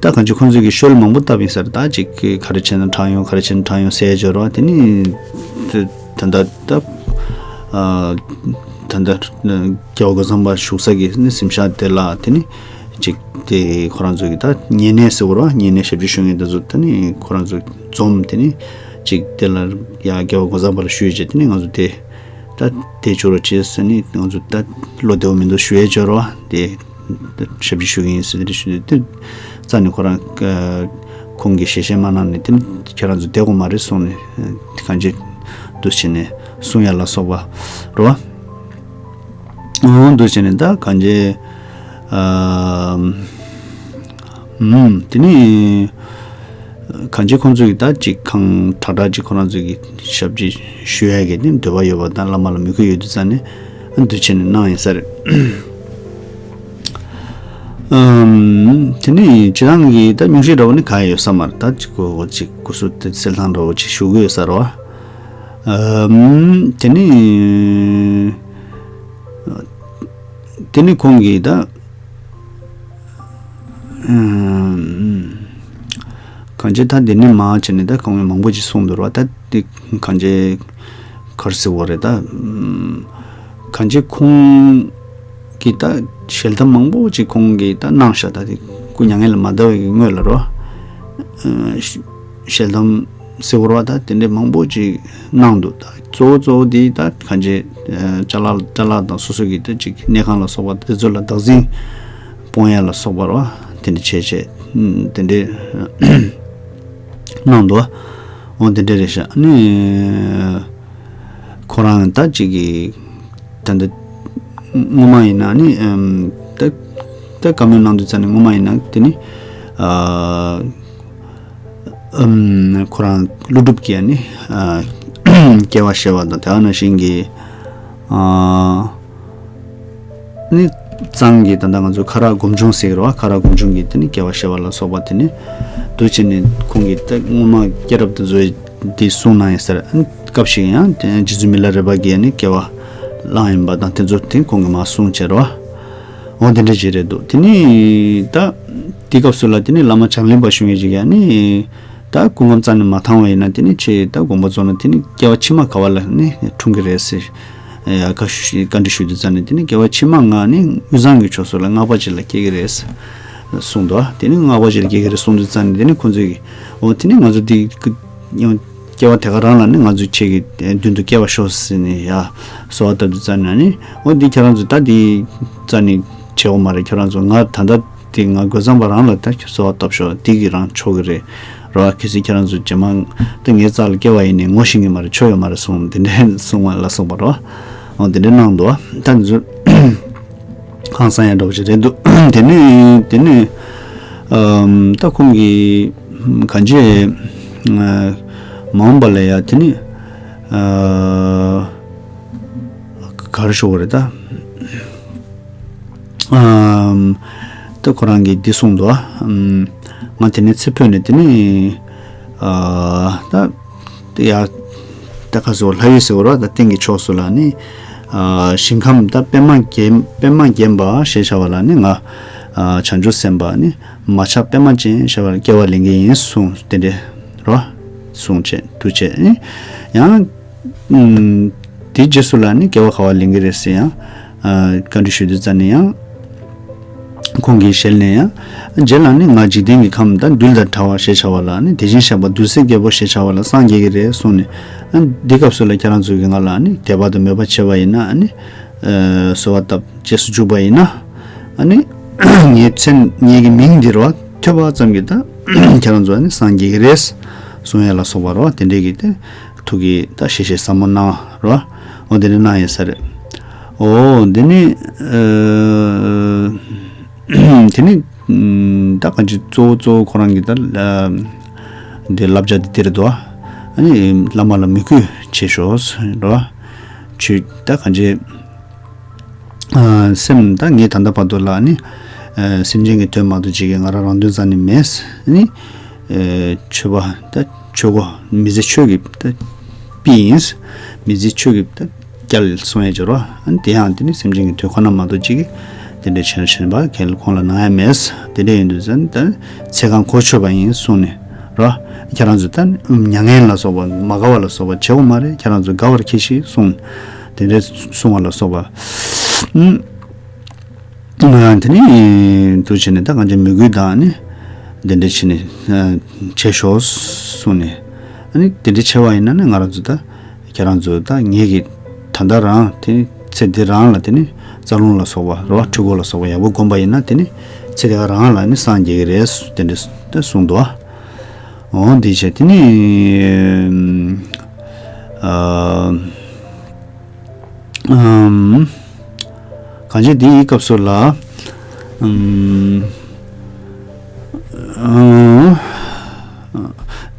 ད་གང་ཅི་ཁོང་ཚོས་ཀྱི་ཤོལ་མང་པོ་བཏབ་ཡིན་ས་རེད། ད་ཅིག་ག་རེ་བྱས་ན་དྲག་ཡོང་། ག་རེ་བྱས་ན་དྲག་ཡོང་ཟེར་འབྱོར་བ་དེ་ནི། ད་ད་ལྟ་ད་ད་ལྟ་རྒྱལ་བ་རྒོད་ཚང་པ་བཞུགས་ས་གི་ནི་གཟིམ་ཤག་དེ་ལ་དེ་ནི་ཅིག་དེ་ཁོ་རང་ཚོ་གི་ད་ཉེ་གནས་ཟེར་བ་རེད་བ། ཉེ་གནས་ཞབས་ཕྱི་ཞུ་མཁན་དེ་ཚོ་ད་ནི་ཁོ་རང་ཚོ་འཛོམས་དེ་ནི་ཅིག་དེ་ལ་ཡ་རྒྱལ་བ་རྒོད་ཚང་པ་ལ་ཞུས་བྱས་དེ་ནི་ང་ཚོ་དེ། ད་དེ་བྱོས་རོགས་བྱེད་ཟེར་ནི་ང་ཚོ་ད་བློ་བདེ་བོ་མི་འདུག་ཞུ་ཡས་བྱོས་རོགས་དེ། ཞབས་ཕྱི་ཞུ་གི་ཡིན་ཟེར་དེ་ཞུ་དུས་རྩ་ནས་ཁོ་རང་ཁོང་གིས་ཞལ་བཞེས་མ་གནང་ནས་དེ་ཁྱེད་རང་ཚོ་བསྡད་དགོས་མ་རེད་གསུངས་ནས་གང་ཅི་འདུག་བྱས་ནས་གསུང་ཡ་ལ་སོགས་པ་རེད་བ། འོ་འདུག་བྱས་ནས་ད་གང་ཅི། ཨམ། དེ་ནི། གང་ཅི་ཁོང་ཚོས་ཀྱི་ད་ཅིག་གང་དྲག་དྲག་ཅིག་ཁོ་རང་ཚོས་ཀྱི་ཞབས་ཕྱི་ཞུ་ཡ་གི་ནི་འདོད་པ་ཡོད་པ་དང་བླ་མ་ལ་མོས་གུས་ཡོད་དུས་ཙང་ནས་འདུ་བྱས་ནས་གནང་ཡིན་ས་རེད། ཨམ། དེ་ནི་སྤྱིར་བཏང་གི་ད་སྙུང་གཞི་འདྲ་བོ་ནི་གང་ཡང་ཡོད་ས་མ་རེད། ད་ཅིག་གོ་གོ་ཅིག་སྐུ་གཟུགས་དེ་གསལ་ཐང་འདྲ་བོ་ཅིག་ཞུ་གི་ཡོད་ས་རེད་བ། ཨམ། དེ་ནི། དེ་ནི་ཁོང་གིས་ད། ཨམ། གང་ཅི་ད་དེ་ནི་མ་བྱས་ནས་ད་ཁོང་གིས་མང་པོ་ཅིག་གསུངས་འདུག་ར། ད་དེ་གང་ཅི་ག་རེ་ཟེར་དགོས་རེད་ད། ཨམ། གང་ཅི་ཁོང་གིས་ད་ཞལ་གདམས་མང་པོ་ཅིག་ཁོང་གིས་ད་གནང་ཤག་ད་དེ་སྐུ་མྱ་ངན་ལས་མ་འདའ་བའི་སྔོན་ལ་ར། ཨ། ཞལ་གདམས་ཟེར་བ་རེད་བ། ད་དེ་འདྲའི་མང་པོ་ཅིག་གནང་འདུག་ད་གཙོ་བོ་གཙོ་བོ་དེ་ད་གང་ཅི། ཨ། ཅ་ལག་ཅ་ལག་དང་སོ་སོ་གི་ད་ཅིག་གནས་ཁང་ལ་སོགས་པ་དེ་ཚོ་ལ་བདག་འཛིན་སྤོང་ཡ་ལ་སོགས་པ་རེད་བ། དེ་འདྲ་བྱས་བྱས་དེ་འདྲའི་གནང་འདུག་འོ་དེ་འདྲ་རེད་ཤག་ཨ་ནི་ཁོ་རང་ད་ཅིག་གི་ད་ལྟ་སྔོན་མ་ཡིན་ན་ནི། ཨམ། ད་ད་བཀའ་མོལ་གནང་དུས་ཙམ་ནས་སྔོན་མ་ཡིན་ན་དེ་ནི། ཨ། ཨམ། ཁོ་རང་ཀླུ་སྒྲུབ་ཀྱིས་ནི། ཨ། སྐྱེ་བ་བཤད་པ་དང་དེ་ག་ནང་བཞིན་གྱི། ཨ། ནི་གཙང་གི་ད་ལྟ་ང་ཚོ་ཁ་རག་སྒོམ་བྱུང་ཟེར་གི་རེད་བ། ཁ་རག་སྒོམ་བྱུང་གིས་དེ་ནི་སྐྱེ་བ་བཤད་པ་ལ་སོགས་པ་དེ་ནི་འདུག་བྱས་ནས་ཁོང་གིས་ད་སྔོན་མ་སྐྱེས་རབས་དེ་ཚོའི་དེ་གསུངས་གནང་ཡིན་ཟེར། ཨ། སྐབས་ཤིག་ཡང་དེ་རྗེ་བཙུན་མི་ལ་རས་པ་གིས་ནི་སྐྱེ་བ་བླངས་ཡིན་པ་དང་དེ་ཚོ་དེ་ཁོང་གིས་མར་གསུངས་བྱས་རེད་བ། འོ་དེ་འདྲ་ཅིག་རེད་འདུག་དེ་ནི་ད་དེ་སྐབས་སུ་ལ་དེ་ནི་བླ་མ་བྱང་གླིང་པ་ཞུ་མཁན་ཅིག་གིས་ནི་ད་སྐུ་ཁམས་རྩ་ནས་མ་ཐང་བ་ཡིན་ན་དེ་ནི་ཆེ་ད་དགོངས་པ་རྫོགས་ན་དེ་ནི་སྐྱེ་བ་ཕྱི་མ་ག་བ་ལ་ནི་འཁྲུངས་ཀྱི་རེད་ཟེར། ཡ་བཀའ་ཞུ་བཀའ་འདྲི་ཞུ་དུས་ཙམ་ནས་དེ་ནི་སྐྱེ་བ་ཕྱི་མ་ང་ནི་དབུས་གཙང་གི་ཕྱོགས་སུ་ལ་སྔགས་པ་ཅིག་ལ་སྐྱེ་གི་རེད་གསུངས་འདུག་དེ་ནི་སྔགས་པ་ཅིག་ལ་སྐྱེ་གི་རེད་གསུངས་དུས་ཙམ་ནས་དེ་ནི་ཁོང་ཚོས་ཀྱིས་འོ་དེ་ནི་ང་ཚོ་འདི་སྐྱེ་བ་དེ་ག་རང་ལ་ནི་ང་ཚོས་ཁྱེད་ཀྱི་མདུན་དུ་སྐྱེ་བར་ཤོག་ཟེར་ནས་ཡ་གསོལ་བ་བཏབ་དུས་ཙམ་ནས་ནི་འོ་འདི་ཁྱེད་རང་ཚོ་ད་འདི་རྩ་ནས་བྱེད་དགོས་མ་རེད། ཁྱེད་རང་ཚོ་ང་ད་ལྟ་དེ་ང་རྒོད་ཚང་པ་རང་ལ་ད་གསོལ་བ་བཏབ་ཤོག་འདི་གི་རང་ཆོག་གི་རེད་ར། གལ་སྲིད་ཁྱེད་རང་ཚོ་རྗེས་མ་ད་ངའི་རྩ་ལ་སྐྱེ་བ་ཡིན་ནའི་ངོ་ཤེས་ཀྱི་མ་རེད། ཆོ་ཡོད་མ་རེད་གསུངས། དེ་འདྲའི་གསུངས་པ་ལ་སོགས་པ་ར། འོ་དེ་འདྲའི་གནང་འདུག་ད་འདི་ཚོ་ཧང་སང་ཡ་འདྲ་བོ་ཞིག་རེད་འདུག་དེ་ནས་དེ་ནས་ཨམ། ད་ཁོང་གིས་གང་ཅི་ཨ། མ་འོངས་པ་ལ་ཡ་དེ་ནི་ཨ། ག་རེ་ཞུ་དགོས་རེད་ད། ཨམ། ད་ཁོ་རང་གིས་འདི་གསུངས་འདུག་ཨམ། ང་དེ་ནས་ཚེ་འཕོས་ནས་དེ་ནི་ཨ། ད་དེ་ཡ་ད་ག་ཟེར་བ་ལྷ་ཡུལ་ཟེར་བ་ར། ད་སྟེང་གི་ཕྱོགས་སུ་ལ་ནི་ཨ། ཞིང་ཁམས་ད་པདྨ་རྒྱན་པདྨ་རྒྱན་པ་ཞེས་བྱ་བ་ལ་ནི་ང་ཨ། བྱང་ཆུབ་སེམས་དཔའ་ནི་མ་ཆགས་པད་མ་ཅན་ཞེས་པ་ལ་སྐྱེ་བ་ལེན་གྱི་ཡིན་གསུངས། དེ་འདྲའི་རོ་གསུངས་བྱས་འདུག་བྱས་ནི་ཡང་ཨམ། དེའི་རྗེས་སུ་ལ་ནི་སྐྱེ་བ་ག་བ་ལེན་གྱི་རེད་ཟེར་ཡང་ཨ། བཀའ་འདྲི་ཞུ་དུས་ཙམ་ནས་ཡང་ཁོང་གི་ཞལ་ནས་ཡང་རྗེས་ལ་ནི་ང་འཇིག་རྟེན་གྱི་ཁམས་དང་རྡུལ་དང་བྲལ་བ་ཞེས་བྱ་བ་ལ་ནི་དེ་བཞིན་གཤེགས་པ་རྡུལ་སེལ་རྒྱལ་པོ་ཞེས་བྱ་བ་ལ་སངས་རྒྱས་ཀྱི་རེད་གསུངས་ནས། ཨ། འདི་སྐབས་སུ་ལ་ཁྱེད་རང་ཚོ་གིས་ང་ལ་ནི་དད་པ་དང་མོས་པ་བྱས་པ་ཡིན་ན་ཨ་ནི་ཨ། གསོལ་བ་བཏབ་རྗེས་སུ་འཇུག་པ་ཡིན་ན་ཨ་ནི་ངའི་མཚན་ངེད་ཀྱི་མིང་འདི་རུ་ཐོས་པ་ཙམ་གྱིས་ད་ཁྱེད་རང་ཚོ་ནི་སངས་རྒྱས་ཀྱི་རེད་གསུང་ཡ་ལ་སོགས་པ་རོ། དེ་འདྲའི་གི་དེ་ཐུགས་ཀྱི་ད་ཞལ་བཞེས་ཟབ་མོ་གནང་རོ། འོ་དེ་འདྲ་གནང་ཡོད་ས་རེད། འོ་དེ་ནི་ཨ། དེ་ནི་ད་གང་ཅི་གཙོ་བོ་གཙོ་བོ་ཁོ་རང་གི་ད་འདི་བསླབ་བྱ་འདི་དེ་རེད་དོ། ཨ་ནི་བླ་མ་ལ་མོས་གུས་བྱེད་ཤོག་རོ། ཆོས་ད་གང་ཅི། ཨ། སེམས་ད་ངས་ད་ལྟ་བར་དུ་ལ་ནི་ཨ། སེམས་ཅན་གྱི་དོན་མ་གཏོགས་བྱེད་ཀྱི་ང་རང་རང་དོན་རྩ་ནས་མེད་ནི། ཨ། ཆོས་པ་ད་ཆོས་གོ་མི་ཚེ་ཆོས་ཀྱི་ད་དཔེ་ཡིན། མི་ཚེ་ཆོས་ཀྱི་ད་རྒྱལ་སོང་ཡ་སྦྱོར་བ་ཨ་ནི་དེ་ཡང་དེ་ནི་སེམས་ཅན་གྱི་དོན་ཁོ་ན་མ་གཏོགས་བྱེད་ཀྱི་ དེ་འདྲ་བྱས་བྱས་པ་ཁས་ཁོང་ལ་གནང་ཡ་མེད། དེ་འདྲ་ཡིན་དུས་ཙང་ད་ཚེ་གང་གོ་ཆོད་པ་ཡིན་གསུངས་ནས་རོ། ཁྱེད་རང་ཚོ་ད་མྱ་ངན་ལ་སོགས་པ་མ་དགའ་བ་ལ་སོགས་པ་བྱེད་དགོས་མ་རེད། ཁྱེད་རང་ཚོ་དགའ་བར་གྱིས་ཤིག་གསུངས། དེ་འདྲ་གསུང་བ་ལ་སོགས་པ། ཨ་དེ་ནས་འདུག་བྱས་ནས་ད་གང་ཅི་མོས་གུས་དང་ནི་དེ་འདྲ་བྱས་ནས་བྱས་ཤོག་གསུངས་ནས། ཨ་ནི་དེ་འདྲ་བྱས་པ་ཡིན་ན་ནི་ང་རང་ཚོ་ད། ཁྱེད་རང་ཚོ་ད་ངེད་ཀྱི་ད་ལྟ་རང་དེ་ཚེ་འདི་རང་ལ་དེ་ནི་རྩ་རླུང་ལ་སོགས་པ་རོ་འཁྲུལ་འཁོར་ལ་སོགས་པ་ཡག་པོ་བསྒོམ་པ་ཡིན་ན་དེ་ནི་ཚེ་འདི་ག་རང་ལ་ནི་སངས་རྒྱས་ཀྱི་རེད་དེ་འདྲ་ད་གསུངས་འདུག་འོ་འདི་བྱས་དེ་ནི་ཨ་ཨམ། གང་ཅི་དེའི་སྐབས་སུ་ལ། ཨམ། ཨམ།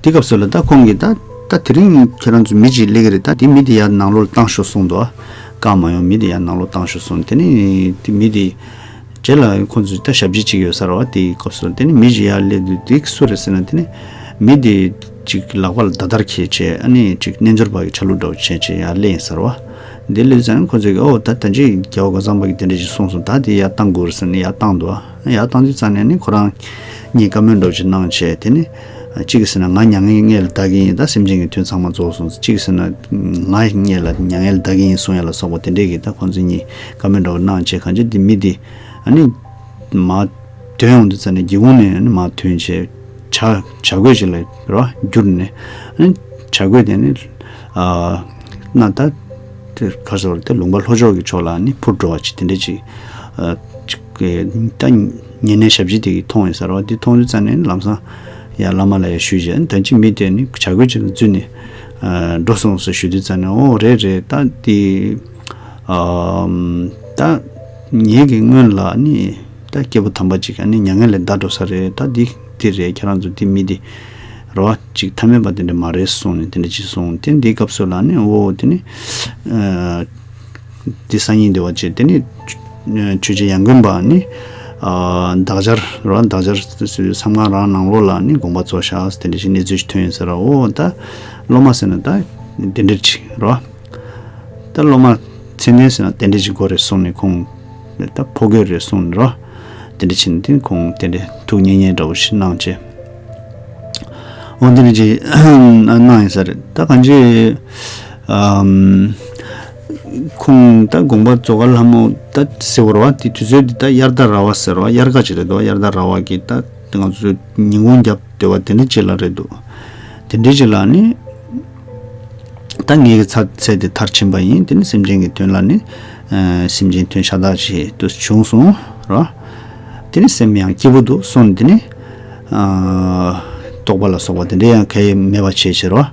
དེའི་སྐབས་སུ་ལ་ད་ཁོང་གིས་ད་ད་དེ་རིང་ཁྱེད་རང་ཚོ་མི་གཅིག་སླེབས་ཀྱི་རེད། ད་དེ་མི་དེ་ཡར་ནང་ལོགས་ལ་བཏང་ཤོག་གསུངས་འདུག་བཀག་མ་ཡོང་། མི་དེ་ཡར་ནང་ལོགས་བཏང་ཤོག་གསུངས། དེ་ནས་དེ་མི་དེ་རྗེས་ལ་ཁོང་ཚོས་ད་ཞབས་ཕྱི་གཅིག་ཡོད་ས་རེད་བ། དེའི་སྐབས་སུ་དེ་ནས་མི་གཅིག་ཡར་སླེབས་དུས་དེ་སུ་རེད་ཟེར་ན། དེ་ནས་མི་དེ་གཅིག་ལག་པ་ལ་མདའ་དར་འཁྱེར་བྱས། ཨ་ནི་གཅིག་རྣལ་འབྱོར་པ་གི་ཆ་ལུགས་འདྲ་བོ་བྱས་བྱས་ཡར་སླེབས་ཡིན་ས་རེད་བ། འདི་སླེབས་ཙང་ཁོ་ཚོས་ཀྱིས་ཨོ་ད་ད་ཅི་རྒྱལ་བ་རྒོད་ཚང་པ་གིས་དེ་འདྲ་ཞིག་གསུངས་སོང་། ད་དེ་ཡར་བཏང་དགོས་རེད་ཟེར་ནས་ཡར་བཏང་འདུག་ཡར་བཏང་དུས་ཙང་ནས་ནི་ཁོ་རང་གཉིས་བཀའ་མོལ་འདྲ་བོ་ཅིག་གནང་བྱས། དེ་ནི་གཅིག་གིས་ཟེར་ན་ང་མྱ་ངན་ལ་འདའ་གི་ཡིན། ད་སེམས་ཅན་གྱི་དོན་ཚང་མ་རྫོགས་སོང་། གཅིག་གིས་ཟེར་ན་ང་མྱ་ངན་ལ་མྱ་ངན་ལ་འདའ་གི་ཡིན་གསུང་ཡ་ལ་སོགས་པ་དེ་འདྲས་ཀྱི་ད་ཁོ་ཚོ་གཉིས་བཀའ་མོལ་འདྲ་བོ་གནང་བྱས། གང་ཅི་དེ་མི་དེ་ཨ་ནི་མར་ཐོན་ཡོང་དུས་ཙང་ནས་སྒེའུ་ཁུང་ནས་ཨ་ནི་མར་ཐོན་བྱས་བྱ་བྱ་རྒོད་ཅིག་ལ་རོ་བསྒྱུར་ནས། ཨ་ནི་བྱ་རྒོད་དེ་ནི་ཨ་ན་ད། དེ་ག་རེ་ཟེར་དེ་ལུང་པ་ལྷོ་ཕྱོགས་ཀྱི་ཕྱོགས་ལ་ནི་འཕུར་འགྲོ་བ་ཅིག་དེ་འདྲ་ཅིག་ཨ་ཅིག་གི་ད་ཉེ་གནས་ཞབས་ཕྱི་དེ་གིས་མཐོང་ཡོད་ས་རེད་བ། དེ་མཐོང་དུས་ཙང་ནས་ལམ་སང་ཡ་བླ་མ་ལ་ཡ་ཞུས་བྱས། ད་ཅི་མི་དེ་ནི་བྱ་རྒོད་ཅིག་ལ་འཛུལ་ནས་ཨ་འགྲོ་སོང་ཟེར་ཞུ་དུས་ཙང་ནས། ཨོ་རེད་རེད། ད་དེ་ཨ་ད་ངེད་ཀྱི་སྔོན་ལ་ནི་ད་སྐྱེས་བུ་དམ་པ་ཅིག་ཨ་ནི་མྱ་ངན་ལས་འདའ་འགྲོ་ས་རེད། ད་འདི་འདི་རེད། ཁྱེད་རང་ཚོ་འདི་མི་འདི་རེད་བ། ཅིག་ཐ་མལ་པ་དེ་འདྲ་མ་རེད་གསུངས་ནས་དེ་འདྲ་ཅིག་གསུངས། དེ་འདིའི་སྐབས་སུ་ལ་ནི་འོ་དེ་ནི་ཨ་འདི་སང་ཉིན་འདི་བ་ཅེ་དེ་ནི་ཆོས་རྗེ་ཡང་དགོན་པ་ནི་ཨ་འདག་སྦྱར་རེད་བ། འདག་སྦྱར་མཚམས་ཁང་རང་ནང་ལོགས་ལ་ནི་དགོངས་པ་རྫོགས་ཤག་དེ་འདྲ་ཞིག་གནས་ཚུལ་ཞིག་ཐོན་ཡོད་ཟེར་ར། འོ་ད་སློབ་མ་ཟེར་ན་ད་དེ་འདྲ་ཅིག་རེད་བ། ད་སློབ་མ་མཚན་ལྡན་ཟེར་ན་དེ་འདྲ་ཅིག་དགོས་རེད་གསུངས་ནས་ཁོང་ད་ཕོ་རྒོད་རེད་གསུངས་ནས་རོ། དེ་འདྲ་ཕྱིན་དེ་ཁོང་དེ་འདྲ་ཐུགས་མཉེས་མཉེས་འདྲ་བོ་ཞིག་གནང་བྱས། འོ་དེ་འདྲ་ཅིག་གནང་ཡིན་ས་རེད། ད་གང་ཅི་ཨམ་ཁོང་ད་དགོངས་པ་རྫོགས་ཁ་ལྷ་མོ་ད་ཟེར་བ་རེད་བ། དེ་དུས་ཚོད་འདི་ད་དབྱར་ཟླ་ར་བ་ཟེར་བ། དབྱར་ཁ་ཅིག་རེད་འདུག་དབྱར་ཟླ་ར་བ་གི་ད་ང་ཚོ་ཉིན་གུང་རྒྱབ་སྡོད་པ་དེ་འདྲ་ཅིག་ལ་རེད་འདུག་དེ་འདྲ་ཅིག་ལ་ནི། ད་ངེད་ཀྱི་ཚ་ཚེ་འདི་མཐར་ཕྱིན་པ་ཡིན། དེ་ནི་སེམས་ཅན་གྱི་དོན་ལ་ནི་ཨ་སེམས་ཅན་དོན་ཤ་སྟག་ཅིག་ཏུ་བྱུང་སོང་རོ། དེ་ནི་སེམས་ཡང་སྐྱིད་པོ་འདུག་སོང་ནས་དེ་ནི་ཨ་རྟོགས་པ་ལ་སོགས་པ་དེ་འདྲ་ཡང་གང་ཡང་མེད་པ་བྱས་བྱས་རོ།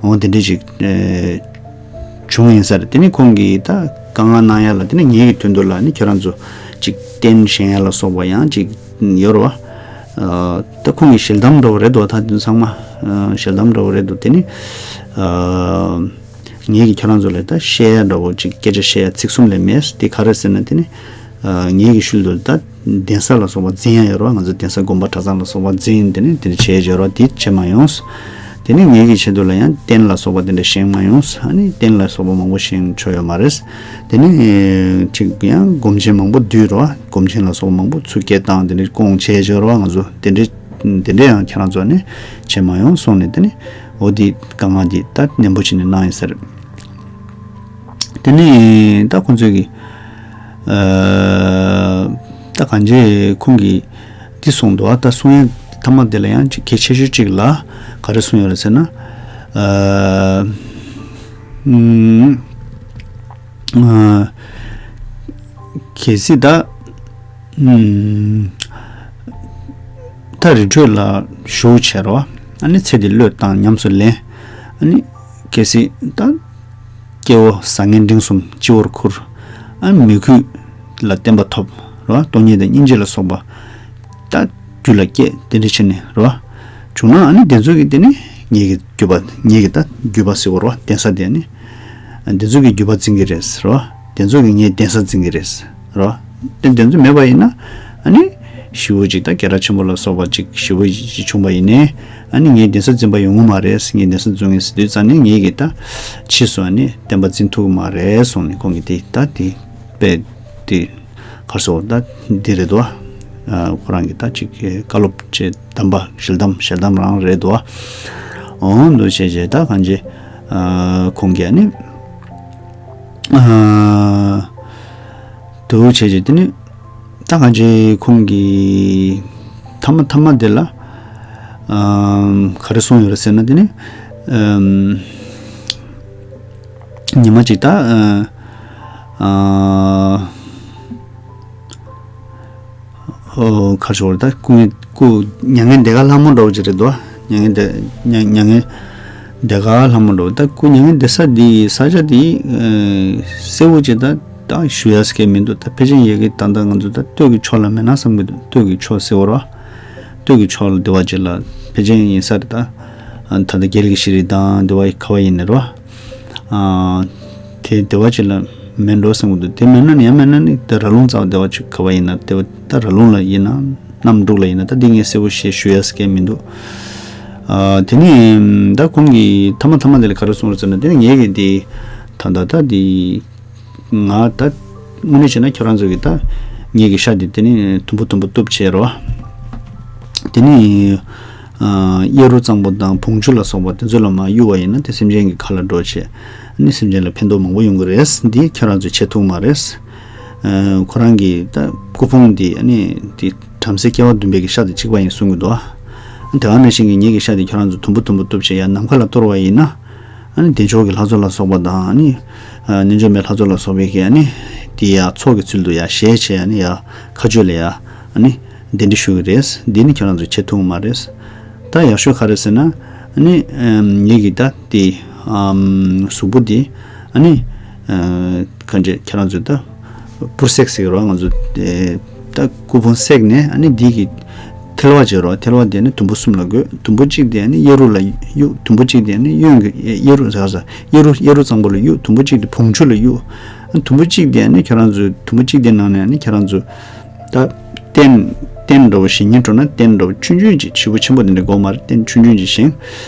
འོ་དེ་འདྲ་ཅིག་ཨ་བྱུང་ཡིན་ས་རེད། དེ་ནི་ཁོང་གིས་ད་དཀའ་ངལ་གནང་ཡ་ལ་དེ་ནི་ངེད་ཀྱི་དོན་དུ་ལ་ནི་ཁྱོད་རང་ཚོ་ཅིག་རྟེན་བཞེངས་ཡ་ལ་སོགས་པ་ཡང་ཅིག་ཡོད་རེད་བ། ཨ་ད་ཁོང་གི་ཞལ་གདམས་འདྲ་བོ་རེད་འདུག་ད་དེ་ཚང་མ་ཨ་ཞལ་གདམས་འདྲ་བོ་རེད་འདུག་དེ་ནི་ཨ་ངེད་ཀྱིས་ཁྱོད་རང་ཚོ་ལ་ད་བཤད་ཡ་འདྲ་བོ་ཅིག་སྐད་ཆ་བཤད་ཡ་ཚིག་གསུམ་ལས་མེད། དེ་ག་རེ་ཟེར་ན་དེ་ནི་ཨ་ངེད་ཀྱི་ཤུལ་དུ་ད་གདན་ས་ལ་སོགས་པ་འཛིན་ཡ་ཡོད་རེད་བ། ང་ཚོ་གདན་ས་དགོན་པ་གྲྭ་ཚང་ལ་སོགས་པ་འཛིན་དེ་ནི་དེ་འདྲ་བྱས་ཡོད་རེད་བ། དེ་བྱེད་མ་ཡོང་། དེ་ནི་ངེད་ཀྱི་ཆེད་དུ་ལ་ཡང་རྟེན་ལ་སོགས་པ་དེ་འདྲ་བཞེངས་མ་ཡོང་། ཨ་ནི་རྟེན་ལ་སོགས་པ་མང་པོ་བཞེངས་ཆོག་ཡོད་མ་རེད། དེ་ནི་ཅིག་ཡང་སྒོམ་ཆེན་མང་པོ་བསྡུས་རོ། སྒོམ་ཆེན་ལ་སོགས་པ་མང་པོ་ཚུར་སྐད་བཏང་དེ་འདྲ་སྐོང་བྱས་བྱས་རོ། ང་ཚོ་དེ་འདྲ་དེ་འདྲ་ཡང་ཁྱེད་རང་ཚོ་ནི་བྱེད་མ་ཡོང་གསུངས་ནས། དེ་ནི་འོ་དེ་དཀའ་ངལ་དེ་ད་ནན་པོ་བྱས་ནས་གནང་ཡིན་ཟེར། དེ་ནི་ད་ཁོང་ཚོས་ཀྱི་ཨ་ད་གང་ཅི་ཁོང་གིས་འདི་གསུངས་འདུག་ཨ་ད་གསུང་ཡ་ཐ་མ་དེ་ལ་ཡང་ཅིག་གལ་ཆེ་ཤོས་ཅིག་ལ་ག་རེ་གསུངས་ཡོད་རེད་ཟེར་ན། ཨ་ཨམ་ཨ་གལ་སྲིད་ད་ཨམ་ད་རི་ཁྲོད་ལ་བཞུགས་བྱས་རོ། ཨ་ནི་ཚེ་འདི་བློས་བཏང་ཉམས་སུ་ལེན། ཨ་ནི་གལ་སྲིད་ད་སྐྱེ་བོ་བཟང་ངན་འབྲིང་གསུམ་སྤྱི་བོར་ཁུར། ཨ་མོས་གུས་ལ་བརྟན་པ་ཐོབ་རོ། སྟོང་ཉིད་དང་སྙིང་རྗེ་ལ་སོགས་པ་ད་རྒྱུད་ལ་སྐྱེས་དེ་འདྲ་བྱས་ནས་རོ། བྱུང་ན་ཨ་ནི་དེ་ཚོ་གི་དེ་ནི་ངེད་ཀྱི་རྒྱུད་པ་ངེད་ཀྱི་ད་རྒྱུད་པ་ཟེར་བ་རོ། གདན་ས་དེ་ནི་དེ་ཚོ་གི་རྒྱུད་པ་འཛིན་གྱི་རེད་རོ། དེ་ཚོ་གི་ངའི་གདན་ས་འཛིན་གྱི་རེད་རོ། དེ་དེ་ཚོ་མེད་པ་ཡིན་ན་ཨ་ནི་ཞེ་པོ་ཅིག་ད་སྐད་གྲགས་ཆེན་པོ་ལ་སོགས་པ་ཅིག་ཞེ་པོ་ཅིག་བྱུང་བ་ཡིན་ནའི་ཨ་ནི་ངའི་གདན་ས་འཛིན་པ་ཡོང་གི་མ་རེད། ངའི་གདན་ས་འཛིན་གྱི་ཟེར་དུས་ཙང་ནས་ངེད་ཀྱི་ད་ཕྱིས་སུ་ཨ་ནི་བསྟན་པ་འཛིན་ཐུབ་ཀྱི་མ་རེད་གསུངས་ནས་ཁོང་གིས་དེ་ད་དེ་དཔེ་དེ་ གར་སོ་ད་འདི་རེད་དོ། ཨ་ཁོ་རང་གི་ད་ཅིག་བཀའ་སློབ་ཅེས་གདམས་པ་ཞལ་གདམས་ཞལ་གདམས་རང་རེད་དོ། འོང་འདུག་བྱས་བྱས་ད་གང་ཅི་ཨ་ཁོང་གིས་ནི་ཨ་འདུག་བྱས་བྱས་དེ་ནི་ད་གང་ཅི་ཁོང་གིས་ཐ་མ་ཐ་མ་དེ་ལ་ཨ་ག་རེ་གསུངས་ཡོད་རེད་ཟེར་ན་དེ་ནི་ཨ་ཉི་མ་ཅིག་ད་ཨ་ཨ། ཨོ་ཁ་ཤོར་ད་སྐུ་ངལ་སྐུ་མྱ་ངན་འདས་ཁ་ལྷ་མོ་འདྲ་བོ་ཅིག་རེད་དོ། མྱ་ངན་འདས་མྱ་མྱ་ངན་འདས་ཁ་ལྷ་མོ་འདྲ་བོ་ད་སྐུ་མྱ་ངན་འདས་ས་འདི་ས་ཆ་འདི་ཨེ་གསལ་བོ་ཅིག་ད་ད་ཞུ་ཡ་སྐད་མི་འདུག་ད་ཕལ་ཆེར་ཡ་གི་ད་ད་ང་ཚོ་ད་སྟོད་ཀྱི་ཕྱོགས་ལ་མེད་ན་བསམ་གི་འདུག་སྟོད་ཀྱི་ཕྱོགས་ཟེར་བ་ར་སྟོད་ཀྱི་ཕྱོགས་ལ་འདི་བ་ཅིག་ལ་ཕལ་ཆེར་ཡིན་ས་རེད་ད། ད་ད་རྒྱལ་གྱི་ཤེས་རིག་དང་འདི་བ་ག་བ་ཡིན་ནི་རོ། ཨ་དེ་སྡེ་བ་ཅིག་ལ་མེད་འགྲོ་བསམ་གི་འདུག་དེ་མེད་ན་ནི་ཡང་མེད་ན་ནི་དེ་ར་ལུང་རྩ་བ་སྡེ་བ་ཅིག་ག་བ་ཡིན་ན་སྡེ་བ་ད་ར་ལུང་ལ་ཡིན་ན་གནམ་འབྲུག་ལ་ཡིན་ན་ད་འདི་ངས་གསལ་པོ་ཞེས་ཞུ་ཡ་སྐད་མི་འདུག་ཨ་དེ་ནི་ད་ཁོང་གིས་ཐ་མ་ཐ་མ་དེ་ལ་ག་རེ་གསུངས་རེད་ཟེར་ན་དེ་ནི་ངས་གི་འདི་ད་ད་ད་འདི་ང་ད་དངོས་གནས་བྱས་ན་ཁྱོད་རང་ཚོ་གི་ད་ངས་གི་ཤ་འདི་དེ་ནི་དུམ་བུ་དུམ་བུ་གཏུབ་བྱས་རོ། དེ་ནི་ཨ་གཡེར་རུ་གཙང་པོ་དང་བོང་ཆུ་ལ་སོགས་པ་དེ་ཚོ་ལ་མར་གཡུག་པ་ཡིན་ན་དེ་སེམས་ཅན་གྱི་ཁ་ལ་འགྲོ་བྱས་ཨ་ནི་སེམས་ཅན་ལ་ཕན་ཐོགས་མང་པོ་ཡོང་གི་རེད། འདི་ཁྱེད་རང་ཚོས་བྱེད་ཐུབ་མ་རེད། ཨ་ཁོ་རང་གི་ད་སྐུ་ཕུང་འདི་ཨ་ནི་དེ་བྲམ་ཟེ་སྐྱེ་བ་བདུན་པའི་གི་ཤ་དང་གཅིག་པ་ཡིན་གསུང་གི་འདུག་ཨ་དེ་ག་ནང་བཞིན་གྱི་ངེད་ཀྱི་ཤ་དེ་ཁྱེད་རང་ཚོ་དུམ་བུ་དུམ་བུ་གཏུབ་བྱས་ཡར་ནམ་མཁའ་ལ་གཏོར་བ་ཡིན་ན། ཨ་ནི་བདེ་མཆོག་གི་ལྷ་ཚོགས་ལ་སོགས་པ་དང་ཨ་ནི་ཨ་རྣལ་འབྱོར་མའི་ལྷ་ཚོགས་ལ་སོགས་པའི་གི་ཨ་ནི་དེ་ཡ་ཚོགས་ཀྱི་ཚུལ་དུ་ཡ་ཞལ་བྱས་ཨ་ནི་ཡ་མཁའ་སྤྱོད་ལ་ཡ་ཨ་ནི་གདན་འདྲེན་ཞུ་གི་རེད། འདི་ནི་ཁྱོད་རང་ཚོས་བྱེད་ཐུབ་མ་རེད། ད་ཡག་ཤོས་ག་རེ་ཟེར་ན་ཨ་ནི་ངེད་ཀྱི་ད་དེ་གཟུགས་པོ་དེ་ཨ་ནི་གང་བྱས་ཁྱེད་རང་ཚོས་ད་སྤུར་བསྲེགས་ཟེར་གི་རོགས་ང་ཚོ་དེ། ད་སྐུ་ཕུང་བསྲེགས་ནས་ཨ་ནི་འདི་གི་ཐལ་བ་བྱེད་རོགས། ཐལ་བ་དེ་ནི་དུམ་བུ་གསུམ་ལ་བགོས། དུམ་བུ་གཅིག་དེ་ནི་གཡས་རུ་ལ་གཡུག་དུམ་བུ་གཅིག་དེ་ནི་གཡོན་གྱི་གཡས་རུ་ཟ་ཟ་གཡས་རུ་གཡས་རུ་གཙང་པོ་ལ་གཡུག་དུམ་བུ་གཅིག་དེ་བོང་ཆུ་ལ་གཡུག་ཨ་དུམ་བུ་གཅིག་དེ་ནི་ཁྱེད་རང་ཚོའི་དུམ་བུ་གཅིག་དེ་ནང་ནས་ནི་ཁྱེད་རང་ཚོ་ད་སྟན་སྟན་འདྲ་བོ་ཞིག་ཉིན་འགྲོ་ན་སྟན་འདྲ་བོ་ཆུང་ཆུང་ཅིག་ཆུ་བོ་ཆེན་པོ་དེ་འདྲ་དགོས་མ་རེད། སྟན་ཆུང་ཆུང་ཅིག་བཞེངས།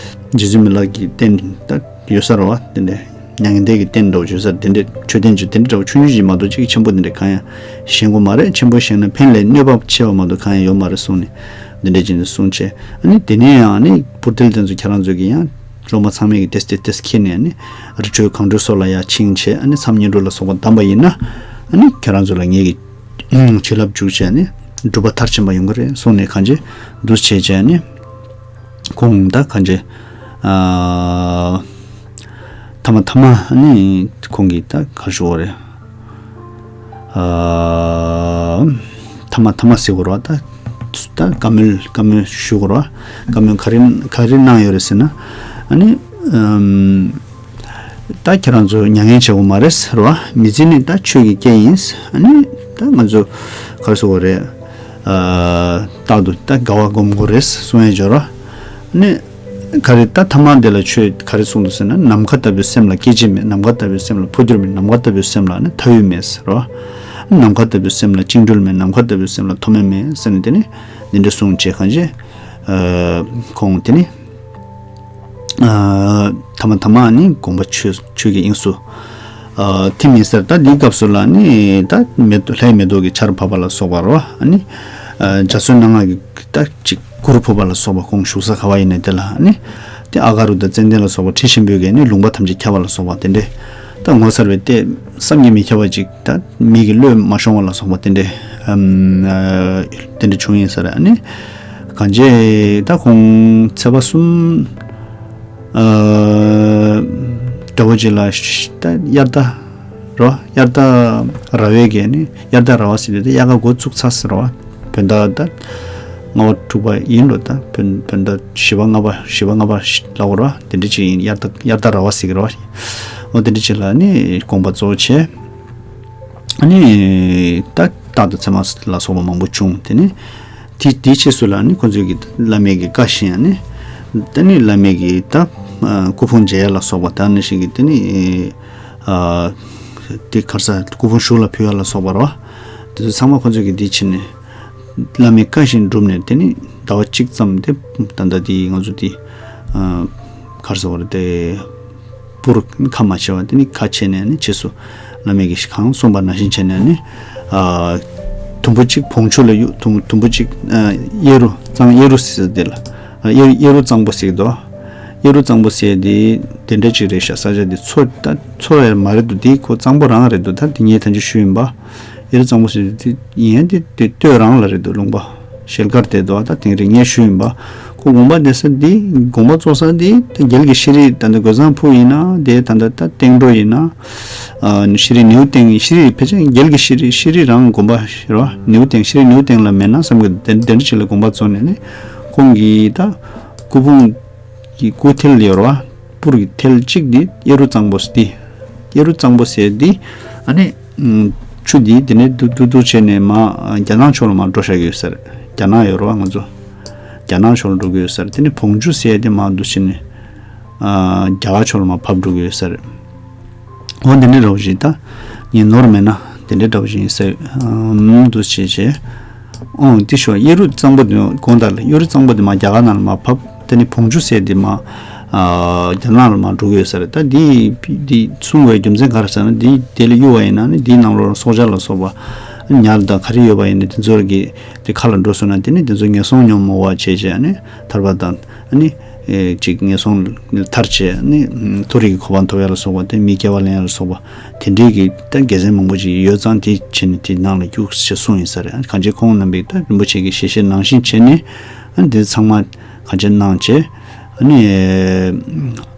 རྗེ་བཙུན་མི་ལ་གི་སྟན་ད། ཡོད་ས་རེད་བ། དེ་འདྲའི་མྱ་ངན་འདས་ཀྱི་རྟེན་འདྲ་བོ་བརྗོད་ས་དེ་འདྲའི་མཆོད་རྟེན་ཅིག་དེ་འདྲ་འདྲ་བོ་ཆུང་ཆུང་ཅིག་མ་གཏོགས་གཅིག་ཆེན་པོ་དེ་འདྲ་གང་ཡང་བཞེངས་དགོས་མ་རེད། ཆེན་པོ་བཞེངས་ན་ཕན་ལས་གནོད་པ་ཆེ་བ་མ་གཏོགས་གང་ཡང་ཡོད་མ་རེད་གསུངས་ནས་དེ་འདྲ་ཅིག་ནས་གསུངས་བྱས། ཨ་ནི་དེ་ནས་ཡང་ཨ་ནི་པུར་ཏེལ་དེ་ཚོ་ཁྱེད་རང་ཚོ་གིས་ཡང་སློབ་མ་ཚང་མས་ཀྱི་ཏེས་ཏེས་ཏེས་ཁྱེར་ནས་ཨ་ནི་རི་ཁྲོད་གངས་ཁྲོད་སོགས་ལ་ཡང་ཕྱིན་བྱས་ཨ་ནི་མཚམས་བསྙེན་སྒྲུབ་ལ་སོགས་པ་བསྡམས་པ་ཡིན་ན་ཨ་ནི་ཁྱེད་རང་ཚོ་ལ་ངེད་ཀྱི་བྱིན་རླབས་འཇུག་བྱས་ནས་སྒྲུབ་པ་མཐར་ཕྱིན་པ་ཡོང་གི་རེད་གསུངས་ནས་གང་ཅི་འདུག་བྱས་བྱས་ནས། ཁོང་ད་གང་ཅི། ཨ་ཐ་མ་ཐ་མ་ནི་ཁོང་གིས་ད་ག་ཞུ་བ་རེད། ཨ་ཐ་མ་ཐ་མ་ཟེར་དགོས་རེད་བ། ད་ད་བཀའ་མོལ་བཀའ་མོལ་ཞུ་དགོས་རེད་བ། བཀའ་མོལ་ག་རེ་ག་རེ་གནང་ཡོད་རེད་ཟེར་ན། ཨ་ནི་ཨམ། ད་ཁྱེད་རང་ཚོ་མྱ་ངན་བྱེད་དགོས་མ་རེད་ཟེར་བ། མི་ཚེ་ནི་ད་ཆོས་ཀྱི་སྐལ་ཡིན། ཨ་ནི་ད་ང་ཚོ་ག་རེ་ཟེར་དགོས་རེད། ཨ་རྟག་ཏུ་ད་དགའ་བ་སྒོམ་དགོས་རེད་གསུང་ཡས་འབྱོར་བ། ཨ་ནི་ག་རེ་ད་ཐ་མ་འདི་ལ་ཆོས་ག་རེ་གསུངས་འདུག་ཟེར་ན། ནམ་མཁའ་ལྟ་བུའི་སེམས་ལ་སྐྱེ་འཆི་མེད། ནམ་མཁའ་ལྟ་བུའི་སེམས་ལ་འཕོ་འགྱུར་མེད། ནམ་མཁའ་ལྟ་བུའི་སེམས་ལ་ནི་མཐའ་དབུས་མེད་ཟེར་བ། ནམ་མཁའ་ལྟ་བུའི་སེམས་ལ་བཅིངས་འགྲོལ་མེད། ནམ་མཁའ་ལྟ་བུའི་སེམས་ལ་མཐོ་དམན་མེད་ཟེར་ནས་དེ་ནི་འདི་འདྲ་གསུངས་བྱས་གང་ཅི། ཨ་ཁོང་དེ་ནི། ཨ་ཐ་མ་ཐ་མ་ནི་དགོངས་པ་ཆོས་ཆོས་ཀྱི་དབྱིངས་སུ་ཨ་ཐིམ་ཡིན་ཟེར། ད་འདིའི་སྐབས་སུ་ལ་ནི་ད་མེ་ཏོག་ལྷའི་མེ་ཏོག་གི་ཆར་བབས་པ་ལ་སོགས་པ་རོ། ཨ་ནི་ཨ་འཇའ་ཚོན་སྣ་ལྔ་གི་ད་ཅིག་གུར་ཕུབ་པ་ལ་སོགས་པ་ཁོང་བཞུགས་ས་ག་བ་ཡིན་ནའི་དེ་ལ་ཨ་ནི་དེ་ཨ་ག་རུ་དང་ཙན་དན་ལ་སོགས་པ་དྲི་ཞིམ་པོའི་གི་ནི་ལུང་པ་ཐམས་ཅད་ཁྱབ་པ་ལ་སོགས་པ་དེ་འདྲས་ད་ངོ་མཚར་བའི་ལྟས་བསམ་གྱིས་མི་ཁྱབ་པ་ཅིག་ད་མིག་གི་བློས་མ་ཤོང་བ་ལ་སོགས་པ་དེ་འདྲས་ཨམ་ཨ་དེ་འདྲས་བྱུང་ཡིན་ས་རེད། ཨ་ནི། གང་བྱས་ད་ཁོང་ཚེས་པ་གསུམ་ཨ་འདྲ་བོ་ཅིག་ལ་ཤ་ད་དབྱར་ཟླ་རོ། དབྱར་ཟླ་ར་བའི་གི་ནི་དབྱར་ཟླ་ར་བ་ཟེར་དུས་ད་དབྱར་ཁ་འགོ་བཙུགས་ཚར་ཟེར་རོ། བོད་ཟླ་ད་ལྔ་པ་དྲུག་པ་ཡིན་འགྲོ། ད་བོད་བོད་ཟླ་བཞི་པ་ལྔ་པ་བཞི་པ་ལྔ་པ་ལབ་དགོས་རོ། དེ་འདྲ་ཅིག་ཡིན། དབྱར་ཟླ་དབྱར་ཟླ་ར་བ་ཟེར་གི་རོ། འོ་དེ་འདྲ་ཅིག་ལ་ནི་དགོངས་པ་རྫོགས་བྱས། ཨ་ནི་ད་རྟག་ཏུ་ཚེར་མ་ལ་སོགས་པ་མང་པོ་བྱུང་། དེ་ནི་དེ་དེའི་རྗེས་སུ་ལ་ནི་ཁོ་ཚོས་ཀྱི་བླ་མའི་གི་བཀའ་བཞིན་ཨ་ནི་དེ་ནི་བླ་མའི་གི་ད་སྐུ་ཕུང་མཇལ་ཡ་ལ་སོགས་པ་ད་ནི་ཞིག་གི་དེ་ནི་དེ་གར་ས་སྐུ་ཕུང་བཞུགས་ལ་ཕུལ་ཡ་ལ་སོགས་པ་རོ། དེ་ཚོ་ཚང་མ་ཁོ་ཚོས་ཀྱི་དེ་བྱས་ནས་བླ་མའི་བཀའ་བཞིན་བསྒྲུབས་ནས་དེ་ནི་ཟླ་བ་གཅིག་ཙམ་དེ་ད་ལྟ་དེ་ང་ཚོ་དེ་གར་ས་བར་དེ། པུར་ཁ་མ་ཕྱེ་བ་དེ་ནི་ཁ་ཕྱེ་ནས་ནི་རྗེས་སུ་བླ་མས་ཀྱིས་གང་གསུངས་པ་ནང་བཞིན་བྱས་ནས་ནི་ཨ་ དུམ་བུ་གཅིག་བོང་ཆུ་ལ་གཡུག་དུམ་དུམ་བུ་གཅིག་ཨ་གཡས་རུ་གཙང་གཡས་རུ་ཟེར་དེ་ལ་ཨ་གཡས་གཡས་རུ་གཙང་པོ་ཟེར་གི་འདུག་གཡས་རུ་གཙང་པོ་ཟེར་དེ་དེ་འདྲ་གཅིག་རེད་ཤག་ས་ཆ་དེ་མཚོ་ད་མཚོ་ཡང་མ་རེད་འདུག་དེ་ཁོ་གཙང་པོ་རང་རེད་འདུག་ད་དེ་ངས་ཐམས་ཅད་ཞུས་ཡིན་པ། གཡས་རུ་གཙང་པོ་ཟེར་དེ་ཡིན་ཡང་དེ་དེ་སྟོད་རང་ལ་རེད་འདུག་ལུང་པ་ཤེལ་དཀར་དེ་འདུག་ད་དེང་རེད་ངས་ཞུས་ཡིན་པ། ཁོ་དགོན་པ་གནས་ས་འདི་དགོན་པ་བཙུགས་ས་འདི་ད་རྒྱལ་གྱི་ཤེས་རིག་ད་ལྟ་རྒོད་ཚང་ཕུག་ཡིན་ན་དེ་ད་ལྟ་ད་སྟེང་འགྲོ་ཡིན་ན། ཨ་ནི་ཤེས་རིག་ནེའུ་ཏེང་ཤེས་རིག་ཕལ་ཆེར་རྒྱལ་གྱི་ཤེས་རིག་ཤེས་རིག་རང་དགོན་པ་ཞེས་ར་ནེའུ་ཏེང་ཤེས་རིག་ནེའུ་ཏེང་ལ་མེད་ན་བསམ་གི་འདུག་དེ་འདྲ་ཅིག་ལ་དགོན་པ་བཙུགས་ནས་ནི་ཁོང་གིས་ད་སྐུ་ཕུང་གི་སྐུ་ཐལ་ཡོད་ར་བ་སྤུར་གྱི་ཐལ་གཅིག་འདི་གཡས་རུ་གཙང་པོ་འདི་གཡས་རུ་གཙང་པོ་ཟེར་འདི་ཨ་ནི་ཆུ་འདི་དེ་ནས་ཏུ་ཏུ་ཏུ་བྱས་ནས་མ་རྒྱ་ནག་ཕྱོགས་ལ་མ་འགྲོ་བཞག་གི་ཡོད་ས་རེད། རྒྱ་ནག་ཡོད་ར་བ་ང་ཚོ་རྒྱ་ནག་ཕྱོགས་ལ་འགྲོ་གི་ཡོད་ས་རེད། དེ་ནས་བོང་ཆུ་ཟེར་དེ་མ་འདུག་བྱས་ནས་རྒྱ་གར་ཕྱོགས་ལ་མ་ཕབ་འགྲོ་གི་ཡོད་ས་རེད། འོ་འདི་འདྲའི་འདྲ་བོ་ཞིག་ད། ངས་ནོར་མེད་ན་དེ་འདྲའི་འདྲ་བོ་ཞིག་ཡིན་ས་ཡོད། ཨམ་འདུག་བྱས་བྱས། ཨོ་དེ་ཤོག་གཡས་རུ་གཙང་པོ་དེ་དགོངས་དག་ལ་གཡས་རུ་གཙང་པོ་དེ་མ་རྒྱ་གར་ནང་ལ་མ་ཕབ། དེ་ནི་བོང་ཆུ་ཟེར་དེ་མ་རྒྱ་ནག་ལ་མ་འགྲོ་གི་ཡོད་ས་རེད། ད་འདི་འདི་གསུང་བའི་རྒྱུ་མཚན་ག་རེ་ཟེར་ན་འདི་དེ་ལ་གཡུག་པ་ཡིན་ན་ནི་འདིའི་ནང་ལོགས་ལ་སྲོག་ཆགས་ལ་སོགས་པ་ཉ་ལ་དང་ག་རེ་ཡོད་པ་ཡིན་ན་དེ་ཚོ་གི་དེ་ཁ་ལ་འགྲོ་སོང་ན་དེ་ནི་དེ་ཚོ་ངན་སོང་ཉོན་མོངས་པ་བྱས་བྱས་ནི་ཐར་པ་དང་ནི། ཨེ་ཅིག་ངན་སོང་ལས་ཐར་བྱས་ནི་མཐོ་རིས་ཀྱི་གོ་འཕང་ཐོབ་ཡ་ལ་སོགས་པ་དེ་མི་སྐྱེ་བ་ལེན་ཡ་ལ་སོགས་པ་དེ་འདྲའི་གི་ད་དགེ་མཚན་མང་པོ་ཅིག་ཡོད་ཙང་དེ་བྱས་ནས་དེ་ནང་ལ་རྒྱུགས་ཞེས་གསུངས་ཡིན་ས་རེད། གང་ཅི་ཁོང་རྣམ་པས་ད་རིན་པོ་ཆེ་གི་ཞལ་བཞེས་ནང་བཞིན་བྱས་ནས་ཨ་ནི་དེ་ཚང་མ་གང་ཅི་གནང་བྱས་ཨ་ནི་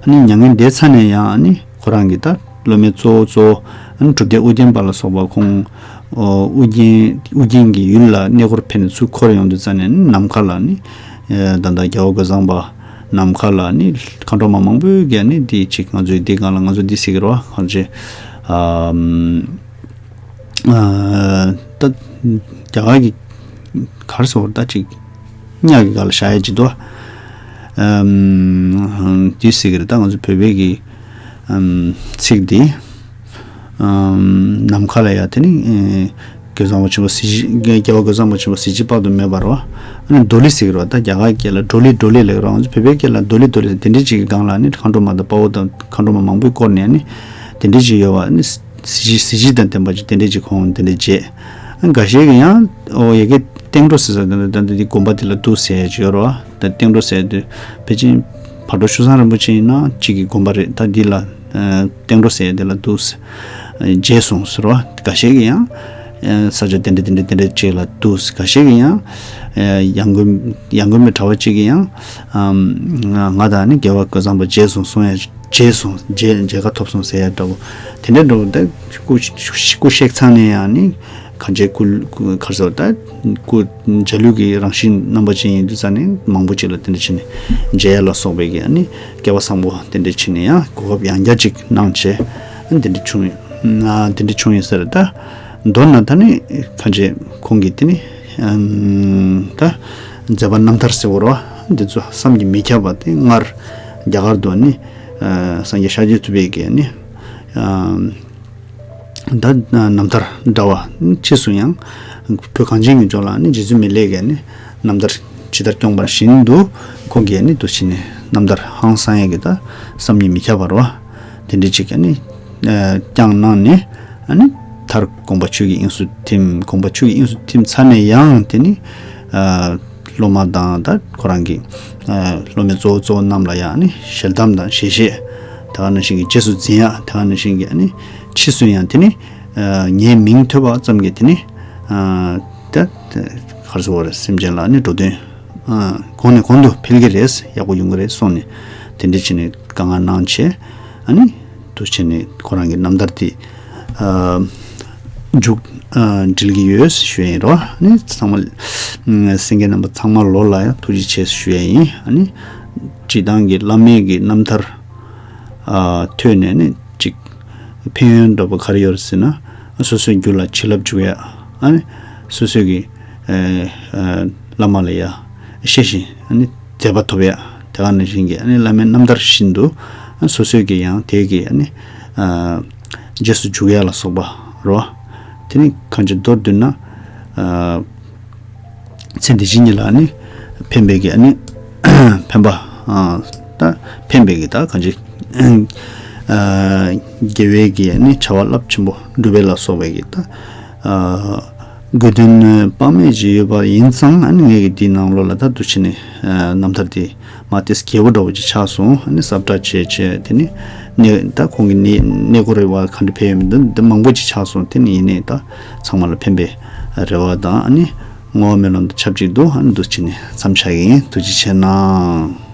ཨ་ནི་མྱ་ངན་འདས་ཚར་ནས་ཡང་ཨ་ནི་ཁོ་རང་གི་ད་སློབ་མའི་གཙོ་བོ་གཙོ་བོ་ཨ་ནི་གྲུབ་སྡེ་ཨུ་རྒྱན་པ་ལ་སོགས་པ་ཁོང་ཨོ་ཨུ་རྒྱན་ཨུ་རྒྱན་གྱི་ཡུལ་ལ་གནས་སྐོར་ཕེབས་ནས་ཚུར་འཁོར་ཡོང་དུས་ཙ་ནས་ནམ་མཁའ་ལ་ནི་ཨེ་ད་ལྟ་རྒྱལ་བ་རྒོད་ཚང་པ་ནམ་མཁའ་ལ་ནི་མཁའ་འགྲོ་མ་མང་པོས་ཀྱང་ནི་འདི་ཅིག་ང་ཚོའི་འདི་སྒང་ལ་ང་ཚོ་འདི་ཟེར་གི་རེད་བ། གང་ཅི་ཨམ་ཨ་ད་རྒྱ་གར་གྱི་གར་སོར་ད་ཅིག་ཉག་གི་ག་ལ་བཞག་ཡ་ཅི་འདུག་ཨམ་དེ་ཟེར་གི་རེད། ད་ང་ཚོ་བོད་པའི་གི་ཨམ་ཚིག་འདི་ཨམ་ནམ་མཁའ་ལ་ཡ་དེ་ནི་ཨེ་རྒོད་ཚང་པ་ཆེན་པོ་གཟི་བརྗིད་རྒྱལ་བ་རྒོད་ཚང་པ་ཆེན་པོ་གཟི་བརྗིད་དཔག་ཏུ་མེད་པ་རེད་བ། ཨ་ནི་ཌོ་ལི་ཟེར་གི་རེད་བ། ད་རྒྱ་གར་སྐད་ལ་ཌོ་ལི་ཌོ་ལི་ལབ་གི་རེད་བ། ང་ཚོ་བོད་པའི་སྐད་ལ་ཌོ་ལི་ཌོ་ལི་དེ་འདྲའི་ཅིག་གི་སྒང་ལ་ནི་མཁའ་འགྲོ་མ་དང་དཔའ་བོ་དང་མཁའ་འགྲོ་མ་མང་པོས་བསྐོར་ནས་ནི་དེ་འདྲའི་ཅིག་ཡོད་བ། ནི་གཟི་བརྗིད་གཟི་བརྗིད་དང་ལྡན་པ་ཅིག་དེ་འདྲའི་ཅིག་ཁོང་དེ་འདྲའི་བྱས། འགའ་ཞིག་གིས་ཡང་ཨོ་ཡ་གི་སྟེང་འགྲོ་ཟེར་ས་དེ་འདྲ་དེ་འདྲ་དེ་དགོན་པ་དེ་ལ་འདུག་ཟེར་ཡ་ཅིག་ཡོད་རེད་བ། ད་སྟེང་འགྲོ་ཟེར་དུས་ཕལ་ཆེར་བར་དོ་ཆུ་བཟང་རིན་པོ་ཆེ་ཡིན་ན་གཅིག་གི་དགོན་པ་རེད། ད་འདི་ལ་སྟེང་འགྲོ་ཟེར་དེ་ལ་འདུག་མཇལ་སོང་ཟེར་བ། འགའ་ཞིག་གིས་ཡང་ས་ཆ་དེ་འདྲ་དེ་འདྲ་དེ་འདྲ་ཅིག་ལ་འདུག་འགའ་ཞིག་གིས་ཡང་ཡང་དགོན་ཡང་དགོན་པའི་གྲྭ་པ་གཅིག་གིས་ཡང་ང་དང་ནི་རྒྱལ་བ་རྒོད་ཚང་པ་མཇལ་སོང་གསུང་ཡ། མཇལ་སོང་མཇལ་མཇལ་ཁ་ཐོབ་སོང་ཟེར་ཡ་འདྲ་བོ་དེ་འདྲ་འདྲ་བོ་ད་སྐུ་སྐུ་གཤེགས་ཚར་ནས་ཡང་ནི་གང་ཅི་སྐུ་སྐུ་ག་རེ་ཟེར་ད་སྐུ་འཇའ་ལུས་ཀྱི་རང་བཞིན་རྣམ་པ་ཅན་ཡིན་དུས་ཙང་ནས་མང་པོ་ཅིག་ལ་དེ་འདྲ་བྱས་ནས་མཇལ་ཡ་ལ་སོགས་པའི་གི་ནི་སྐལ་བ་བཟང་པོ་དེ་འདྲ་བྱས་ནས་ཡང་གོ་སྐབས་ཡང་བསྐྱར་ཅིག་གནང་བྱས་དེ་འདྲ་བྱུང་ཡོད། དེ་འདྲ་བྱུང་ཡོད་ཟེར་ད་མདོར་ན་ད་ནི་གང་ཅི་ཁོང་གིས་དེ་ནི་ད་མཛད་པ་རྣམ་ཐར་ཟེར་བ་རེད་བ། འདི་ཚོ་བསམ་གྱིས་མི་ཁྱབ་པ་དེ་སྔར་རྒྱ་གར་དུ་ནི་སངས་རྒྱས་ཤཱཀྱ་ཐུབ་པའི་གི་ནི་ད་རྣམ་ཐར་འདྲ་བ་ཕྱིས་སུ་ཡང་བོད་གངས་ཅན་གྱི་ལྗོངས་ལ་ནི་རྗེ་བཙུན་མི་ལས་ཀྱི་ནི་རྣམ་ཐར་ཇི་ལྟར་བསྐྱངས་པ་བཞིན་དུ་ཁོང་གིས་ནི་འདུ་བྱེད་ནི་རྣམ་ཐར་ཧང་སང་ཡས་ཀྱི་ད་བསམ་གྱིས་མི་ཁྱབ་པ་རེད་བ། དེ་འདྲ་ཅིག་གི་ནི་བསྐྱངས་གནང་ནས་ནི་མཐར་དགོངས་པ་ཆོས་ཀྱི་དབྱིངས་སུ་ཐིམ། དགོངས་པ་ཆོས་ཀྱི་དབྱིངས་སུ་ཐིམ་ཚར་ནས་ཡང་དེ་ནི་སློབ་མ་དང་ད་ཁོ་རང་གི་སློབ་མའི་གཙོ་བོ་གཙོ་བོ་རྣམས་ལ་ཡང་ནི་ཞལ་གདམས་དང་ཞལ་བཞེས་དེ་ག་ནང་བཞིན་གྱི་རྗེས་སུ་འཛིན་ཡ་དེ་ག་ནང་བཞིན་གྱི་ནི་ཕྱིས་སུ་ཡང་དེ་ནི་ངའི་མིང་ཐོས་པ་ཙམ་གྱིས་དེ་ནི་ད་ག་རེ་ཟེར་བ་རེད། སེམས་ཅན་ལ་ནི་འགྲོ་དོན་གོང་ནས་གོང་དུ་འཕེལ་གྱི་རེད། ཡག་པོ་ཡོང་གི་རེད་གསུངས་ནས་དེ་འདྲ་བྱས་ནས་བཀའ་མངགས་གནང་བྱས་ཨ་ནི་འདུ་བྱས་ནས་ཁོ་རང་གི་རྣམ་ཐར་དེ་མཇུག་འགྲིལ་གྱི་ཡོད་ཞུ་ཡ་ཡིན་རོ། ཨ་ནི་ཚང་མ་གསན་མཁན་རྣམ་པ་ཚང་མ་ལོ་ལ་ཡང་ཐུགས་རྗེ་ཆེ་ཞུ་ཡ་ཡིན། ཨ་ནི་སྤྱིར་བཏང་གི་བླ་མའི་གི་རྣམ་ཐར་ཐོས་ནས་ནི་ཅིག་ཕན་ཡོན་འདྲ་པོ་ག་རེ་ཡོད་རེད་ཟེར་ན། སོ་སོའི་རྒྱུད་ལ་བྱིན་རླབས་འཇུག་ཡ། ཨ་ནི་སོ་སོའི་གི་བླ་མ་ལ་ཡ་ཤེས་བཞིན་ཨ་ནི་དད་པ་ཐོབ་ཡ། དེ་ག་ནང་བཞིན་གྱི་ཨ་ནི་བླ་མའི་རྣམ་ཐར་བཞིན་དུ་སོ་སོའི་གི་ཡང་དེ་གི་ཨ་ནི་རྗེས་སུ་འཇུག་ཡ་ལ་སོགས་པ་རོ། དེ་ནི་གང་ཅི་མདོར་བསྡུས་ན། ཚེ་འདི་ཕྱི་གཉིས་ལ་ནི་ཕན་པའི་གི་ཨ་ནི་ཕན་པ་ད་ཕན་པའི་གི་ད་གང་ཅི་དགེ་བའི་གི་ཨ་ནི་བྱ་བ་རླབས་ཆེན་པོ་སྒྲུབ་པའི་ལ་སོགས་པའི་གི་ད་ དགོས་དོན་དཔག་མེད་ཅིག་ཡོད་པ་ཡིན་ཙང་། ཨ་ནི་ངས་ཀྱི་འདིའི་ནང་ལོགས་ལ་ད་འདུག་བྱས་ནས་རྣམ་ཐར་འདི་མ་ཏོག་ཙམ་རྒྱས་པོ་འདྲ་བོ་ཅིག་ཆགས་སོང་། ཨ་ནི་ཟབ་དྲགས་བྱས་བྱས་དེ་ནི་གནས་ད་ཁོང་གི་གནས་གནས་སྐོར་རེད་བ། ག་འདྲ་ཕེབས་ཡོད་མེད་འདི་འདི་མང་པོ་ཅིག་ཆགས་སོང་། དེ་ནི་ཡིན་ནའི་ད་ཚང་མ་ལ་ཕན་པའི་རེ་བ་དང་། ཨ་ནི་བསྔོ་བ་སྨོན་ལམ་དང་ཆབས་ཅིག་ཏུ། ཨ་ནི་འདུག་བྱས་ནས་མཚམས་བཞག་གི་ཡིན། ཐུགས་རྗེ་ཆེ་གནང་།